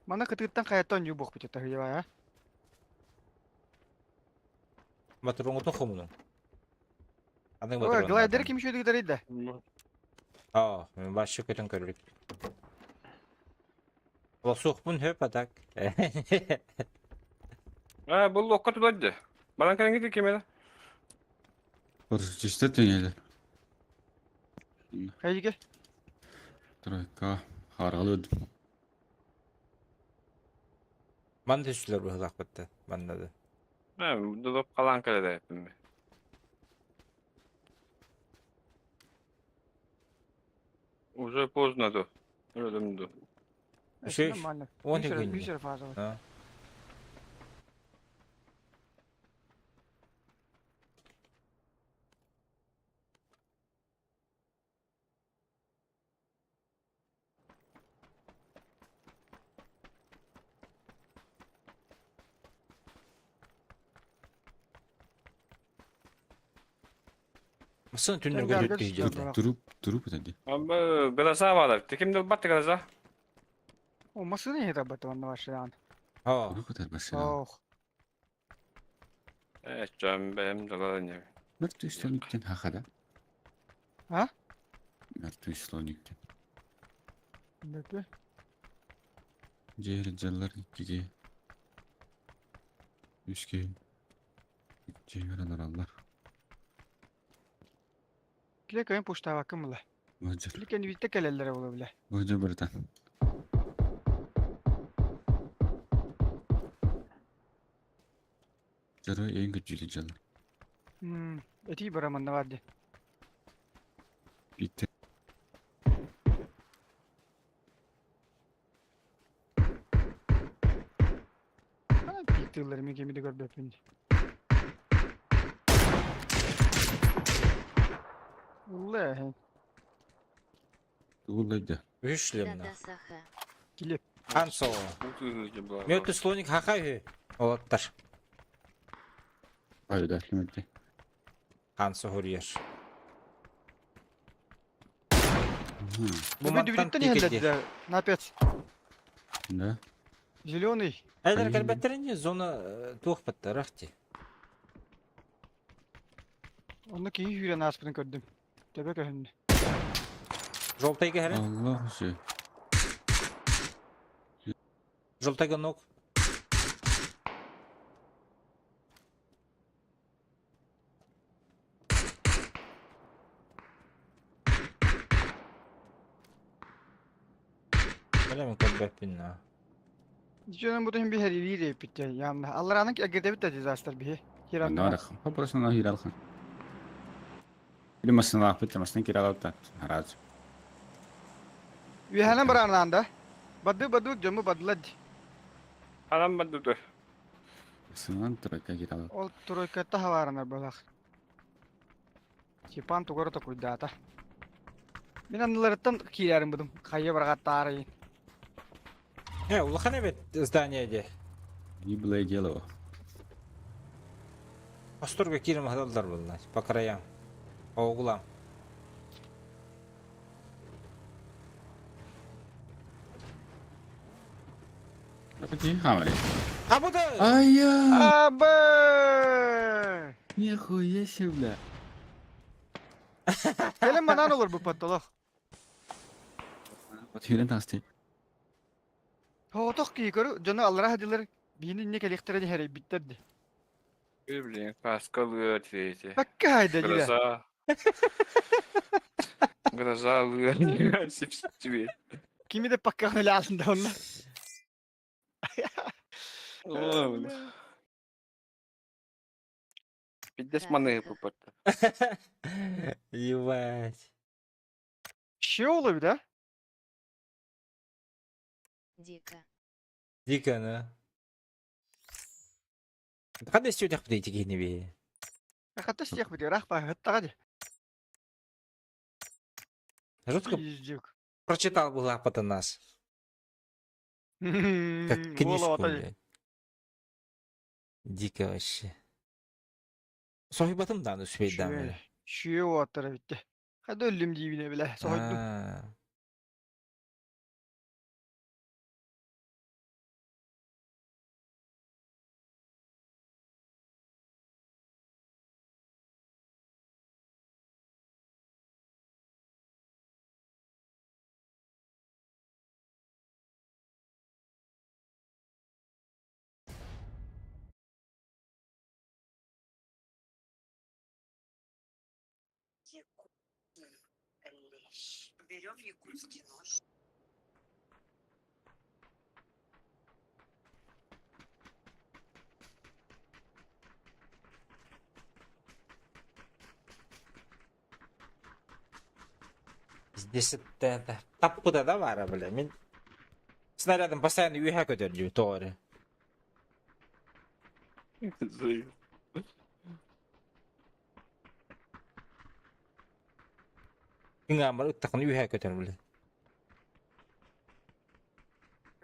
Манна кытыыттан хайаттан оонньуу буохпут этэ а? Батыроңутун хомунун. Аның Ой, батырон. глайдер ким еще да? Аа, мен башы көтөн көрүлүк. Лосуохпун хөп атак. А, бұл локка тулады. Баран кәңгіді кемеді. Короче, теңелер. Хайге. Тройка. Харалы. Ман төсүлөр быһылаах бытты. Маннады. А, дулап қалан кәледі әппім. Уже поздно ду. Өлім ду. Үшей, Нормально. он Бүүсер- күн. бүүсер фаза бар. А. Масын түннөргө Тенгарга өттү түстүлөр жерде. бирок. Туруп, туруп эти. Абы, голоса бар. Кимді батты голоса? О, машина не работала на вашей ан. Аа. Туруп это машина. Ох. Э, жам бәм даланы. Мертвый слониктен хахада. А? Мертвый слониктен. Бөпө. Жер жаллар иккиге. Үчке. Жер алар. Киле көйөн пуштаба кым була. Божер. Билкен битте келелер була биле. Божер братан. Жарой эң күчүлүү жаллар. Эти бараман бар ди. Битте. ытыыллар мин кими да көрбөппүн. Улла эһэ. Тугуллайда. Үһүс шлемна. Да-да, Саха. Килип. Хан Соло. Мертвый слоник хаха үһү. Олаттар. Айда, кимэтти. Хан соһуруйар. Бу Бу мантан дүбүрүттэн тикирди. иһэллэр напец. Да. Зеленый. Эдэр кэлбэттэрин зона туох баттар ахти. Онно киһи сүүрэн ааспытын көрдүм. Төбө көһүннэ. Желтайга хәрен. Аллах же. Желтайга ног. Бэлэм көрбөппүн на. Дьонум бу туһун биһэр илии эппит яамна. Аллараанын эгирдэбит да дизастер биһи. Хирантан. Нарах. Попросил на хиралхан. Или машиналаахпыт, машина киралалта. Хараз. Үөһэнэн барааннаан да. Бады бады дьому бадылар ди. Анам бадды. Сынан тройка киралал. Ол тройката хаваарынар балах. Степан тугары токуйдаата. Мин анныларыттан киирэрим будум. Хайа барҕаттаарайын. Э, улахан эбит здание де. Гиблое дело. Осторга киирэн маһалалар булла. По краям. По углам. Хамари. А бу да! Ай-я! Абы! Нихуя себе, бля. Кэлин манан олор бу паттолох. Вот хирен тасты. Тоотох кии көрү дьону аллара хадилар биһини инне кэлиэхтэрэ диһэрэй ди. Блин, каска лыа третья. Бакка хайда диле. Гроза. Гроза лыа. Тебе. Кими де пакка өләсінде онна. Пиздец маны попадта. Ебать. Şey oluyor да? Дико. Дико, ну. Хадда истиотэх бит киһини би. Хатта стех бит рах па хаттага ди. Жутко Пиздюк. прочитал была по нас. Как книжку, блядь. Дико вообще. Соһуйбатым дааны үсүбэйдаан бile. Шүйе оттара битте. Хада өллүм диибине биле. Соһойдум. Аа. Берем якутский нож. Здесь это таппыта да бара, бля. Мин снарядом постоянно үһэ көтөрдүү тоҕо Кыҥаамар ыттахына үһэ көтөр, бля.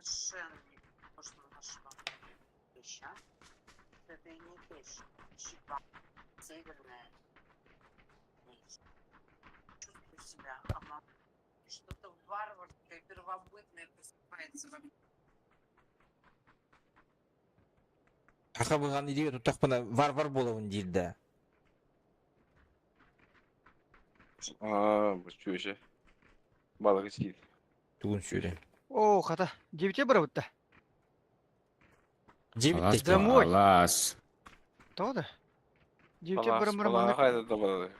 Совершенно не похож на нашего леща. Это не печь. Чипа. Северная. Чувствую себя ама Что-то варварское, первобытное просыпается во мне. Хаха быһан илиигэ туттахпына варвар буолабын диир да. Аа, бу чүөшэ. Балыгы сиир. Тугун сүрэ. О, хата. Дебите барабытта. Дебит Домой. Алас. То да. Дебите Балас, барамыр балаға маннык қайда да балады.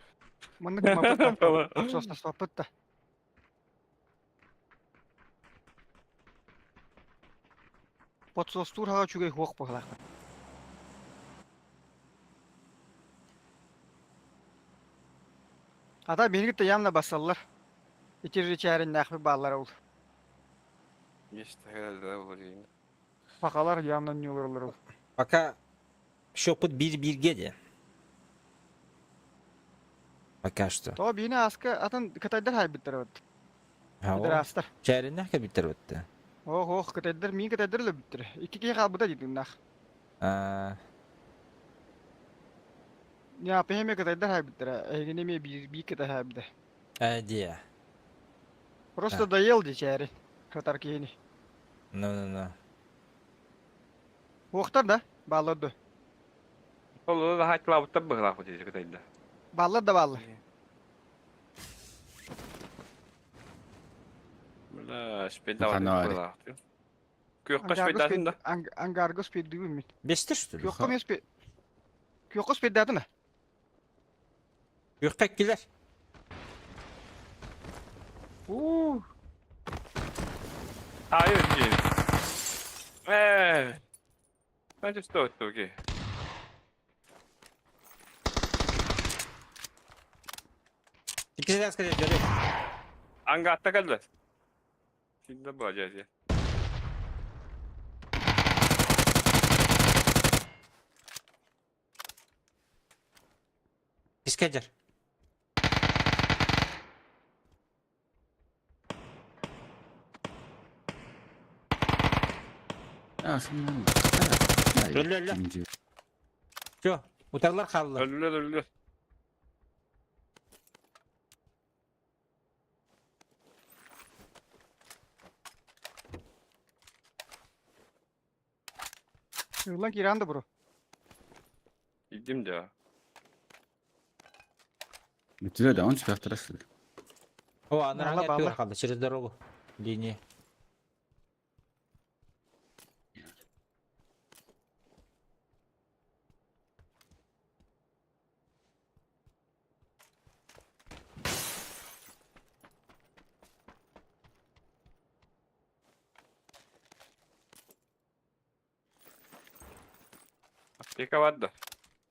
маннык мапытта. Сосна сапытта. Подсостур хага чугай хуак пахлах. Ата бенигит явно басаллар. Итир чәрин нахы баллар ул. Есть да болар. Пакалар явно не олар ул. Пока счеппут биир-бииргэ диэн. Пока что. Тоҕо биини ааска атын кытайдар хайбыттар эбит. Пидорастар. Чээриннэх кэбиттэр бытты. Ох, ох, кытайдар, миин кытайдар өлөбүттэр. Икки киһи хаалбыта дии тыыннаах. Я пэһэме кытайдар хайбыттара. Эһигини эмиэ биир биир кытай хайбыта. Э, диэ. Просто доел дии чээрин. Кытар киһини. Ну-ну-ну. Уохтар да? Бааллар да. Ол хаачылаабыттар быһылаах дии кытайда. Бааллар да бааллар. Бля, спидават быһылаах. Күөххэ спидатын да. Ангарго спиддүүбүн мин. Бестер что ли? Күөххэ мен спид. Күөххэ спиддатын да. Күөххэ килер. Уу. Айы диэн. Ээ. Значит, что это окей. Иккисинэн сказать, дьөрү. Ангаатта кэллэ. Синде баадьа. Искендер. А, шуннан. Өллө, өллө. Все, утарлар хааллар. Өллө, өллө. Ыллан киирэн да бро. Идим да. Бүтүлэ да, он сүпэхтэрэ О, анараа Баалла, баалла. хаалла через дорогу. Линия. Аптека бар да.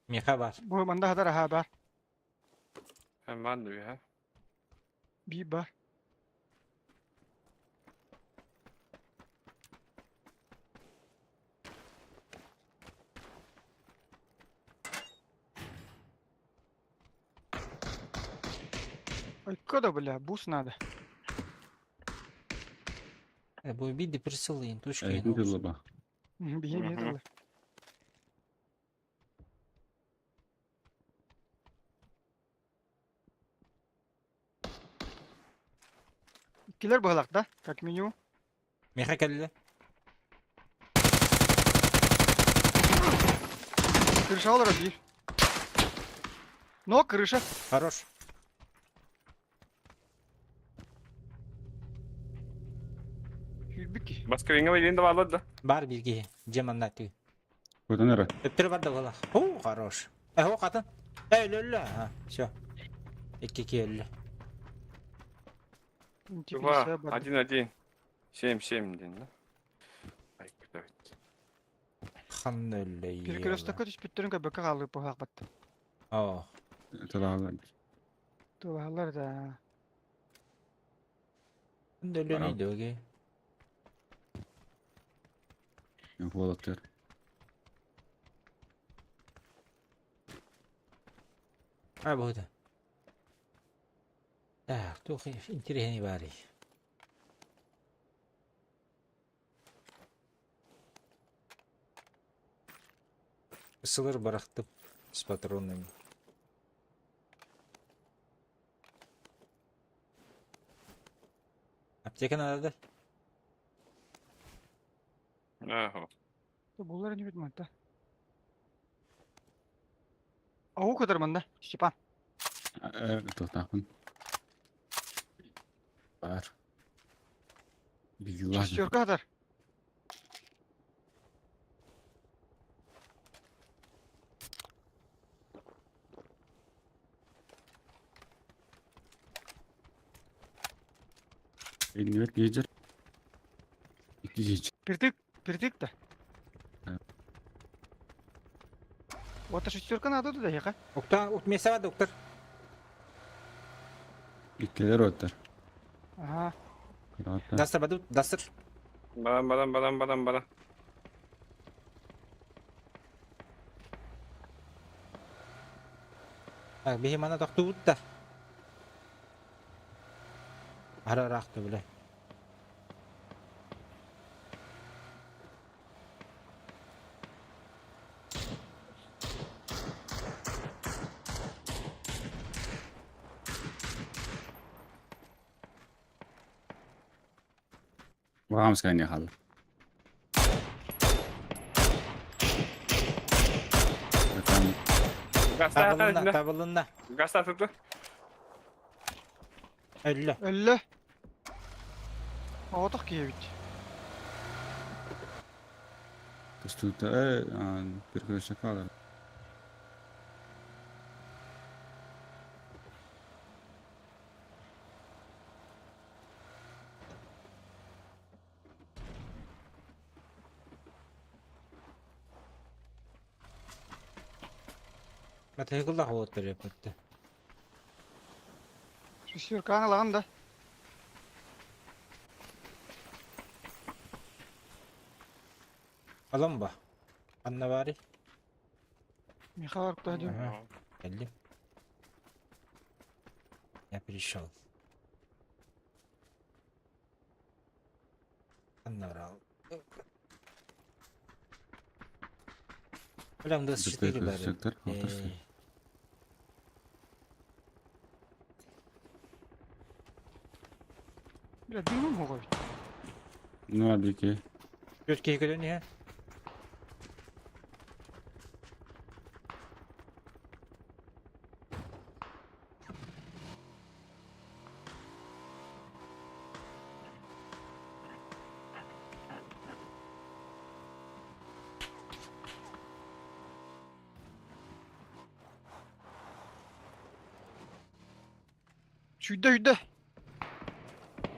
Миха бар. Бу манда хатар аха бар. Hemen diyor ha. Би бар. Ой, куда, бля, бус надо. Э, бу биди присылын, тушки. Эйгин тыллаба. Биһи Мгм. тылы. Иккилер быһалак да, как минимум. Миха кэллэ. Крыша олорор биир. Но крыша. Хорош. Сүүрбүт киһи. Баска винга билин да баалар да. Бар бирге. Жеманна түй. Кутан эрэ. Өттөрү бар да буолар. О, хорош. Э, о, хатын. Э, өлө, өлө. Ага, все. Икки өллө. Два, Интересная барда. один, один. Семь, семь, один, да? Ай, блядь. Хан өллө. Перекрестокка түспүттэрин көрбөккө хаалыы быһаахпат. О, Тылаалар. Тулаһаллар да. хан өллө Барам. не дөге. Инфологтар. А, бууда. Так, тух интересный барый. Сылыр барахтып с патронами. Аптека надо, да? Ага. Буллар не видно, да. Ау кытар манда, Степан. Тохтаахпын. Бар. Бигилар. Шестерка кытар. Иннибет гейджер. Икки гейджер. Притык, притык да. Да. Вот шестерка надо туда, яха. Укта, укмесе бар, доктор. Иккилер оттар. Ага. Кырааттар. Дастыр баду, дастыр. Барам, барам, барам, барам, барам. Так, биһи мана тохтуубут да. Ара ыраахта бile. Ваҕамскай не хаалла. Табылынна, табылынна. Гастатыты. Өллө. Өллө. Оҕотох киһи эбит. Көстүүтэ перекресток хаалар. Матыгыллах уоттар yapıttı. Шестерканы ылаҕын да. Алан ба. Анна баары. Михаил Аркадьевич. Ага. Кэллим. Я пришел. Анна Прям 24 бары. Бля, дымым оҕо эбит. Ну, абики. Түөрт киһи көрөн иһэ. Сүүрдэ сүүрдэ.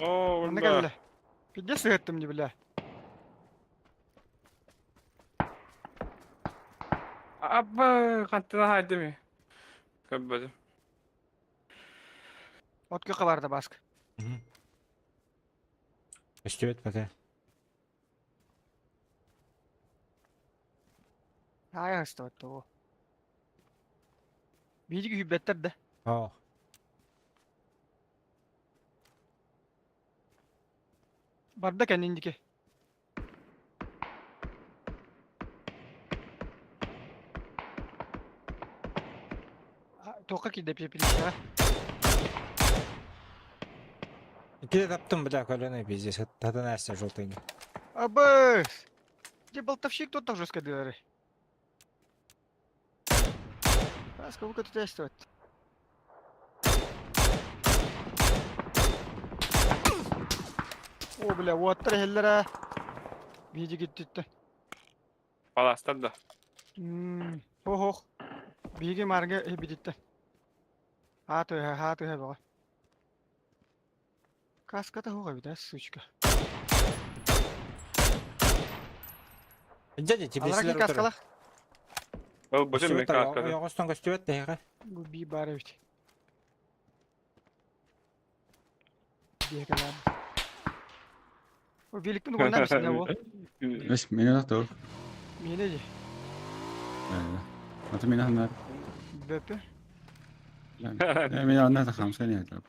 Оо, Манна ула. кэллэ. Пиздец сыһыттым дии бля. Абба, хантан хаайдым. Көрбөтүм. От күөххэ барда Бааска. Көстүбэт пока. Аайа ыстыбат того. Биһиги үһүйбэттэр да. Оо. Барда кэннин диэки. Туохха киирдэ пепелищеҕэ? Иккитэ таптым, бля, коленой пиздец. Это Настя желтый. Абыс! Где болтовщик тот тоже скадыры. А, сколько тут действовать? О, бля, уоттар иһэллэр Биһиги киттиттэ. Паластар да. Ох, Биһиги марга иһибититтэ. Аат ыһа, аат ыһа бөҕө. Каската суох эбит, ээ, сучка. Дядя, тебе Алара силер каскалах. Ол бу мен каскада. Ойоҕостон көстүбэт тэһэҕэ. Бу би бар эбит. Биэкэлээн. О, великпин угунна бисинэ о. Эс, меня то. Миэнэ дии. Аты меня ханнар. Бөпө. Меня анна хамса не это.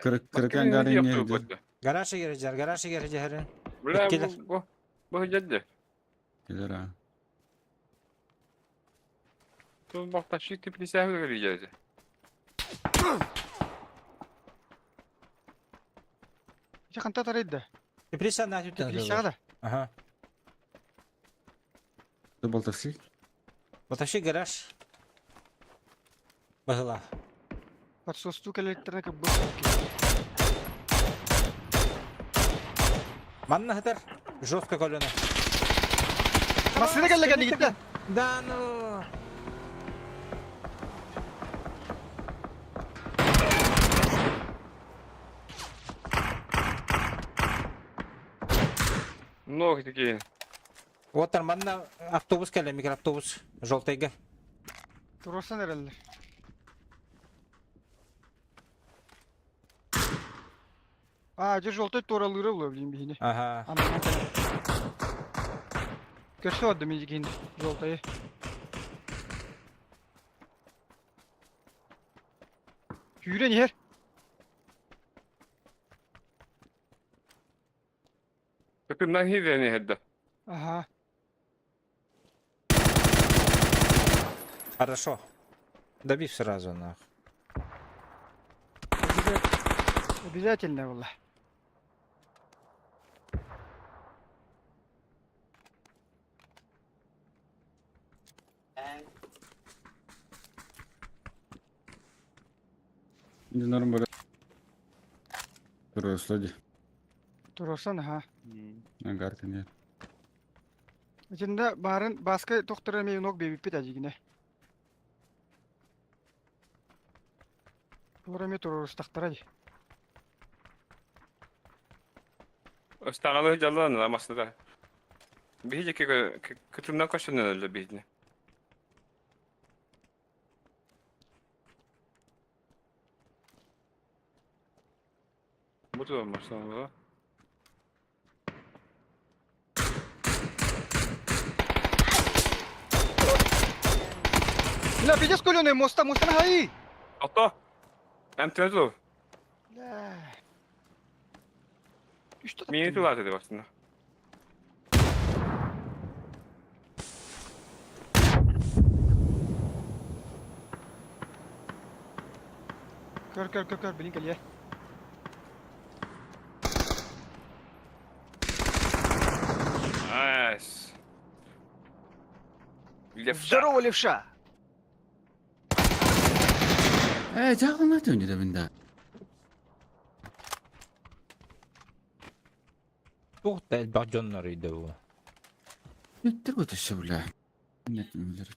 Кырыкан гары не Гараж егер гараж егер жәрін. Бля, бу бу жадды. Келер. Тут бакташик тип не сәһү гәрәҗәсе. Ити ханта тарайда? Теплица на түттен. Теплицаҕа да? Ага. Ты болтовщик? Болтовщик гараж. Баһыла. Подсосту кэлэттэрэ кыббы. Манна хатар жестко колено. Массыына кэллэ кэннигиттэн. Да ну. Много такие. Вот манна автобус кэллэ, микроавтобус желтыйга. Туруорсан эрэллэр. Аа, дьэ желтой туоралыыра буолуо билин биһини. Ага. Ананан кэлэн. Көрсө ордум иигин желтайы. Күүрэн иһэр. Кытыннан хиирэн иһэрдэ. Аха. Хорошо. Добив сразу нах. Обязательно было. Не норм Туруосло дии. Туруорсан аха. Агарка нет. Итиннэ баарын Бааска тохторо эмиэ ног биэбиппит эдьигинэ. Олор эмиэ туруорустахтара дии. Ыстаҥалыы дьаллаан массыына. Биһиги кытынна көстөнөн өллө биһини. Бу тула массыына. Бля, пиздец көлөнө моста, мостан хаи! Ото! Эмтэн тул. Бля. Что Мини тула dedi басында. Көр, көр, көр, көр, билин кэлиэ. Nice. Левша. Здорово, левша! Ээ, дьаҕылына түннү да. Туох да элбэх дьоннор үйдө бу. Бүттер өтөсө бля. Нет, билер.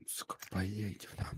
Сука, поедь, бля.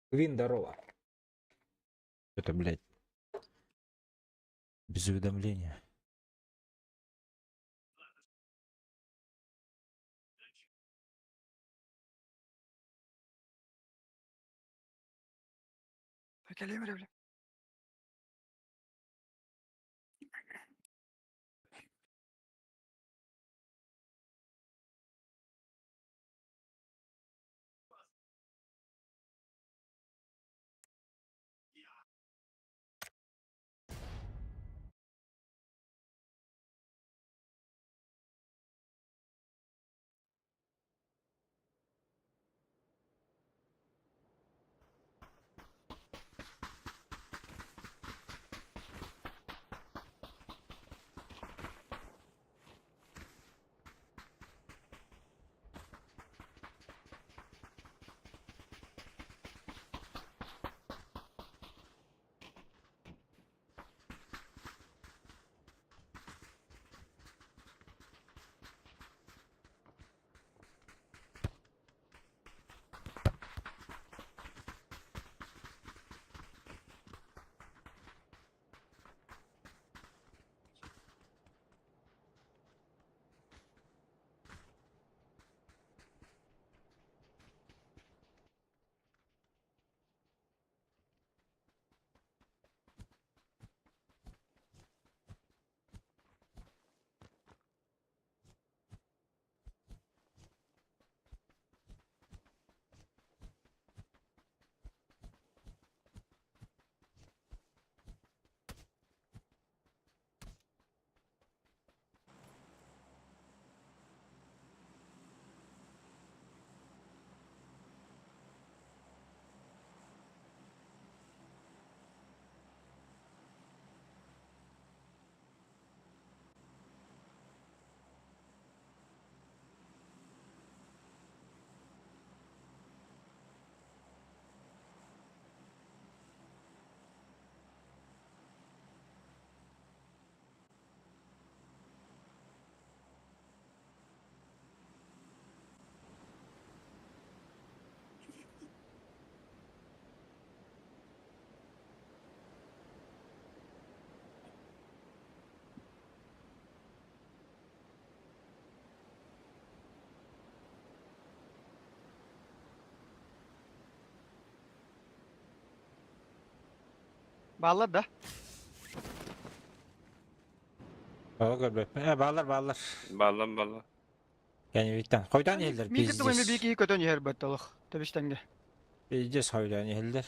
Квин, здорово. Это, блядь. Без уведомления. Кэлиэ бля. Бааллар да? Оҕо көрбөппүн. Э, бааллар, бааллар. Бааллар, бааллар. Кэнибиттэн. Хойдоон иһэллэр, Мин кытта пиздец. биир киһи көтөн иһэр бэт олох. Тэбис-тэҥҥэ. Пиздец хойдоон иһэллэр.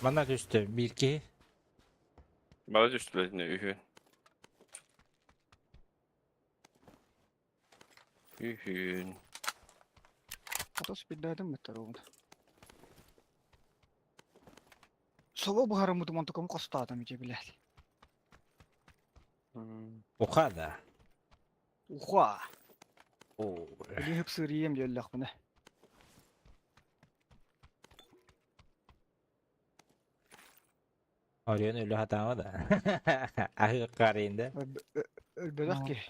Манна түстэ биир киһи. Бары түстүлэр итиннэ үһүөн. Үһүөн. Ото спиддаатым быттар оҕуна. Собо буһарыммытым онтукам хостоотум ити билээт. Уха да. Уха. Билии хыпсыырыйыам диэллэхпинэ. Орион өлө хатаама да. Аһыы карында. Өлбөтөх киһи.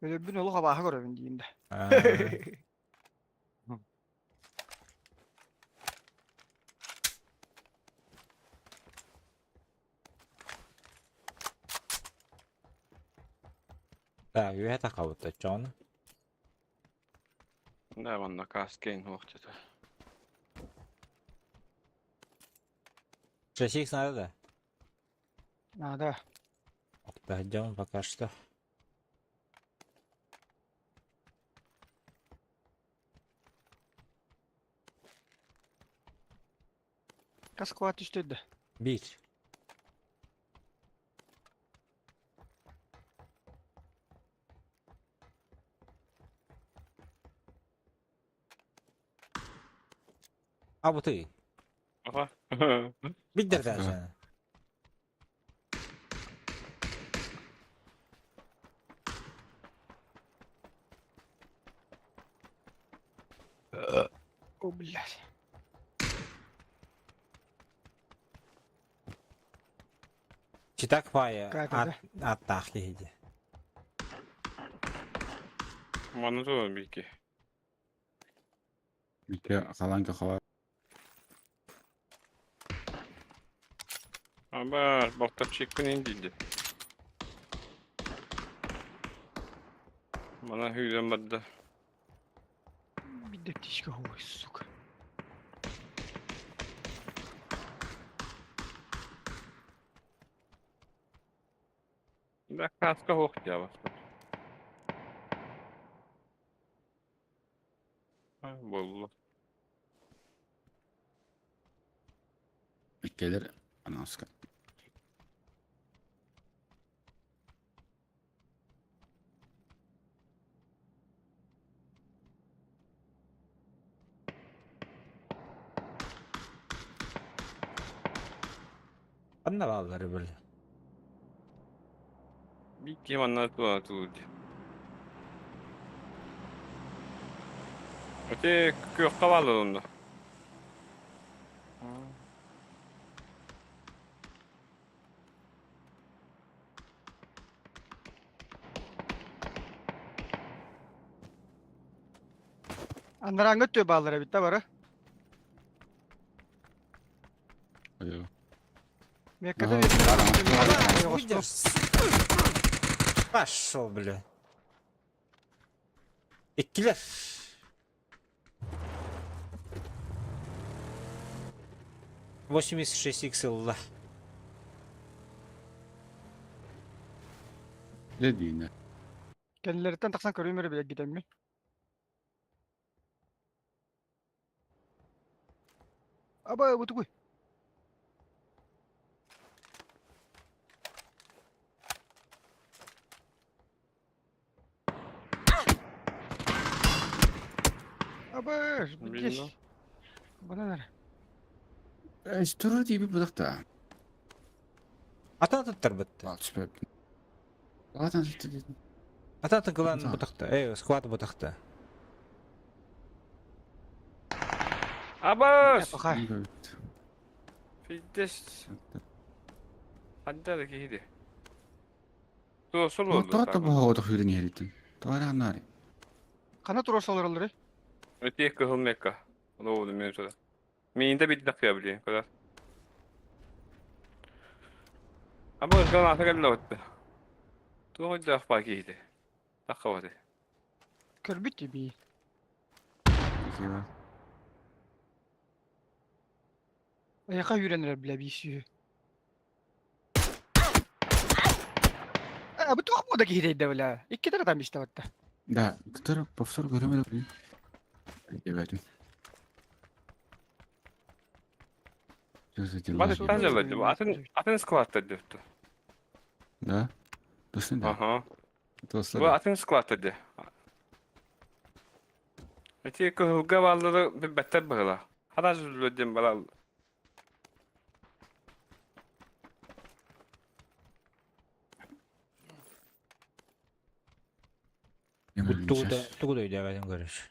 Өлөрбүн олох абааһы көрөбүн диин да. Так, үөһэ тахабыт оччоҕуна. Да, манна каскейн хуохчата. 6 надо да? Надо. Подождем пока что. Каскуа түстүдэ. Биир. А вот и. Ага. Биддер даже. О, блядь. Читак пая Как это? аттаах киһиди. Манна тула бики. Икки халанка хава. Аба, балтарчикпын индиди. Мана хүйден барды. Бидде птичка, ой, сука. Да, каска хуох дьаабас. Болла. Иккилер анаска. Ханна бааллары били. Бики манна тула тулуди. Өте күөххэ бааллар онно. Андарааҥҥа өттүө бааллар эбит да бары. Ой. Мекката Пошел, бля. Иккилэр. 86 икс ылла. Дьэ диинэ. Кэннилэриттэн тахсан көрүүм эрэ билэр гитэммин. Аба бу тугуй? Аба, здесь. Бананар. Турар диэби быдахта. Ата туттарбыт. Түспэт. Ладно, түспэт. Ата тыгылан бутахта. Эй, склад бутахта. Абас! Фидес. Хандар киһиди. Туо сол болду. Тоҕо буһа хүрүн иһэритин. Тоҕо нари. Хана турар олорор? Өтиэх кыһыл мекка. Олоо мен суда. Миинде биддак я билин када. Аба граната келле өттө. Туох өйдөөх баа киһити? Таххабаты. Көрбүт дии. Кива. Эйиэхэ үүрэн эрэр бля биир сүүһү. Э, бу туох буода киһитэй да бля? Икки таратан бистэ батта. Да, который повтор көрөм эрэ блин. Өйдөөбөтүм. Что за дела? Баты тазалар деп. Атын атын складта деп. Да? Достын да. Ага. Достар. Бу атын складта де. Эти кыһылга бааллары билбэттэр быһыла. Хара жүллү диэн барал. Тугу да тугу да өйдөөбөтүм көрүш.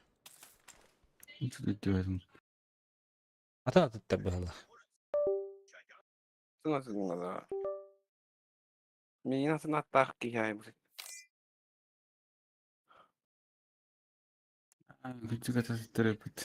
Өйдөөбөтүм. Атын атыттар быһыла. Атын атын Миигин атын аттаах киһи айбыт. Күчүк атыттар эпит.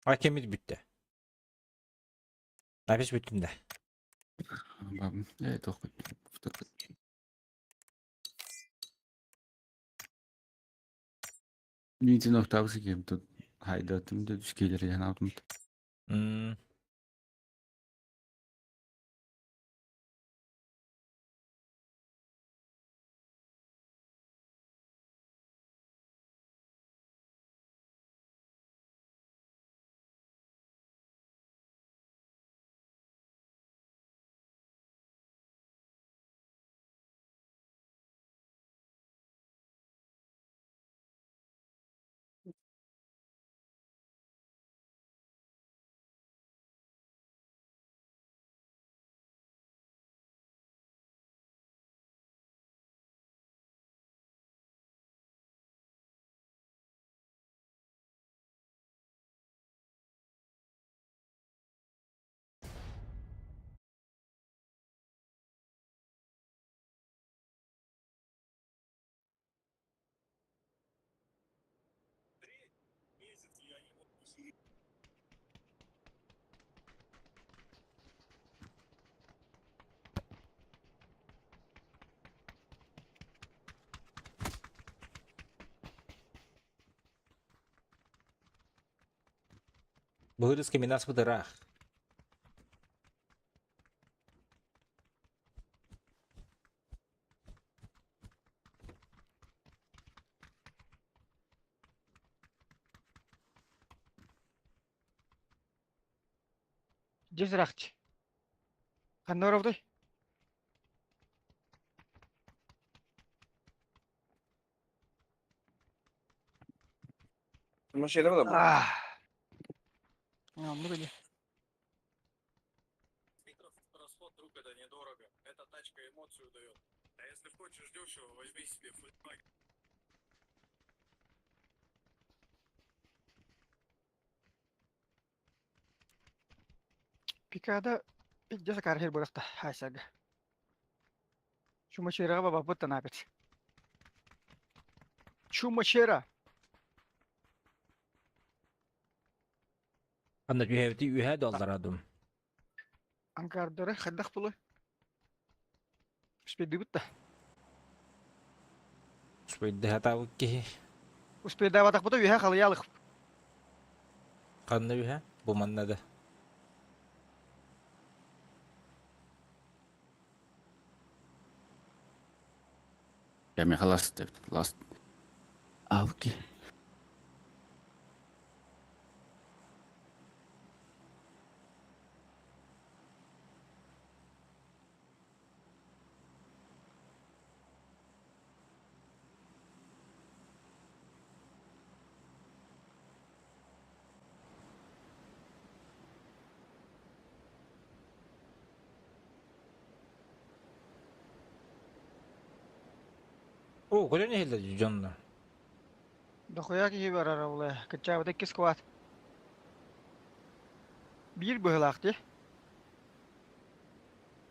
Акемит бүттэ. Апис бүттүм да. Бабым. Э, тохпут. Митин октавсы кем тут хайдатым да түскейлер янаутым. Быһырыс кеминас бытыраах. Дьэ сырахчы. Ханна оровдой? Машина была бы. Ah. Оннук ини. Расход друг это недорого. Эта тачка эмоцию дает. А если хочешь дешево, возьми себе футбак. Пикада пиздец сакар хер буолахта хаасага. Чумачераҕа бабаппыт танаапит. Чумачера. Анна түһэбити үһэ долларадым. Ангардары хайдах булуй? Успейдыбыт да. Успейды хатабыт киһи. Успейдаабатахпыта үһэ халыйаалых. Ханна үһэ? Бу манна да. Я меха last last. Авки. О, көрөн иһиллэр дьонно. Дохуя киһи барар була. Кыччаабыт икки сквад. Биир быһылаах дии.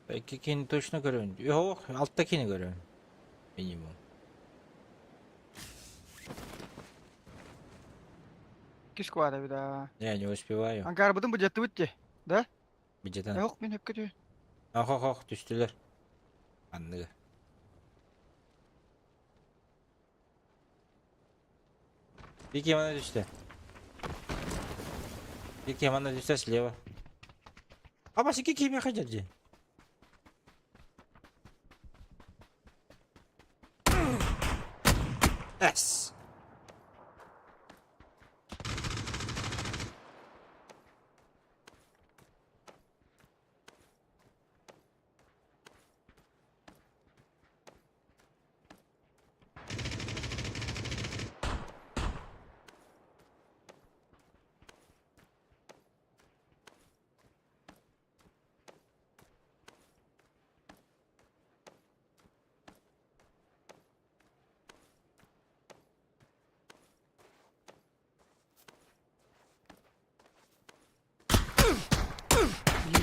Икки киһини точно көрөбүн. Yok, alttakini көрөбүн. Минимум. Иккис квада бит аа. Я не успеваю. Ангарбытын быдьаттыбыт дии. Да? Быдьатан. Ох, мин хөпкө түһ. Ох, ох, ох, түстүлэр. Анныга. Вики мана түстэ. Вики мана түстэ слева. Аба сики кими хадьар дии. С.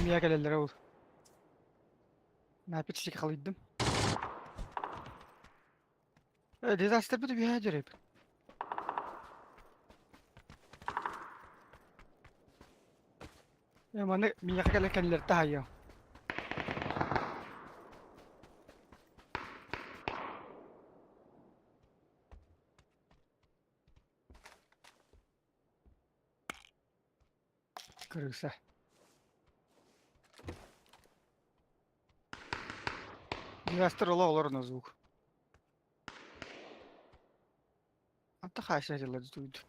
Биир кэлэллэрэ ол. Нааппыт сик халыйдым. Э, дизастер бит үһэ дьэреп. Э, маны миэхэ кэлэ кэллэр таһайыам. Крыса. Дизастер ола олорно звук. Антта хаайса дьыллар дуйду.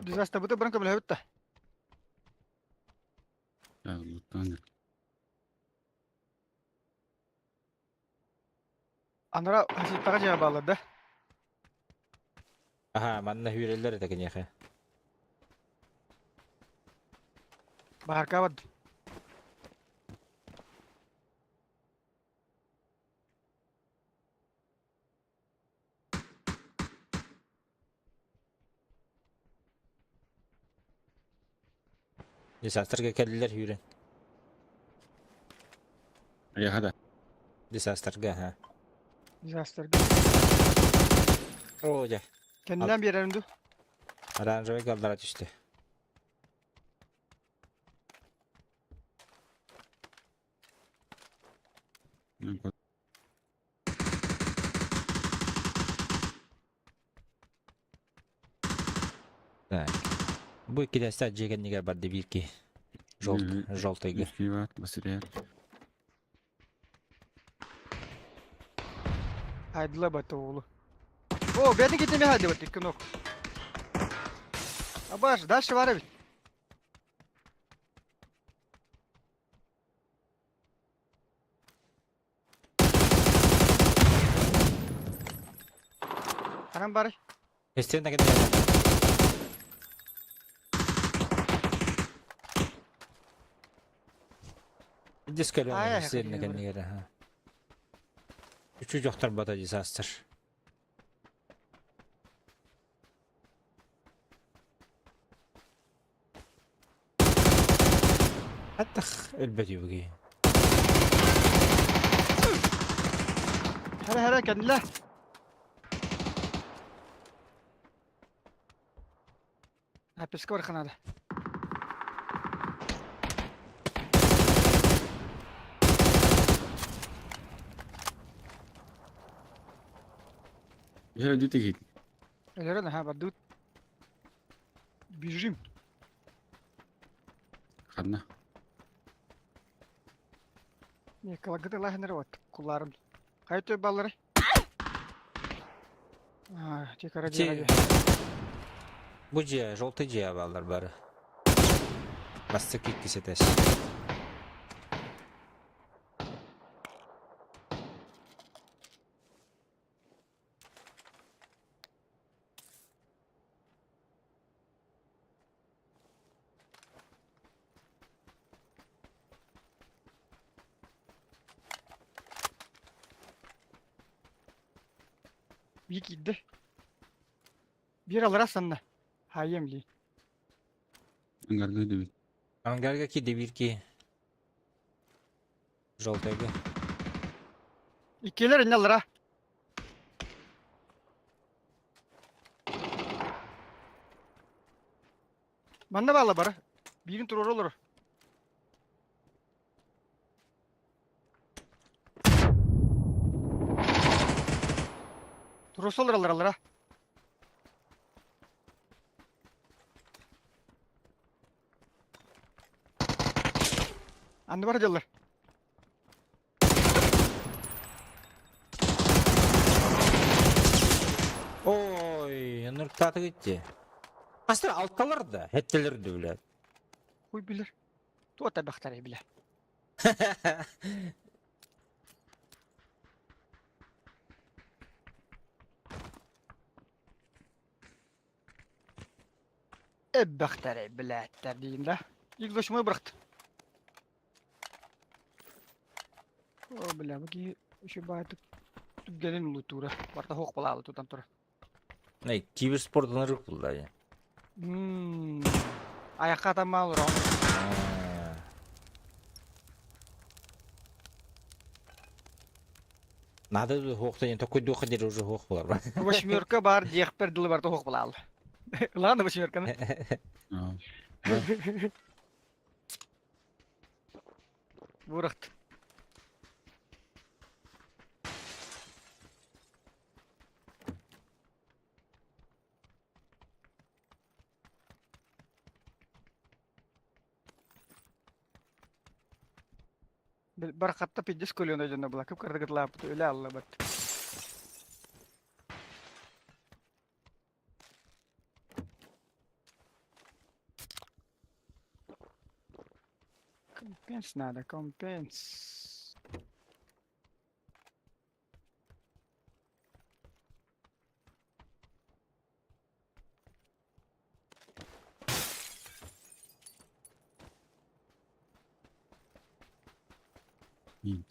Дизастер быты бұрын көмілі бітті. Луттан. Анара хаситтаға жа балар да. Аха, манна хүрэллэр это киниэхэ. Баарка барды. Десастерга кэллилэр хүрэн. Яха да. Десастерга, ха. Дизастер. О, дьэ. Кэннинэн биэрэрим ду. Оранжевый галлара түстэ. Так. Бу иккидэстэ дьиэ кэннигэр барды биир киһи. Желт, желтыйга. Үскүү баар, Хайдыла бата оҕолу. О, бэйэтин китими хайдыбыт икки ног. Абаш, дальше бар эбит. Ханан барый? Естественно, кэннигэр. Дискален, Ай, естественно, кэннигэр, аха. Үчү дьохтор бата дизастер. Аттах өлбөт үбүги. Хара хара кэннилэ. Апписка бар ханада. Яа дүтэ хит. Өлөрөн аха бардыбыт. Бежим. Ханна. Не, калагыты лахнер вот куларым. Кай төп баллары? А, тек ради ради. Бу дьиэ, желтый дьиэ бааллар бары. Бастык иккис этээс. Бии киирдэ. Биир аллара санна. Хайым ли. Ангарга дебит. Ангарга ки дебир ки. Желтайга. Иккилер инналара. Манна баалла бары. Биирин туруору олорор. Туруорса олороллор аллара. Анны бар дьаллар. Ой, нұртаты кетті. Астыр алталар да, хеттелер де біледі. Хуй билер. Туа табахтар биле. Эббахтар билээттэр диин да. Игзошмой бырахт. О, бля, бу киһи еще баайтык түггэнин улутуура. Барта хоох балаалы тутан тура. Эй, киберспорт ынырык булда. я. Аяққа атамаал урон. Надо хоохтан такой духа дер уже хоох булар. Восьмерка бар, диэхпер дылы барта хоох балаалы. Ладно, восьмерканы. Бурахт. Бархатта пиздец көлүөн дьоно була кып кырдыгытлааппыт үлэ аллабат. Компенс надо, компенс.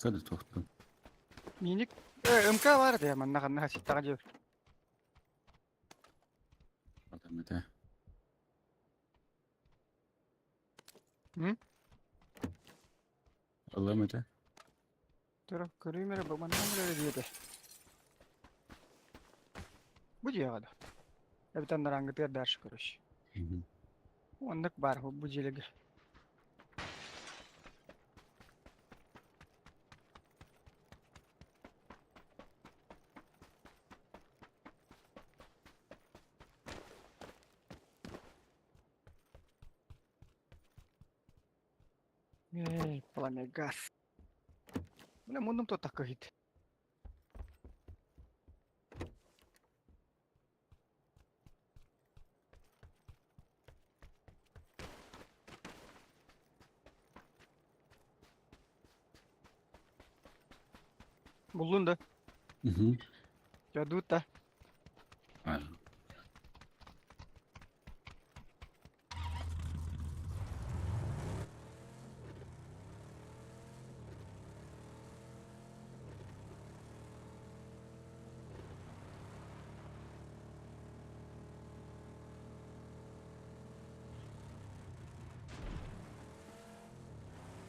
Kada тохту. Миник МК бар да манна ханна хаситтаҕа диэбит. Адам это. М? Аллам это. Тура көрүүмэрэ бу манна эрэ диэтэ. Бу дьиэҕэ да. Эбитэн нарангытыгар дальше короче. Оннук баар бу дьиэлэргэ. Эй, пламя газ. Бля, мундум то такой хит. Буллун да. Угу. Ядут да.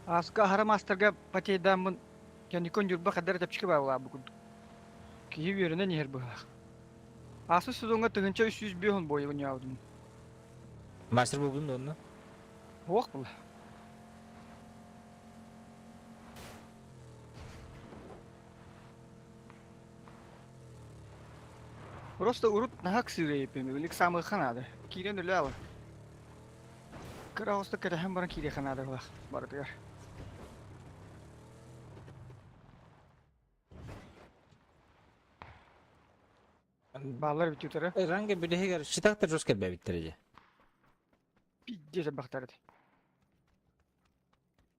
Аска хара мастерга потейдаммын кэнникон дьурба хаддар тэпчики баалаа бу курдук. Киһи үөрэнэн иһэр быһаах. Асы сезоҥҥа 1305 бойугун яабытым. Мастер булдун да онно? Суох була. Просто урут наһаа ыксыыр эбиппин, ыксаамыахха наада. Киирэн үлэ ала. Кыра оҕустук кэтэһэн баран киириэххэ наада быһах барытыгар. Бааллар бүтүүтэрэ. Ранга бүтэһигэр щитактар жестко бэбиттэр дьэ. Пиздец элбэхтэр этэ.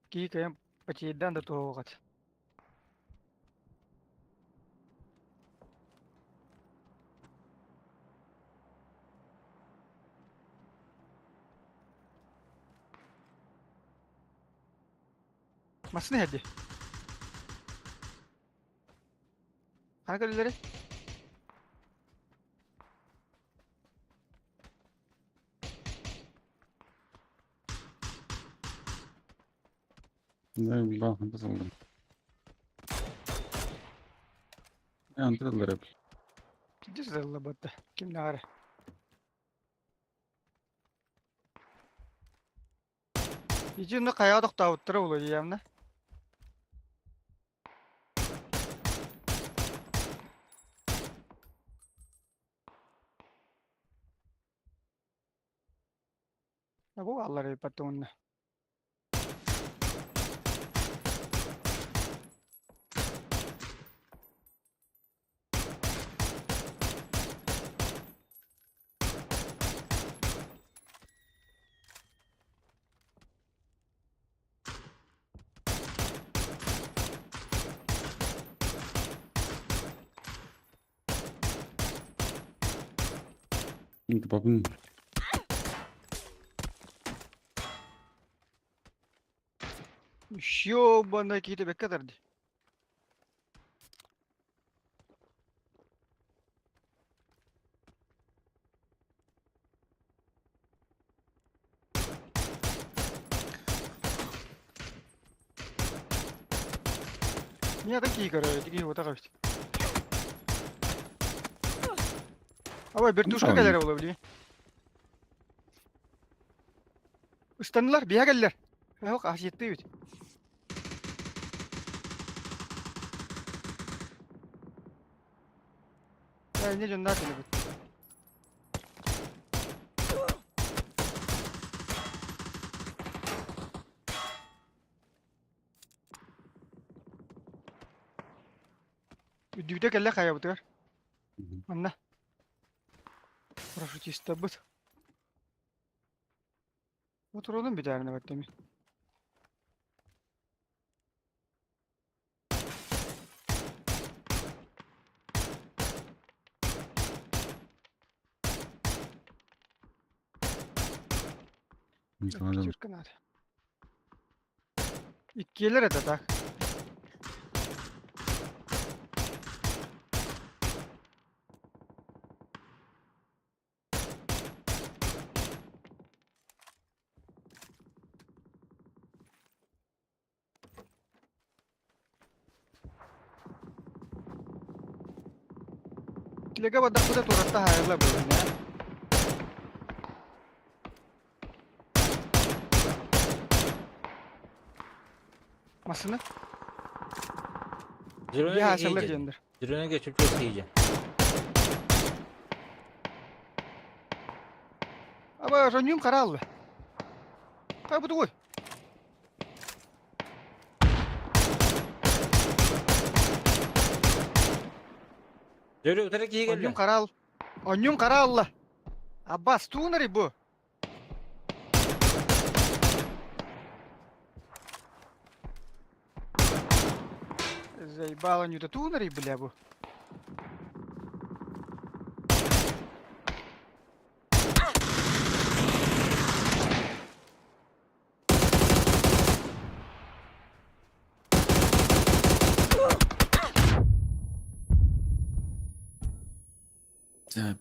Киһи кыайан потерядан да туһуҕат. Массыына иһэрди. Хана көрүллэри? Да, бах, базалдым. Антылар. Дизелла батта. Ким нагары. Итини хайа тохтообуттара буолуо диэмнэ. Бу аллар потом. Бабын. Ёбаный киһитэ бэккэ тарди. Меня такие, короче, такие вот так вот. Абай, вертушка кэлэр буола били. Ыстаннылар, биһэ кэллэр. Ох, асиеттыы бит. Не дьоннаа кэлэбит. Үрдүбүтэ кэллэ хайабытыгар. Манна. Парашютистабыт. Отуруонун бүтээринэ баттами. Пятерка надо. Иккиэлэр это так. Телега бардахпыта туратта хаайылла буолуна. Массыына? Зеленый Хаасаллар диэннэр. Зеленый чуть-чуть киһи. Аба, жоньюм караллы. Кай бу тугуй? Дөрү утары киһи кэллэ. Онньум карал. Онньум каралла. Аббас туунары бу. Заебало нюта туунары бля бу.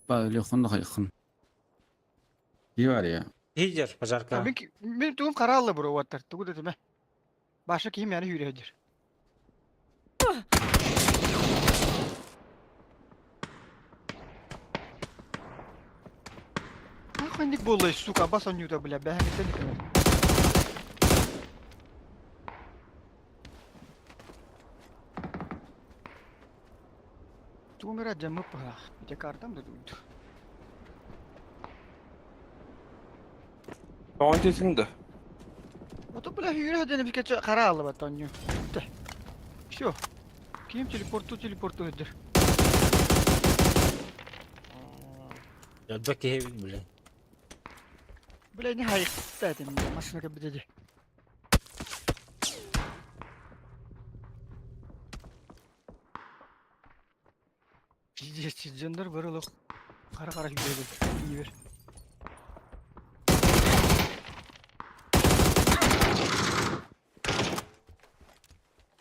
Ба, Кии бар я. Киһи пожарка. Мин мин тугум каралла бро уоттар. Тугу да теме. Баша киһи мэни хүрэ Нахуй буоллай, сука, бас онньуута, бля, бэһэҥиттэн иккинэр. Тугум эрэ дьаммыт быһаах. Ити картам да дуйду. Тоҕон тиэтиҥ да? Ото бля хүрэ дэнэ бикече хара аллыбат онньуу. Все. Ким телепорту телепорту өддөр. Дьодо киһи бля. Бля не хайыкта этим машина кэбитеди. Пиздец, дьоннор бары олох хара-хара хүрэлэр. Иибэр.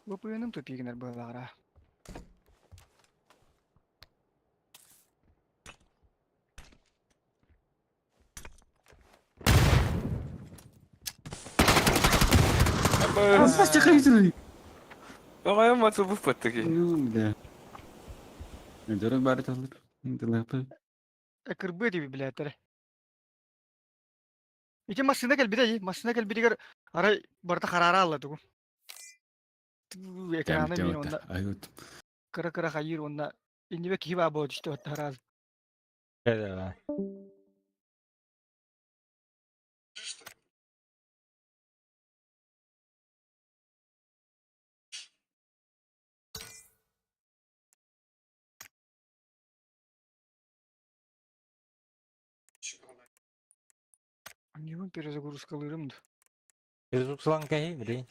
Бу тупигинер быһалаара. Оҕойом матыбыт баттаки. Ну, бля. Дөрөк бары талып. Дылапы. Кырбыы диби билээтэрэ. Ити массыына кэлбитэ дии. Массыына кэлбитигэр арай барыта хараара алла тугу. Экраны мин онно кыра-кыра хайыыр уонна иннибэ киһи баа буола түстэ отта харааз. Аньыыбын перезагрузкалыырым да. Перезагрузкалаан кэһи, блин.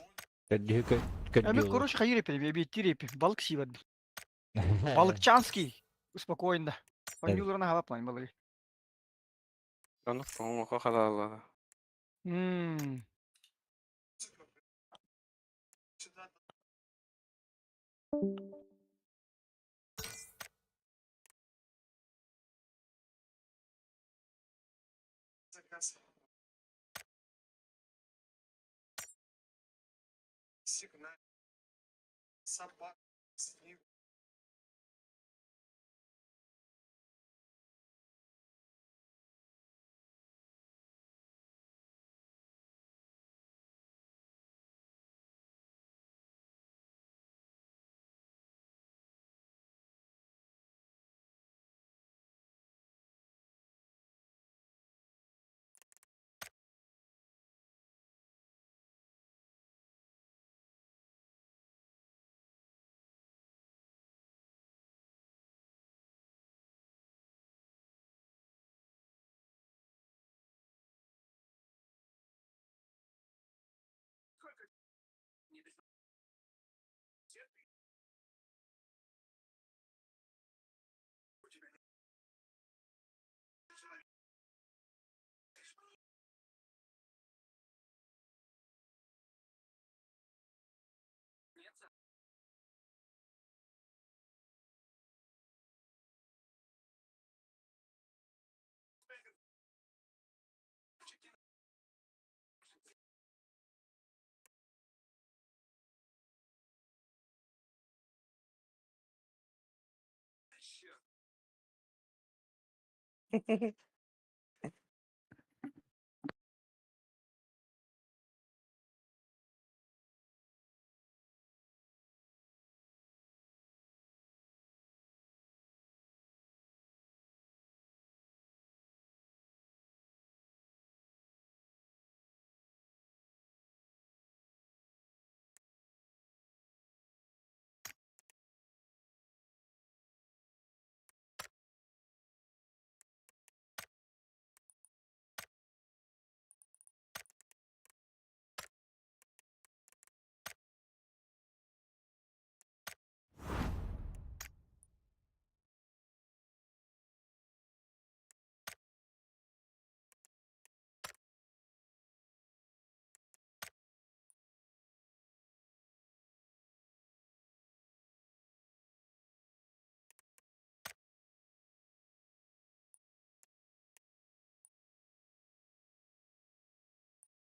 Көрдүһү Эми көрдү короче хайыр эпи, эбиэттиир эпи, балык сии бардым. Балыкчанский! Успокоенно. Онньууларына хабап лайн балыгы. Ону оҥоко халааллара. Мм.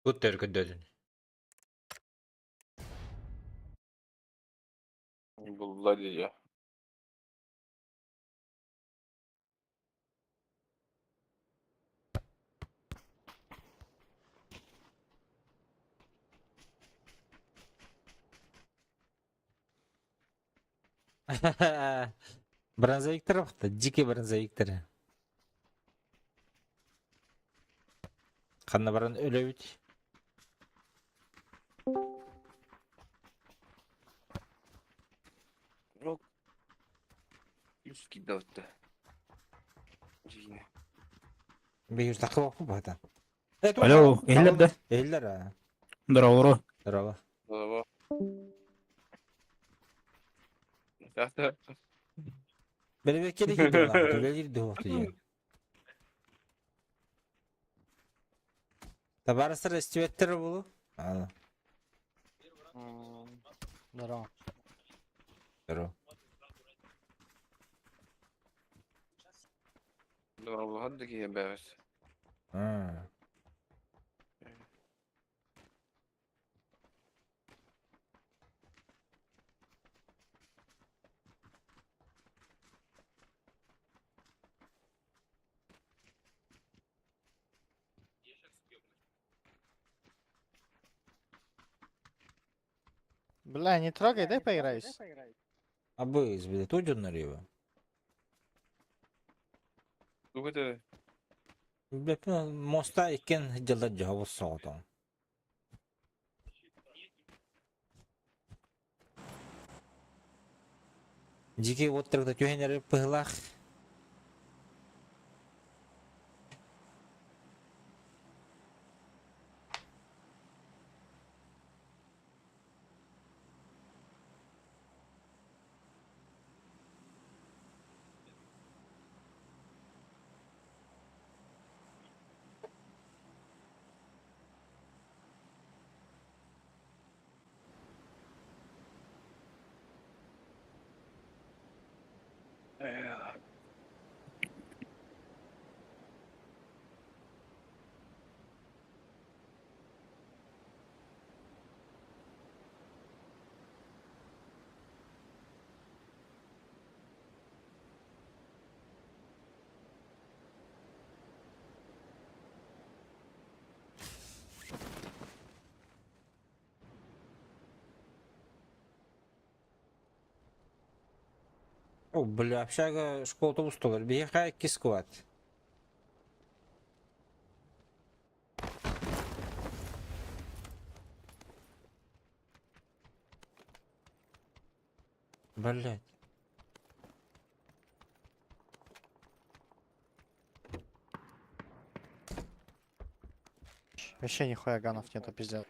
Тут көрдөтүн. Булла дии. Бронзовиктер бахта, дикий бронзовиктер. Ханна баран өлөбүт. Yok. Yüz dörtte. Yine. Бейүр такы баппы бата. Алло, эллер да? Эллер а. Здорово. Здорово. Здорово. Да. Белебекке де киди була. Төлелир де вакты же. Табарыстар эстибеттер булу. Ана. Здорово. Здорово. Здорово, хаддики бэс. Бля, не трогай, дай поиграюсь. Абыз, бля, тут дьоннор его. Тугу это? Бля, моста иккен дьылдар дьоһобус соҕотоҥ. Дьики уоттарга түһэн эрэр быһыылаах. О, бля, общага школа усталар. Биһиэхэ икки склад. Блять. Вообще нихуя ганов нету, пиздец.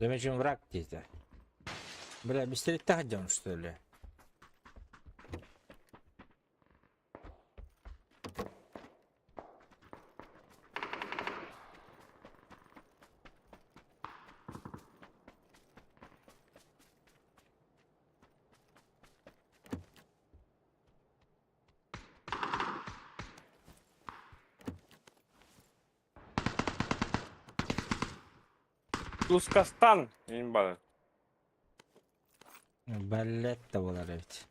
Замечен враг где-то. Бля, быстрее так идем, что ли? Тускастан! Имба. Блять, того ведь.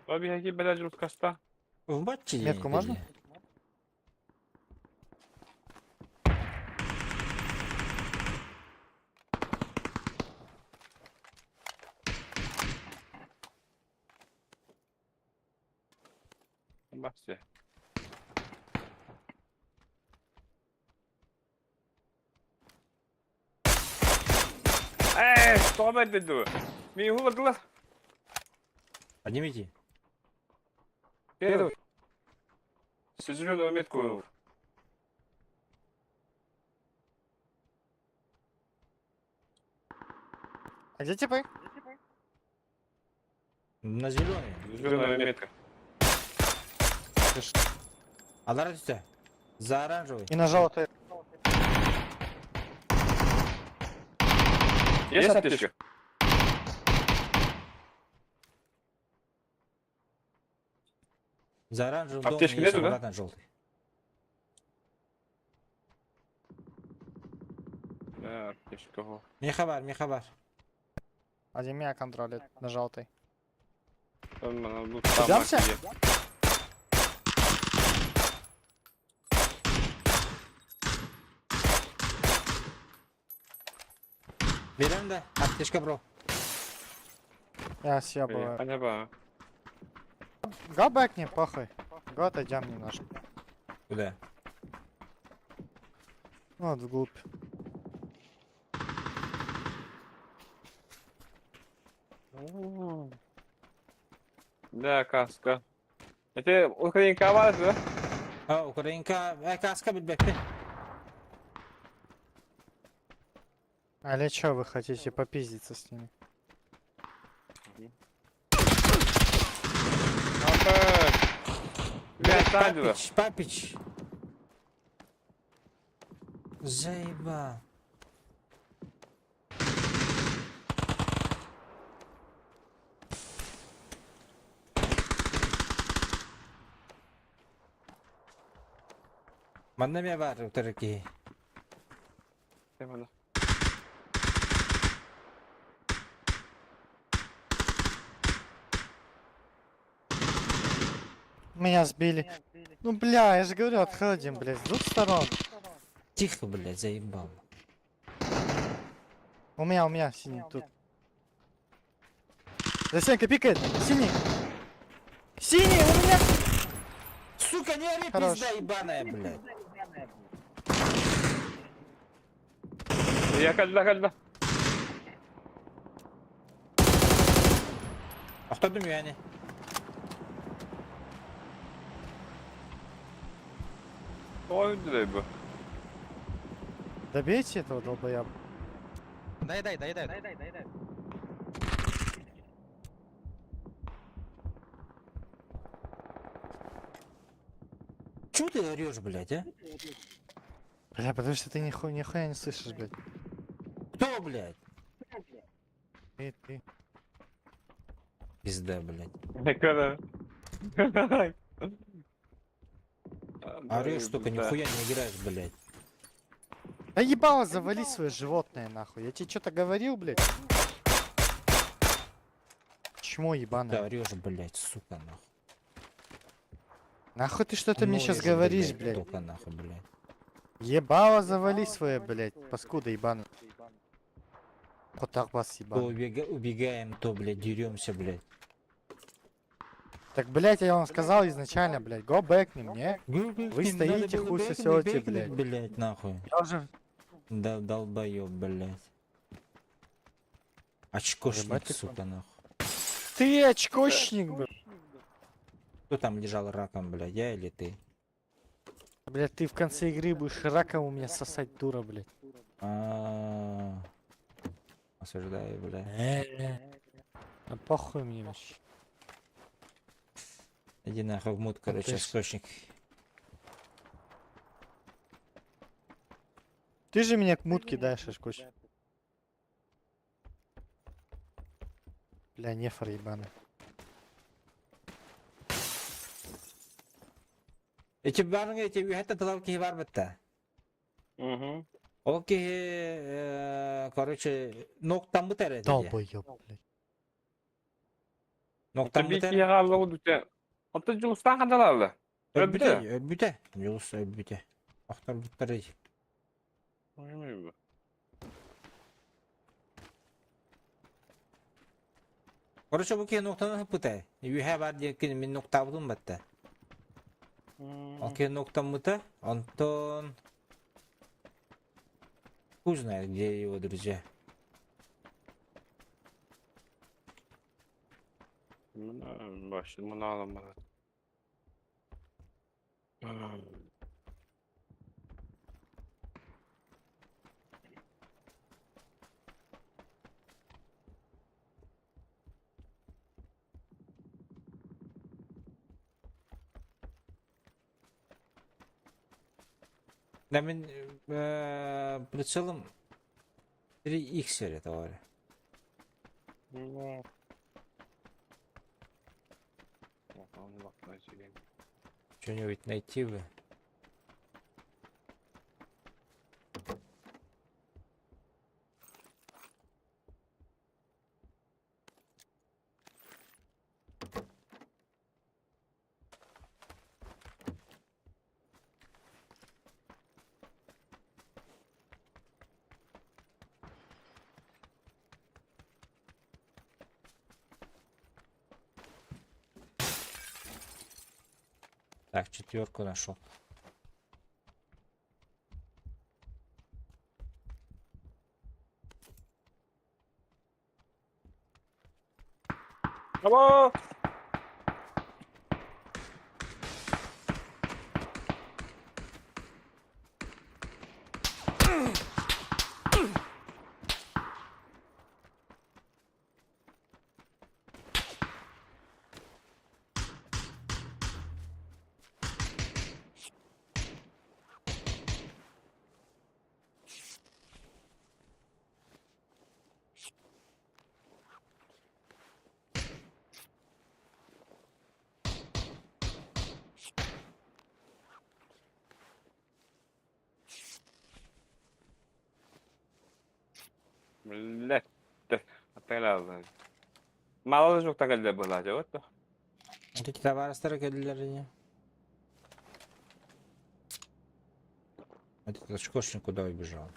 Баби, какие, блядь, Рускаста? В матче Метку можно? Басте. Эй, что это ду? Ми уладла. Поднимите. Первый. Зеленую метку. А где типы? На зеленый. Зеленая метка. А За оранжевый. И на желтый. Есть аптечка? За оранжевым домом Аптечки есть нету, да? обратно желтый. Да, аптечка. Мехабар, мехабар. Один меня контролит на желтый. Там, Идёмся? Берем, да? Аптечка, бро. Я съебываю. Понятно. Go back, не похуй. Го отойдем немножко. Куда? Ну, вот вглубь. Да, каска. Это Украинка вас, да? А, Украинка, каска билбеппин. Или чё вы хотите попиздиться с ними? Блядь, Папич, папич. Заебал. Манна эмиэ баар утары киһи. Эмана. Меня сбили. Ну бля, я же говорю, отходим, блядь, с двух сторон. Тихо, блядь, заебал. У меня синий тут. Засенка пикает! Синий! Синий, у меня! Сука, не ори, Хорош. пизда ебаная, блядь. Я кэллэ кэллэ. Охтордум yani. Тоҕо bu? Добейте этого долбоеба. Дай, дай, дай, дай. Чего ты орешь, блядь, а? Бля, потому что ты нихуя не слышишь, блядь. Кто, блядь? Ты, ты. Пизда, блядь. Когда? Орешь, только нихуя не играешь, блядь. Да ебало, завали свое животное, нахуй. Я тебе что-то говорил, блядь? Чмо Ты ебаное. орешь, блядь, сука, нахуй. Нахуй ты что-то мне сейчас Ноешь, говоришь, блядь? Только нахуй, блядь. Ебало, завали свое, блядь. Паскуда ебаная. Котак бас То ебаный. убегаем, то, блядь, деремся, блядь. Так, блядь, я вам сказал изначально, блядь, go back не мне. Вы стоите, хуй сосете, блядь. Блядь, нахуй. Я уже... Да, долбоёб, блядь. Очкошник, Ебать ты сука, нахуй. Ты очкошник, блядь. Кто там лежал раком, блядь, я или ты? Блядь, ты в конце игры будешь раком у меня сосать, дура, блядь. А, Осуждаю, блядь. А похуй мне вообще. Иди нахуй в мут, короче, ты ж- очкошник. Ты же меня к мутке кидаешь, очкошник. Бля, нефор ебаный. Эти барың эти үйәттен тылау киһи бар бітті. Угу. Ол киһи, короче, ноктан бытар эти. Долбоёб, блядь. Ноктан Бик бытар. ягаллы удуте. Ата жулустан кадалалы. Өлбүтэ, өлбүтэ. Жулус өлбүтэ. Охтор буттар эти. Короче, бу киһи ноктан бытай. Үйә бар диэн мин ноктабытым батта. Ол киһи ноктан быта, Антон... Хуй знает, где его друзья. Баш, мына аламын. Да, мен прицелом 3х это говорю. Что-нибудь найти бы. Так, четверку нашел. Алло! Блядь, атыылааллар. Мало жуктан кэллэ быһыылаах дьэ, вот. Ити табаарыстара кэллилэр ини. Этот очкошник куда убежал?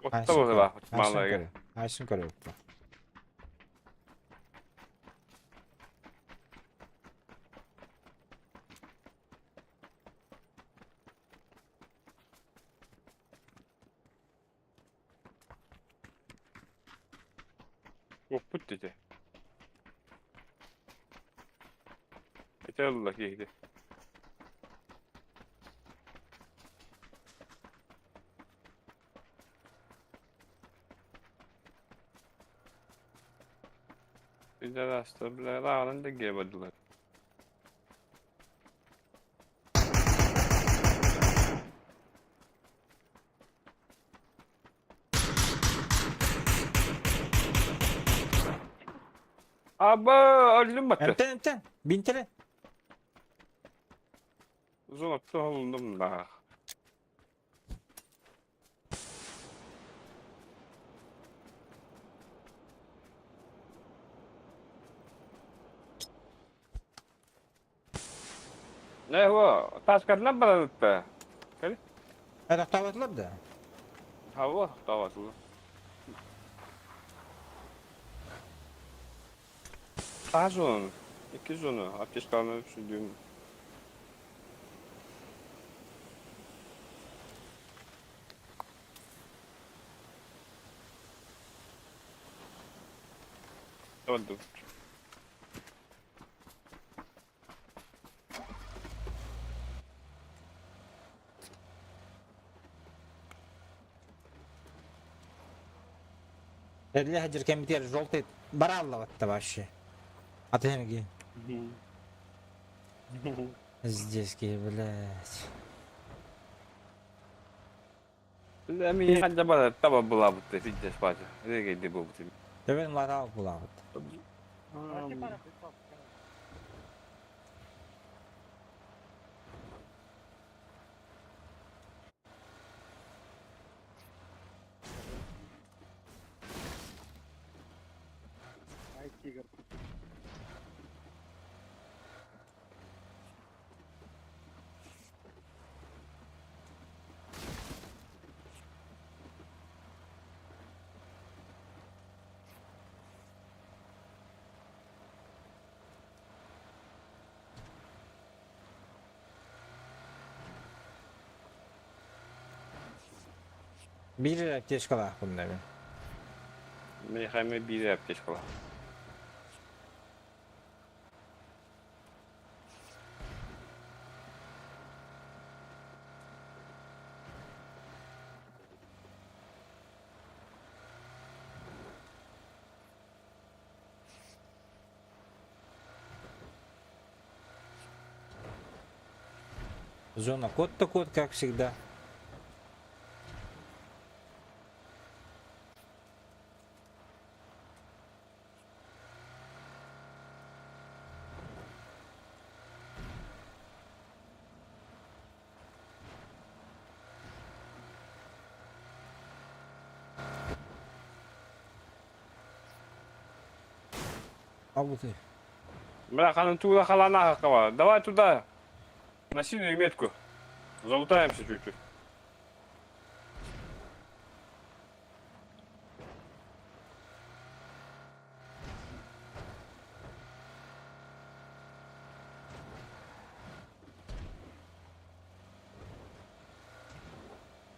Отто быһыылаах малайга. Айсын көрөппө. Оппут дии. Ити ылла киһи. Пидорастар, бля, рано да бардылар. Аба, өллүм батты. Эмтэн, эмтэн, бинтэлэ. Золото олундум да. Не, во, таскарынан баранытта. Кэл. Тохтообатылар да? Хава, тохтообатылар. Таас зону, икки зону, аптечканы сүдүм. Oldu. Эрли хадьыр кэмитигэр желтый барааллабатта вообще. Атыһын Здесь, блядь. Эми ханжа бара таба булабыт сидде спачы. Регейди буолбут. Төбөн лараал булабыт. Ай, тигр. Биир аптечкалаахпын да мин. Михайме биир аптечкалаах. Зона код-то код, как всегда. А вот и. Бля, ханан туда халана хакава. Давай туда. На синюю метку. Залутаемся чуть-чуть.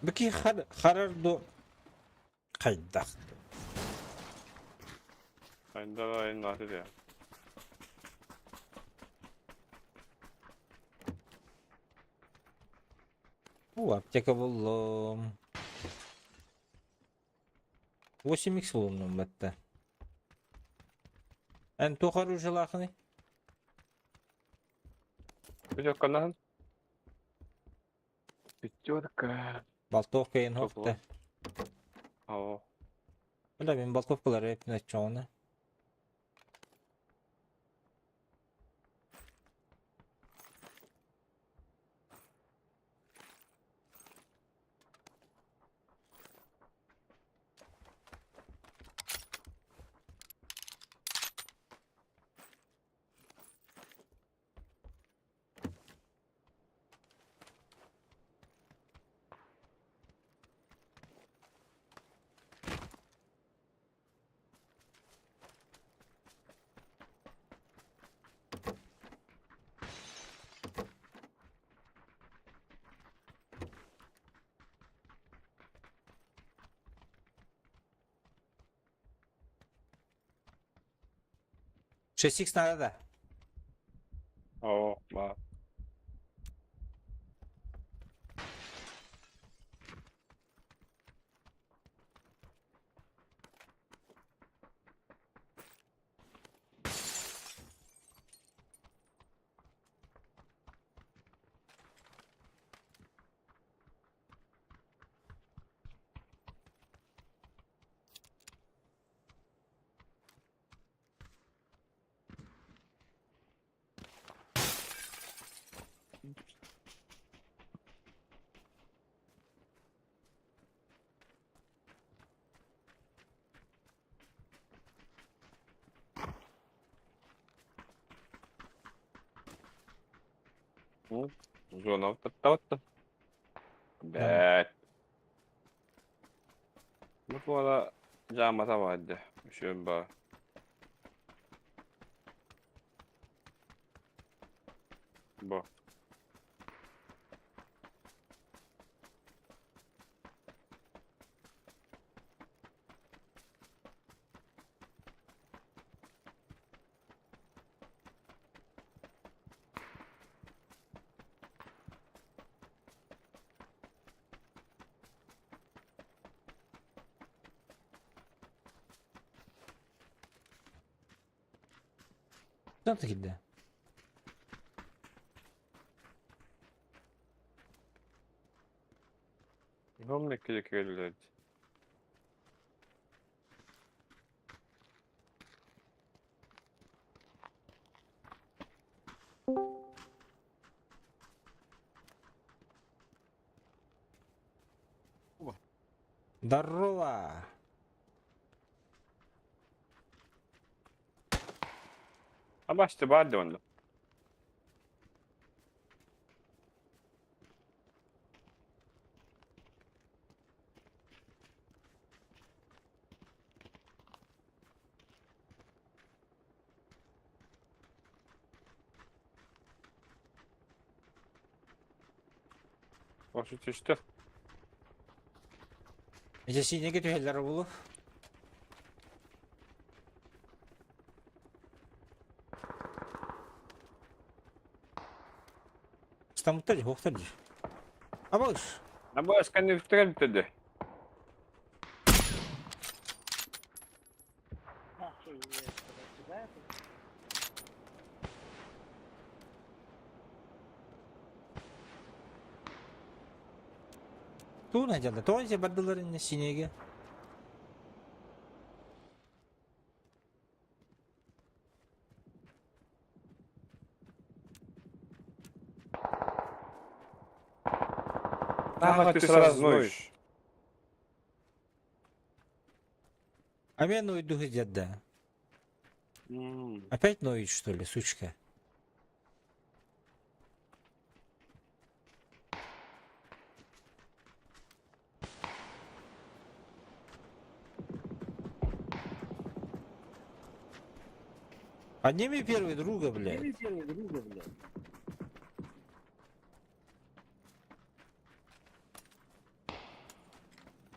Бики хар харарду хайдах. Давай, на ты. О, аптека буллум. 8x буллум бетте. Эн туох оружиелаахыный? Бүтөк канаһын. Пятерка. Болтовка ең хопта. О. Бля, мен болтовкалар эпин очоҕуна. 6x надо да. О, ба. Зона тапталта. Бэт. Бу буола дьаамата баайда. Үчүгэй баа. Бу. Хто так іде? Гомник кількілять. Здорово! А бачите, баді онда. Вашу түстэ. Эче синеге түһэллэр булу. Стамыттар же, хоқтар же. Абаш! Абаш кэнниттэн төдө. Туğun acalda. Тоғын же бардылар инне синеге. Нахуй ты сразу ноешь. А мен уйду да. Опять ноет, что ли, сучка? Подними первый друга, блядь.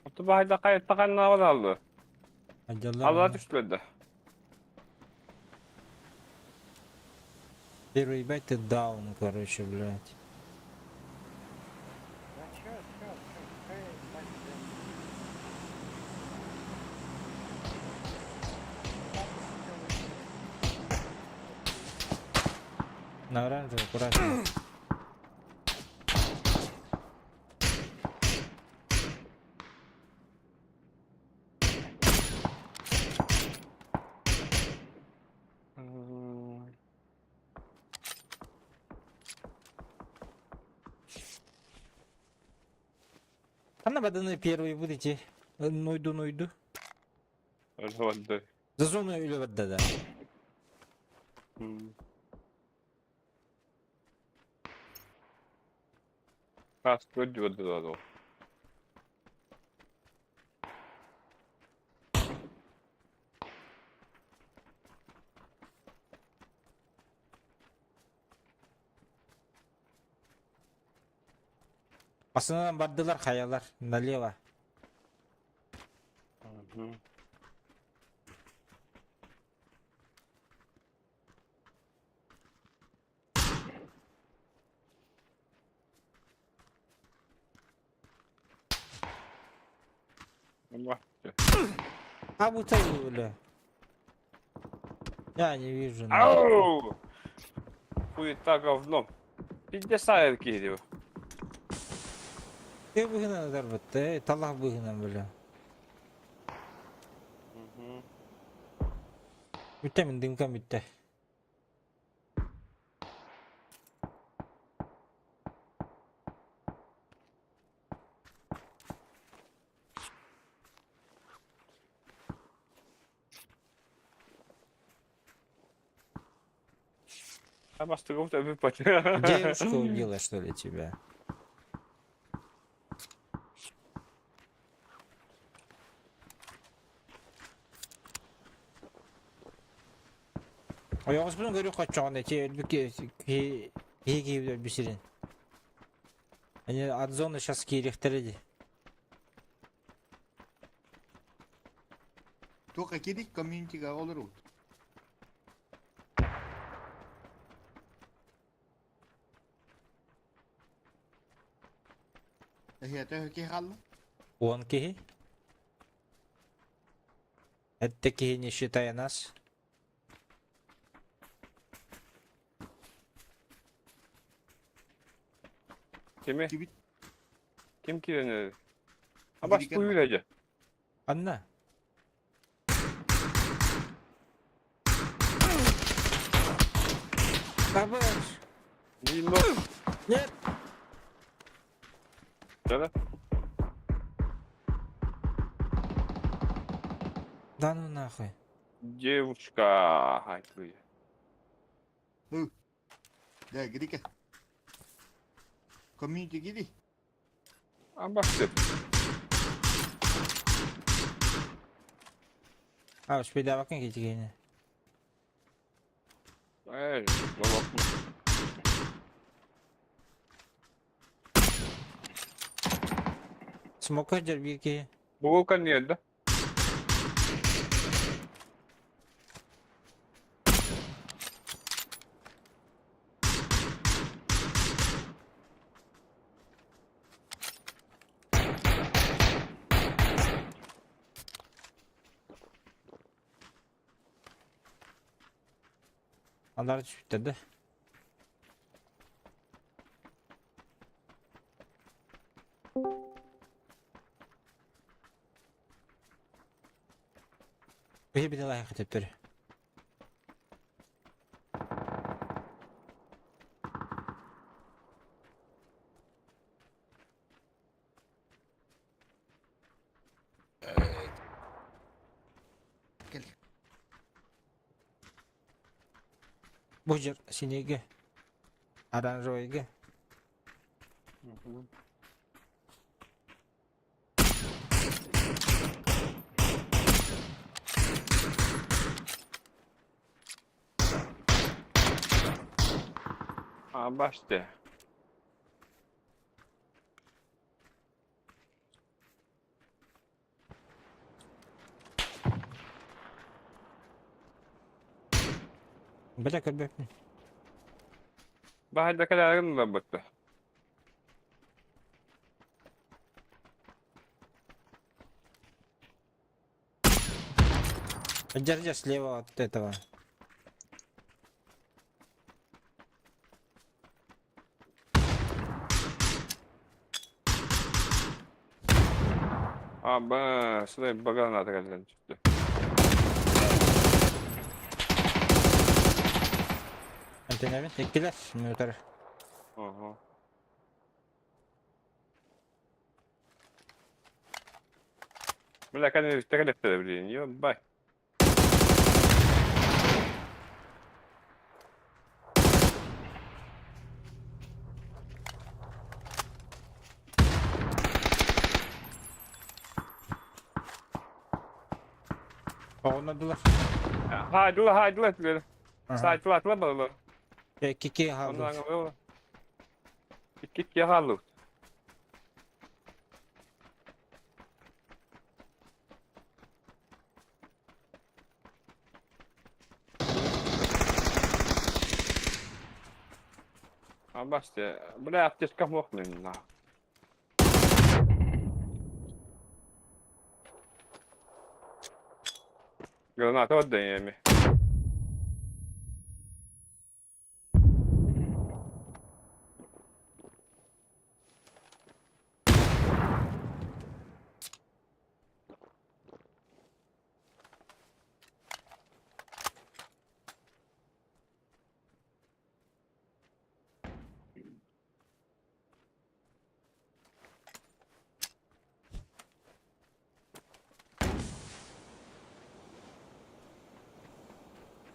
Оту баһайда кайыттаганна алды. Алла түстүлөрдө. Первый, ебать, ты даун, короче, блядь. На оранжевый, аккуратно. Ханна баданы первый будете? Нуйду, нуйду. Өлө За зону үлэ барда да. Хас көрдү да ол. Басынан бардылар хаялар налево. А будто бля. Я не вижу. Ау! Хуета говно. Пиздеса киһи. Ты быһынан ытарбыт, талах быһынан бля. Бүттэ мин дымкам бүттэ. Девушка убила, что ли, тебя? Ойоҕоспун көрү хоччоҕун эти өлбүт киһи киһи өлбүт сирин. Они от зоны сейчас киириэхтэрэ дии. Туох киирик комьюнитига олорут. Эһиэтэ киһи хаалла? Он киһи. Это киһи не считая нас. Кими? Ким киирэн Абас туйула Анна. Табыш. Нет. Да-да. Да ну нахуй. Девушка. Ай, туй. Да, грика. Комьюнити кири. Абас деп. А, успейдабакын кетигени. Эй, баба. Смока дербики. Бугулкан нет, да? Алар түштү да. Били били лайк теперь. Бужер синеге. Оранжевыйга. Абас де. Бля, көрбөппүн. Бахайда калаарын лабытты. Держи слева от этого. Аба, сюда багана калан түстү. Антенабин эккилер минутар. Ага. Бля, кэлин кэлэттэрэ блин, ебать. Оҕоннордулар. Хаайдылар, хаайдылар этилэр. Саайтылар атылар балалар. Икки Онно хааллыбыт. аңа Икки икки хааллыбыт. Абасте, бля, аптечка мохнын на. Граната отдай эми.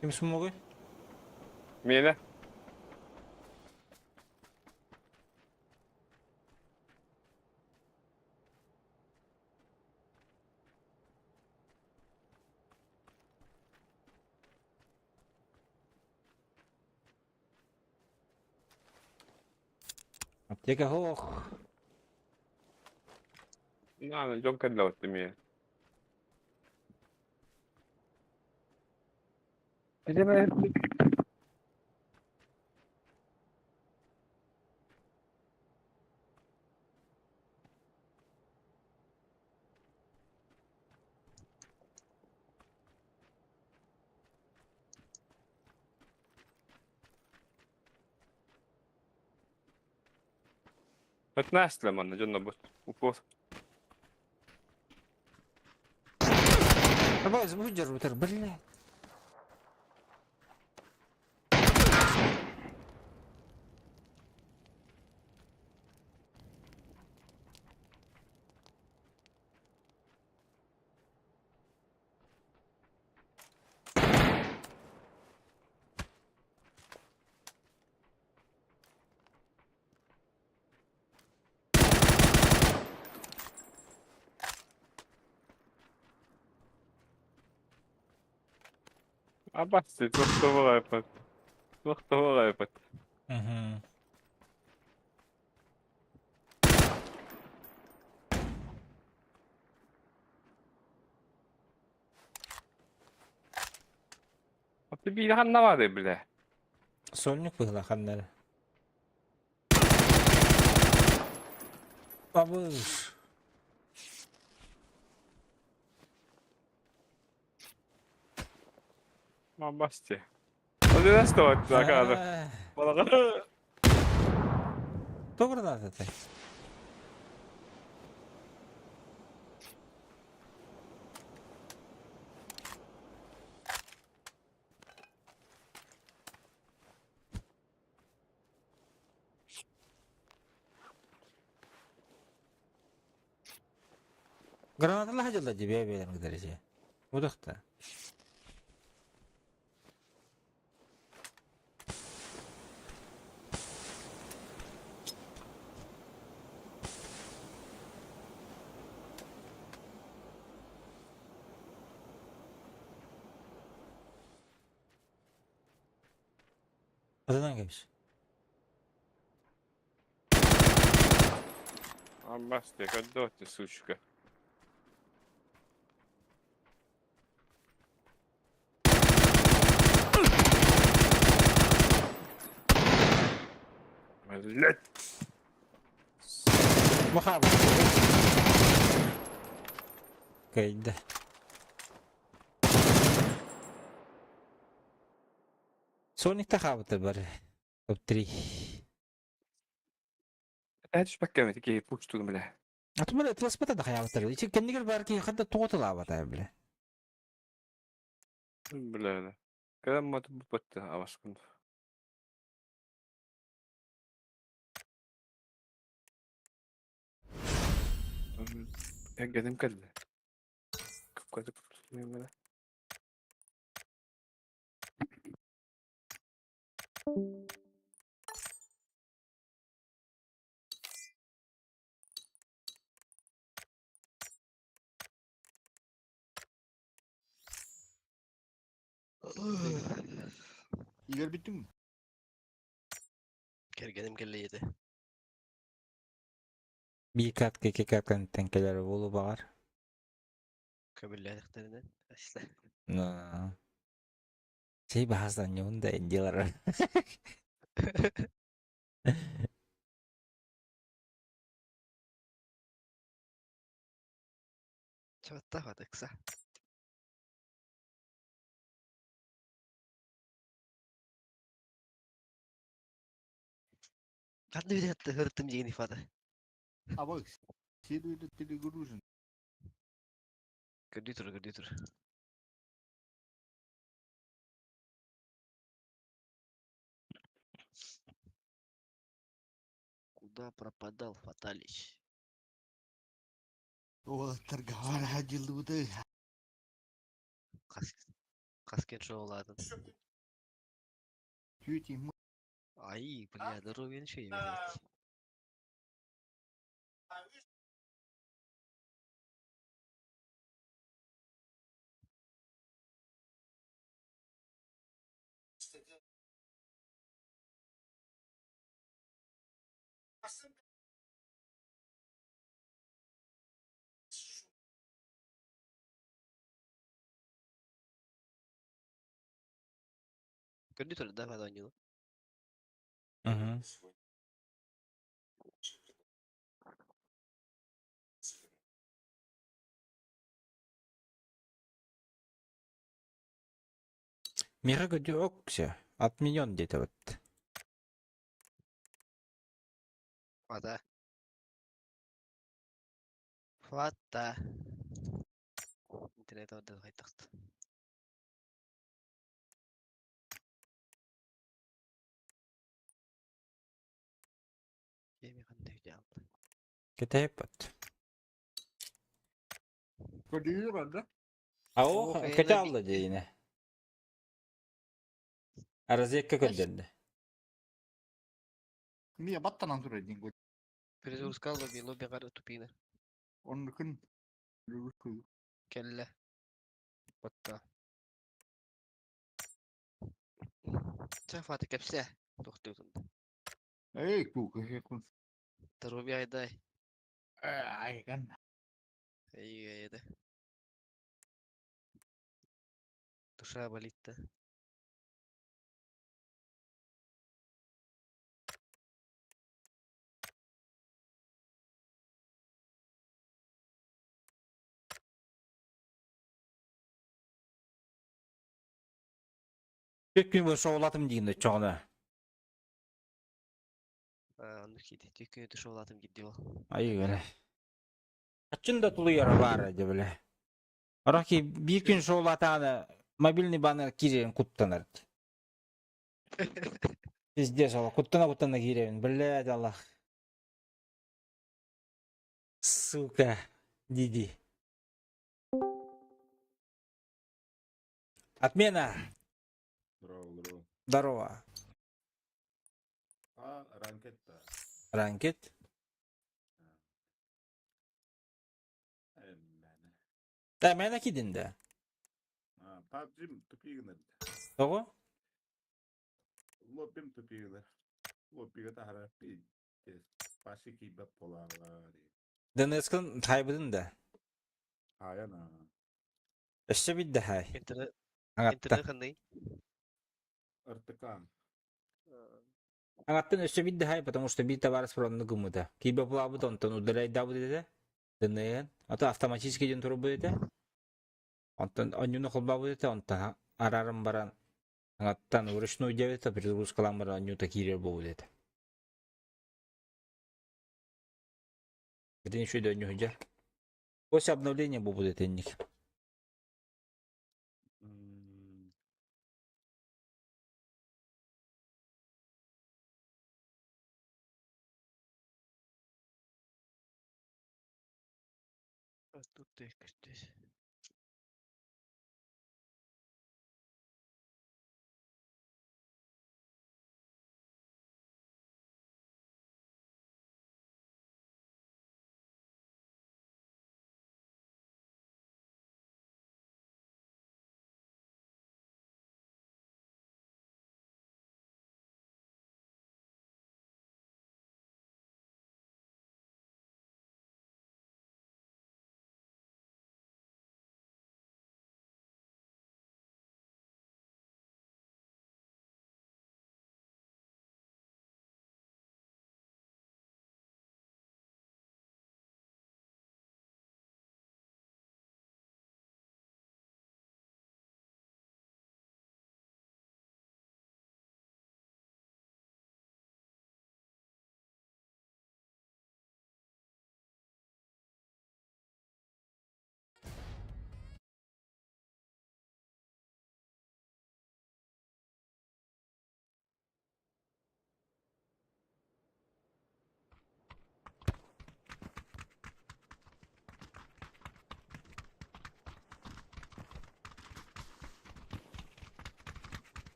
Ким смогой? Миэнэ. Аптека хоох. На, дьон кэллэ миэ. Пятнадцать манна дьонно бут. Упос. Давай, выдержу, блядь. Абасте, туох туох Туох туох Угу. Аты биир ханна бары бля. Сольник быһыла ханнары. Абыш. Абасте. Одиннадцатого заказа. Балаға. Кто граната ты? Гранаталар хадьылла дии бэйэ-бэйэлэрин кытары дьэ. Удахта. Атынан кэбис. Абасте, когда ты, сучка? Блять. Махабы. Кайда. Соник тахабыта бар. Топ-3. Это ж такие пучту, бля. А то бля, телеспата да хаябытар. Ичи кеннигер бар ки хадда тоҕотулаабата бля. Бля, да. Когда мы тут бутта аваскун. Я гадым кэллэ. Кута. Игорь bitti mi? Кэргэним кэллэ. Bir katka iki katka tenkeler bolu бар. Көбүллээхтэринэн. На. Şey bahazdan yoğun da diyorlar. Чабаттаах ыкса. Ханна билет хыртым дигэн ифада. А вот, следует перегружен. Көрдүү тур, көрдүү тур. Куда пропадал Фаталич? О, торговали ходил. Каскен шоуладын. Тюти, мы. Ай, бля, здоровье еще имеет. Көрдүү тур, да, Фадонил. Угу. Мира все. Отменен где-то вот. Фата. Фата. Интернет орда хайтахт. Кеми кандай жалды. Кетепот. Көрдүү да? А о, кете алды дейіне. Аразекка көндерді. Мия баттанан тур эдин го. Перезагрузка лобби, лобби гара тупина. Onun күн. Келле. Батта. Ча Фата кепсе. Токтойтун. Эй, ку кун. Здоровье айдай. Ай, кан. Эй, эй, Душа болит да. Көк күн бұл шоулатым дейін чоғына. Аны киди. Түккү шоулатым кидди ол. Ай гөле. Качын да тулуяр бар деп біле. Араки bir күн шоулатаны мобильный баннер кирен куттанар. Пиздец, ал куттана куттана кирен. Блядь, Аллах. Сука. Диди. Отмена. Здорово, здорово. Здорово. А, ранкет-то. Ранкет. Да, мен кидин да. А, PUBG тупигнер. Того? Лоббим тупигнер. Лоббига тахара пиздец. Паши кибет полалар. ДНС-кын хайбыдын да. Аяна. Эшче бидде хай. Интернет Аңатта. интернет кандай? РТК. Аңаттан өссө бидде хай, потому что бит товар спронны гымыда. Кибе плабыт онтон удаляй дабы деде. ДНН. А то автоматически ден туру деде. Онтон онюну холбабы деде, онтон арарым баран. Аңаттан вручную дебет, перезагрузкалан баран онюта кирер болу деде. Где еще дönüyor hocam? После обновления будет энник. Тут ты здесь.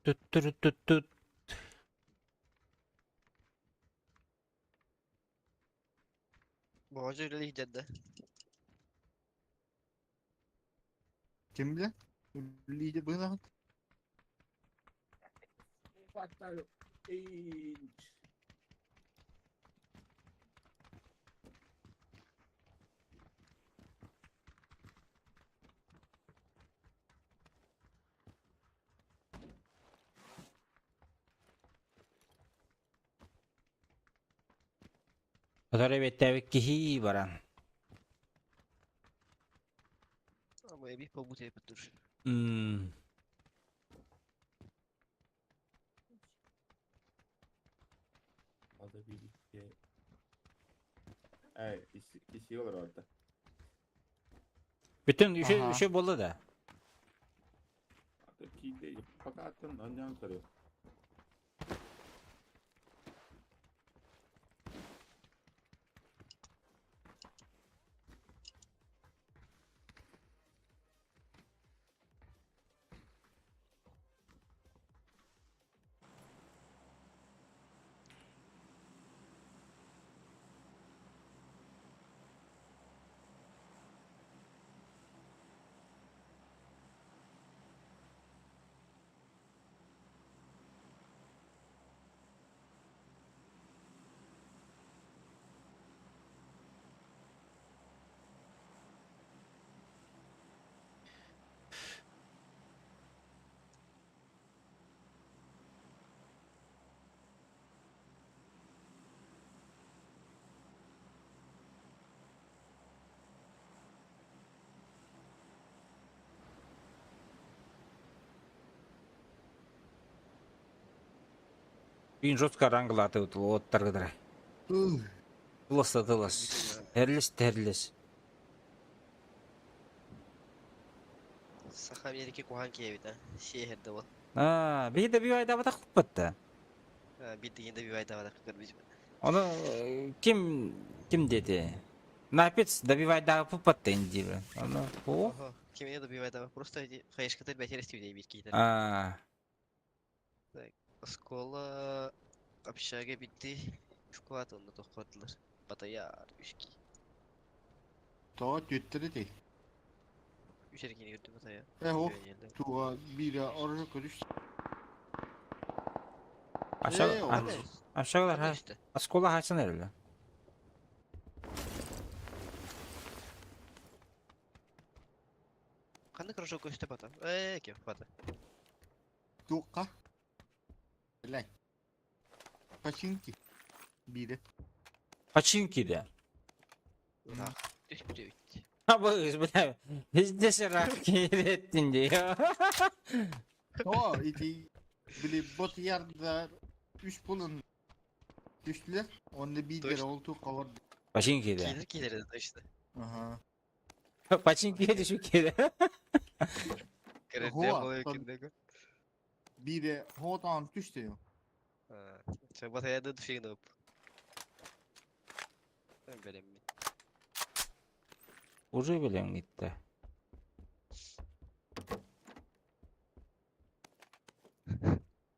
Тут-тут-тут-тут. Боҕодьу үлэлиир да. Ким бile? Лидер быһынаҕыт. Сотору эбиэттээбит киһи баран. Ama bir побут dur. М. Алда birlikte. Эй, isi olur orada. Бүтүн үчү Аха. үчү буолла да. Ата кийде пакатын аньян көрө. Бүгүн жестко ранглаты оттаргыдара. Тылас да тылас. Терлес терлес. Саха Америки кухан киевит а. Сиэхерде бол. А, биһи да бивайдабатах куппатта. Биттигин да бивайдабатах көрбүз. Оны ким ким деди? Напец добивайдагы пуппатта инди. Оны о. Кимне добивайдаба. Просто эти хаешкатыр бәтер истибидей бир кейдер. А, Так, Оскола общага битти. Склад онда тохкодулар. Батаяр үшки. Тоҕо түөттэрэ дии. Үч эркини көрдүм батая. Э, ох, туга биирэ орожо көрүш. Aşağı Э, а- оҕо. aşağılar ha. Askola haçan herhalde. Кандай кружок көстө бата? Э, кем бата. Туохха? Билай. Починки. Биирэ. Починки de. Түш бүтөбүт. Ha bu бля. Везде рак ettin diyor. Тоҕо ити били бот ярдар үс булун түстүлэр. Онно биирдэрэ ол туохха олорду. Починки de. Кейдер кейдер точно. Аха. Починки düşük kedi. Керетте Хоа, боло тон- киндеги. Биирэ хоотоон түстэ. Ча батаяда түшеген оп. Берем. Уже bilem gitti.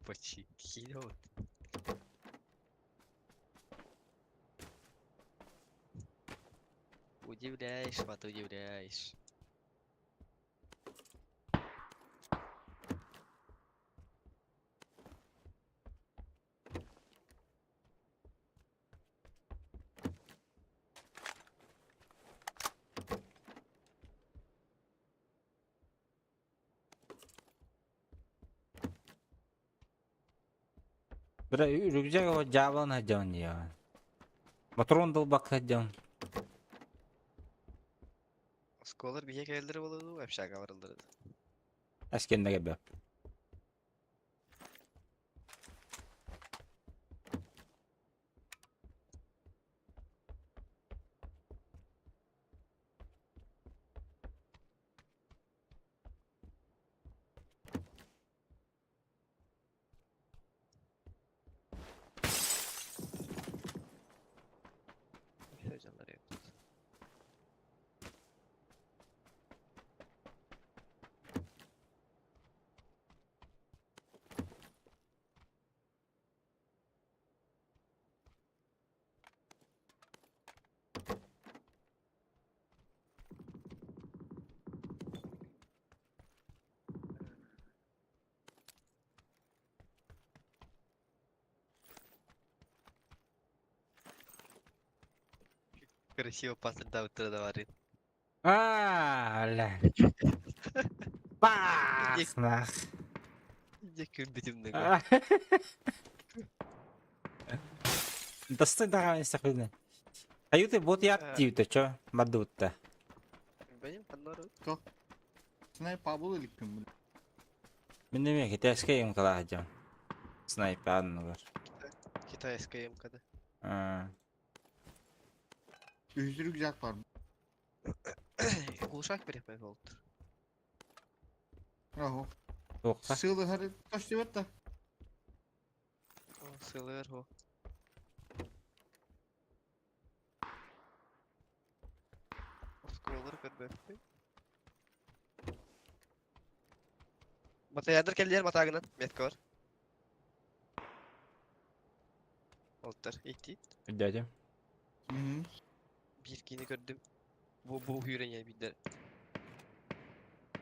Починки вот. Удивляешь, Вата, удивляешь. Бira рюкзак o жабан хаджан ya. Батрон дыл бак хаджан. Осколар бие келдер болду, общага барылдыр. Әскенде кебе. Жандар yok. Красиво пастор да давары. А, бля. Бас, нах. Где күлбүтүм. Достой даҕаны истэхпинэ. Аюты бот ят диибитэ чо бардыбытта. Билбэтим ханна барабыт? Снайп пабыл иликпин бу. Мин эмиэ китайскай емкалаах дьон. Снайпер анныгар. Китайская МКД. А, Үһүс рюкзак бар. Глушак перепай болтур. Аһо. Туохха? Сылыһар тостибат да. О, сылыр хо. Осколор көрбөппүн. Батаядыр келлер батагынан метка бар. Олтар икки. Дядя. Бир кини көрдүм. Бу үйренye бидер.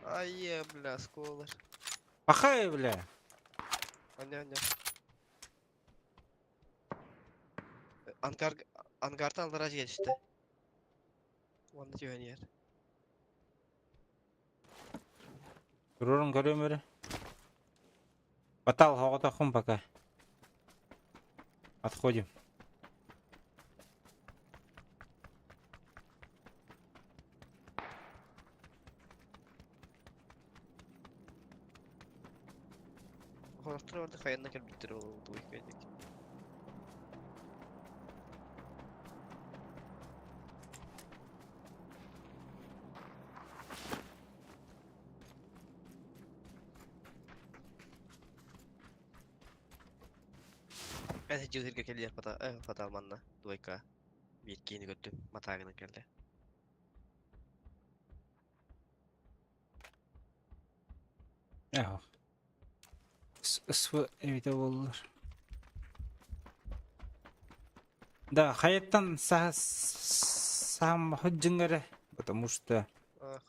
Ай, бля, осколор. Пахай, бля. Аня, аня. Ангар ангартан алар gelişti. Онны түйен Турурун көрөм өрө. Батал хоҕотоххун пока. Отходим. Хорохтор орда хаянна кэлбиттер ол двойка дик. Әсә җилгә кэллер пата пата манна двойка. Бир кини көрдүм матагына келди. Эх. Св эбите боллар. Да, хаяттан сам ходжингере, потому что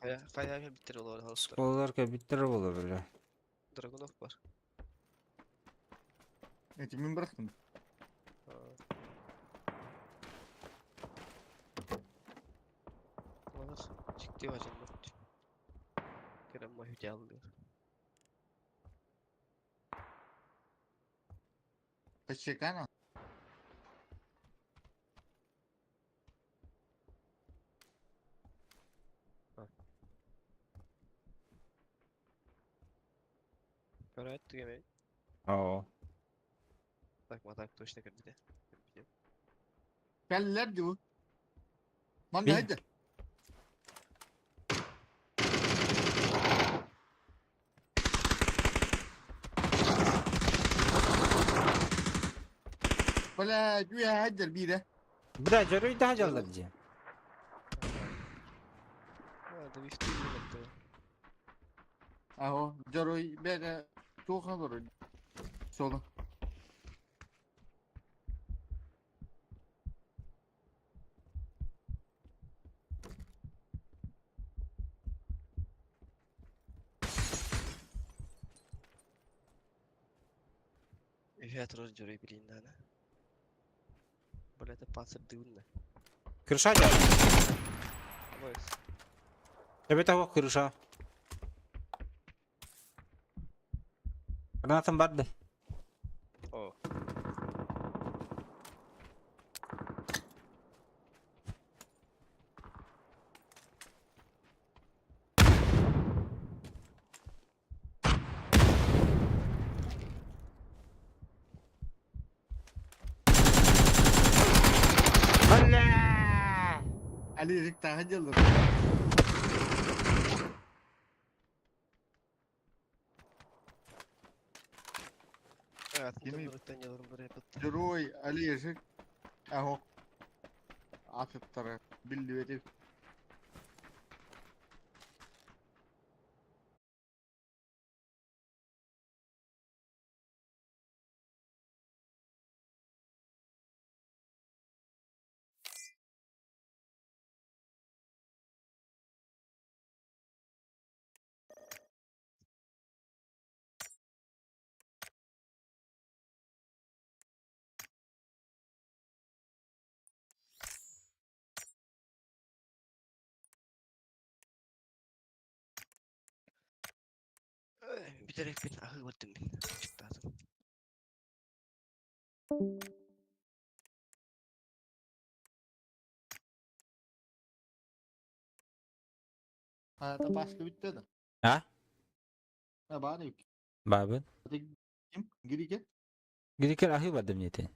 Хая хая кэлбиттер ол орда. школалар кэлбиттер буолар бля. Драгунов бар. Эти мин бырахтым. Олар чикти бачын бут. Керем махүтэ алды. Тачекана. Көрөт түгеме. Оо. Так, матак точно кирди. Келлер ди бу. Ман Бил- haydi. Бля, güya haydi bir Бля, жарый да жаллар же. А, да вифти билетти. Аho, Jaroy bere тухан doğru. Sola. Ветер жөрөй билин дана. Бля, это пацыр дыунна. Крыша жа. Войс. Эбете того крыша. Гранатам барды. О. Бля! Ali Rikta hadi alır. Evet, Yemin- Yemin. Jaroy Ali Rik. Aho. Atıttara. Bildi verip. Бүтэрэкпин аһыы бардым мин. Аччыктаатым. Ha, da başka bitti de. А? Ha, bana yok. Баабын. Hadi kim? Giri gel. Грикер аһыы бардым диэтин.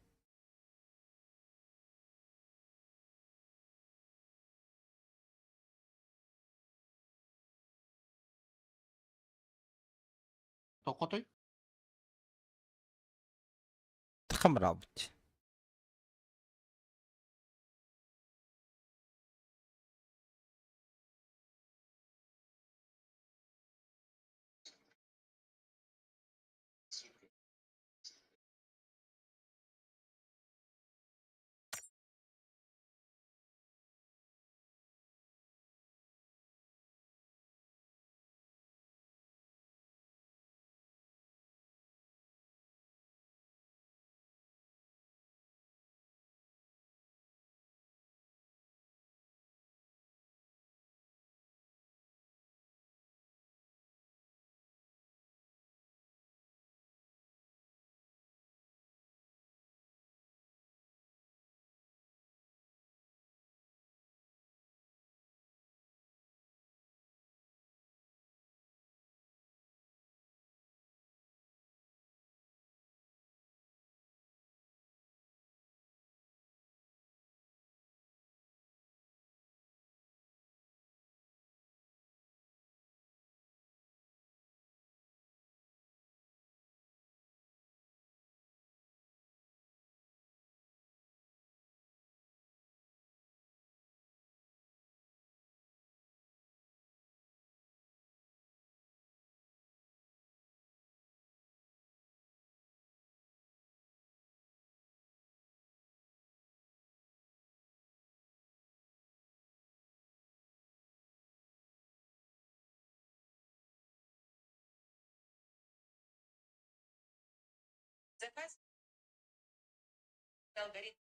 Tokotoy. Тахам баралбыт. Заказ алгоритм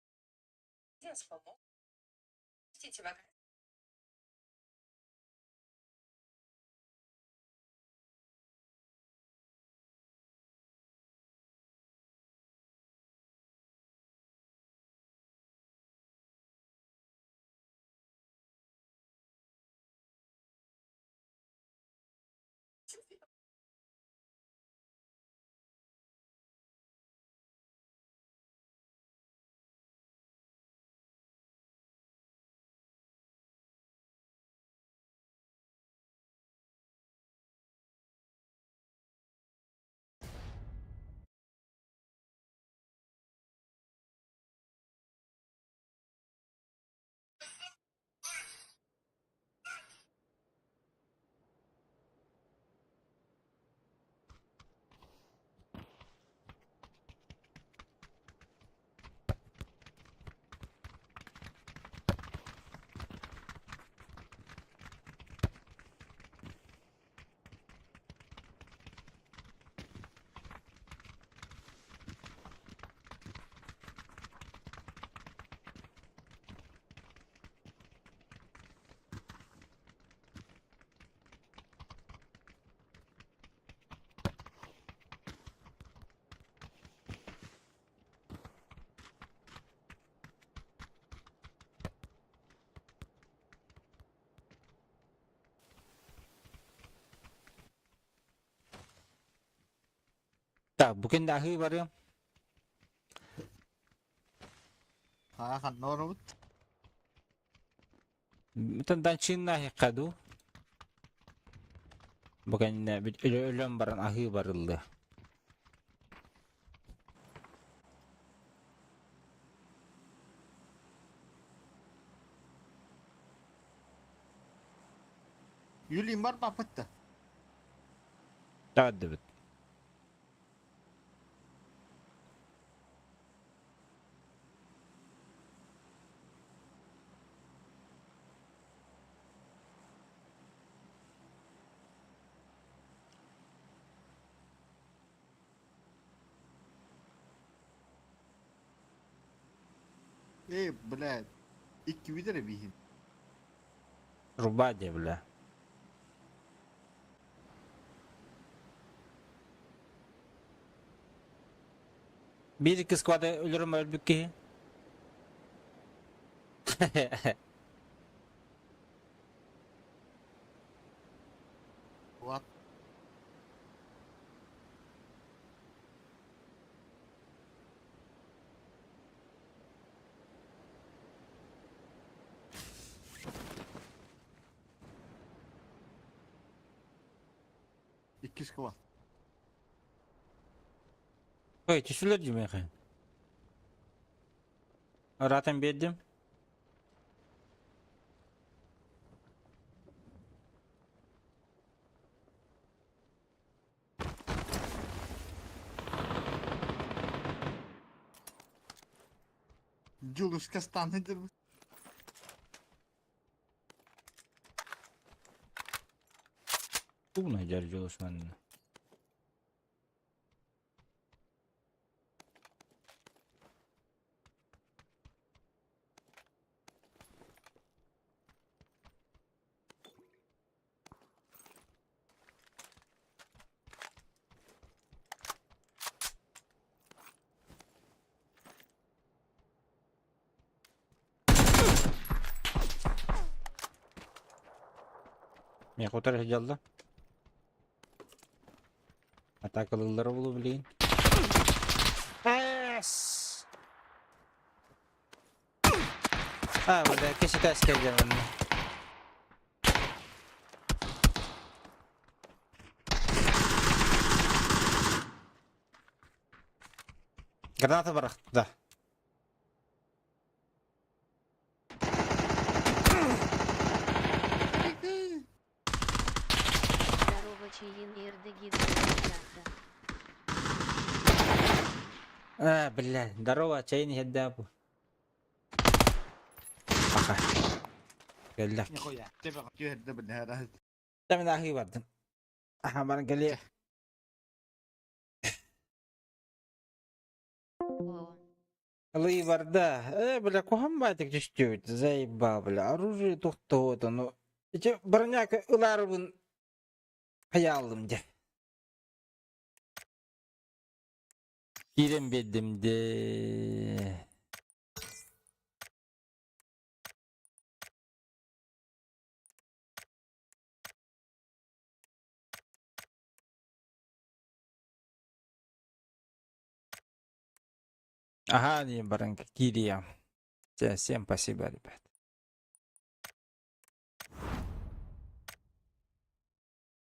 Так, бу кэннэ аһыы барыам. Ha, ханна барабыт? Бүтэн данчинна аһыахха дуу. Бу кэннэ өлөн баран аһыы барыллыа. Юлин бар бапытта. Таҕардыбыт. Эй, блядь. Икки видер биһин. Руба дии, бля. Биир-икки сквады өлөрүм өлбүт киһи. What? Икки squad. Ой, түсүлэр дьимэхэ. Ыраатан биэрдим. Дьулуска станы дьылбыт. Тугун дьэр Дьулус манна. Миэхэ утары сылдьаллар. Атаакалыыллара буолуо билигин. Эс! А, бля, кэситээс кэлдэ манна. Граната барахта. Здорово, Чаин Эрдегид. А, бля, здорово, чайын иһэрдээх бу. Аха. Кэллэх. Нихуя. Тебе түһэрдэ бля. Мен ахыы бардым. Аха, баран кэлиэ. Ылыы барда. Э, бля, куһаҕан баайдык түстүбүт. Заебал, бля. Оружие тохтоото, ну. Ити броняка ылаарыбын хайаалым дьэ. Киирэн биэрдим дee. Ага, диэн баран киириэм. Всем спасибо, ребят.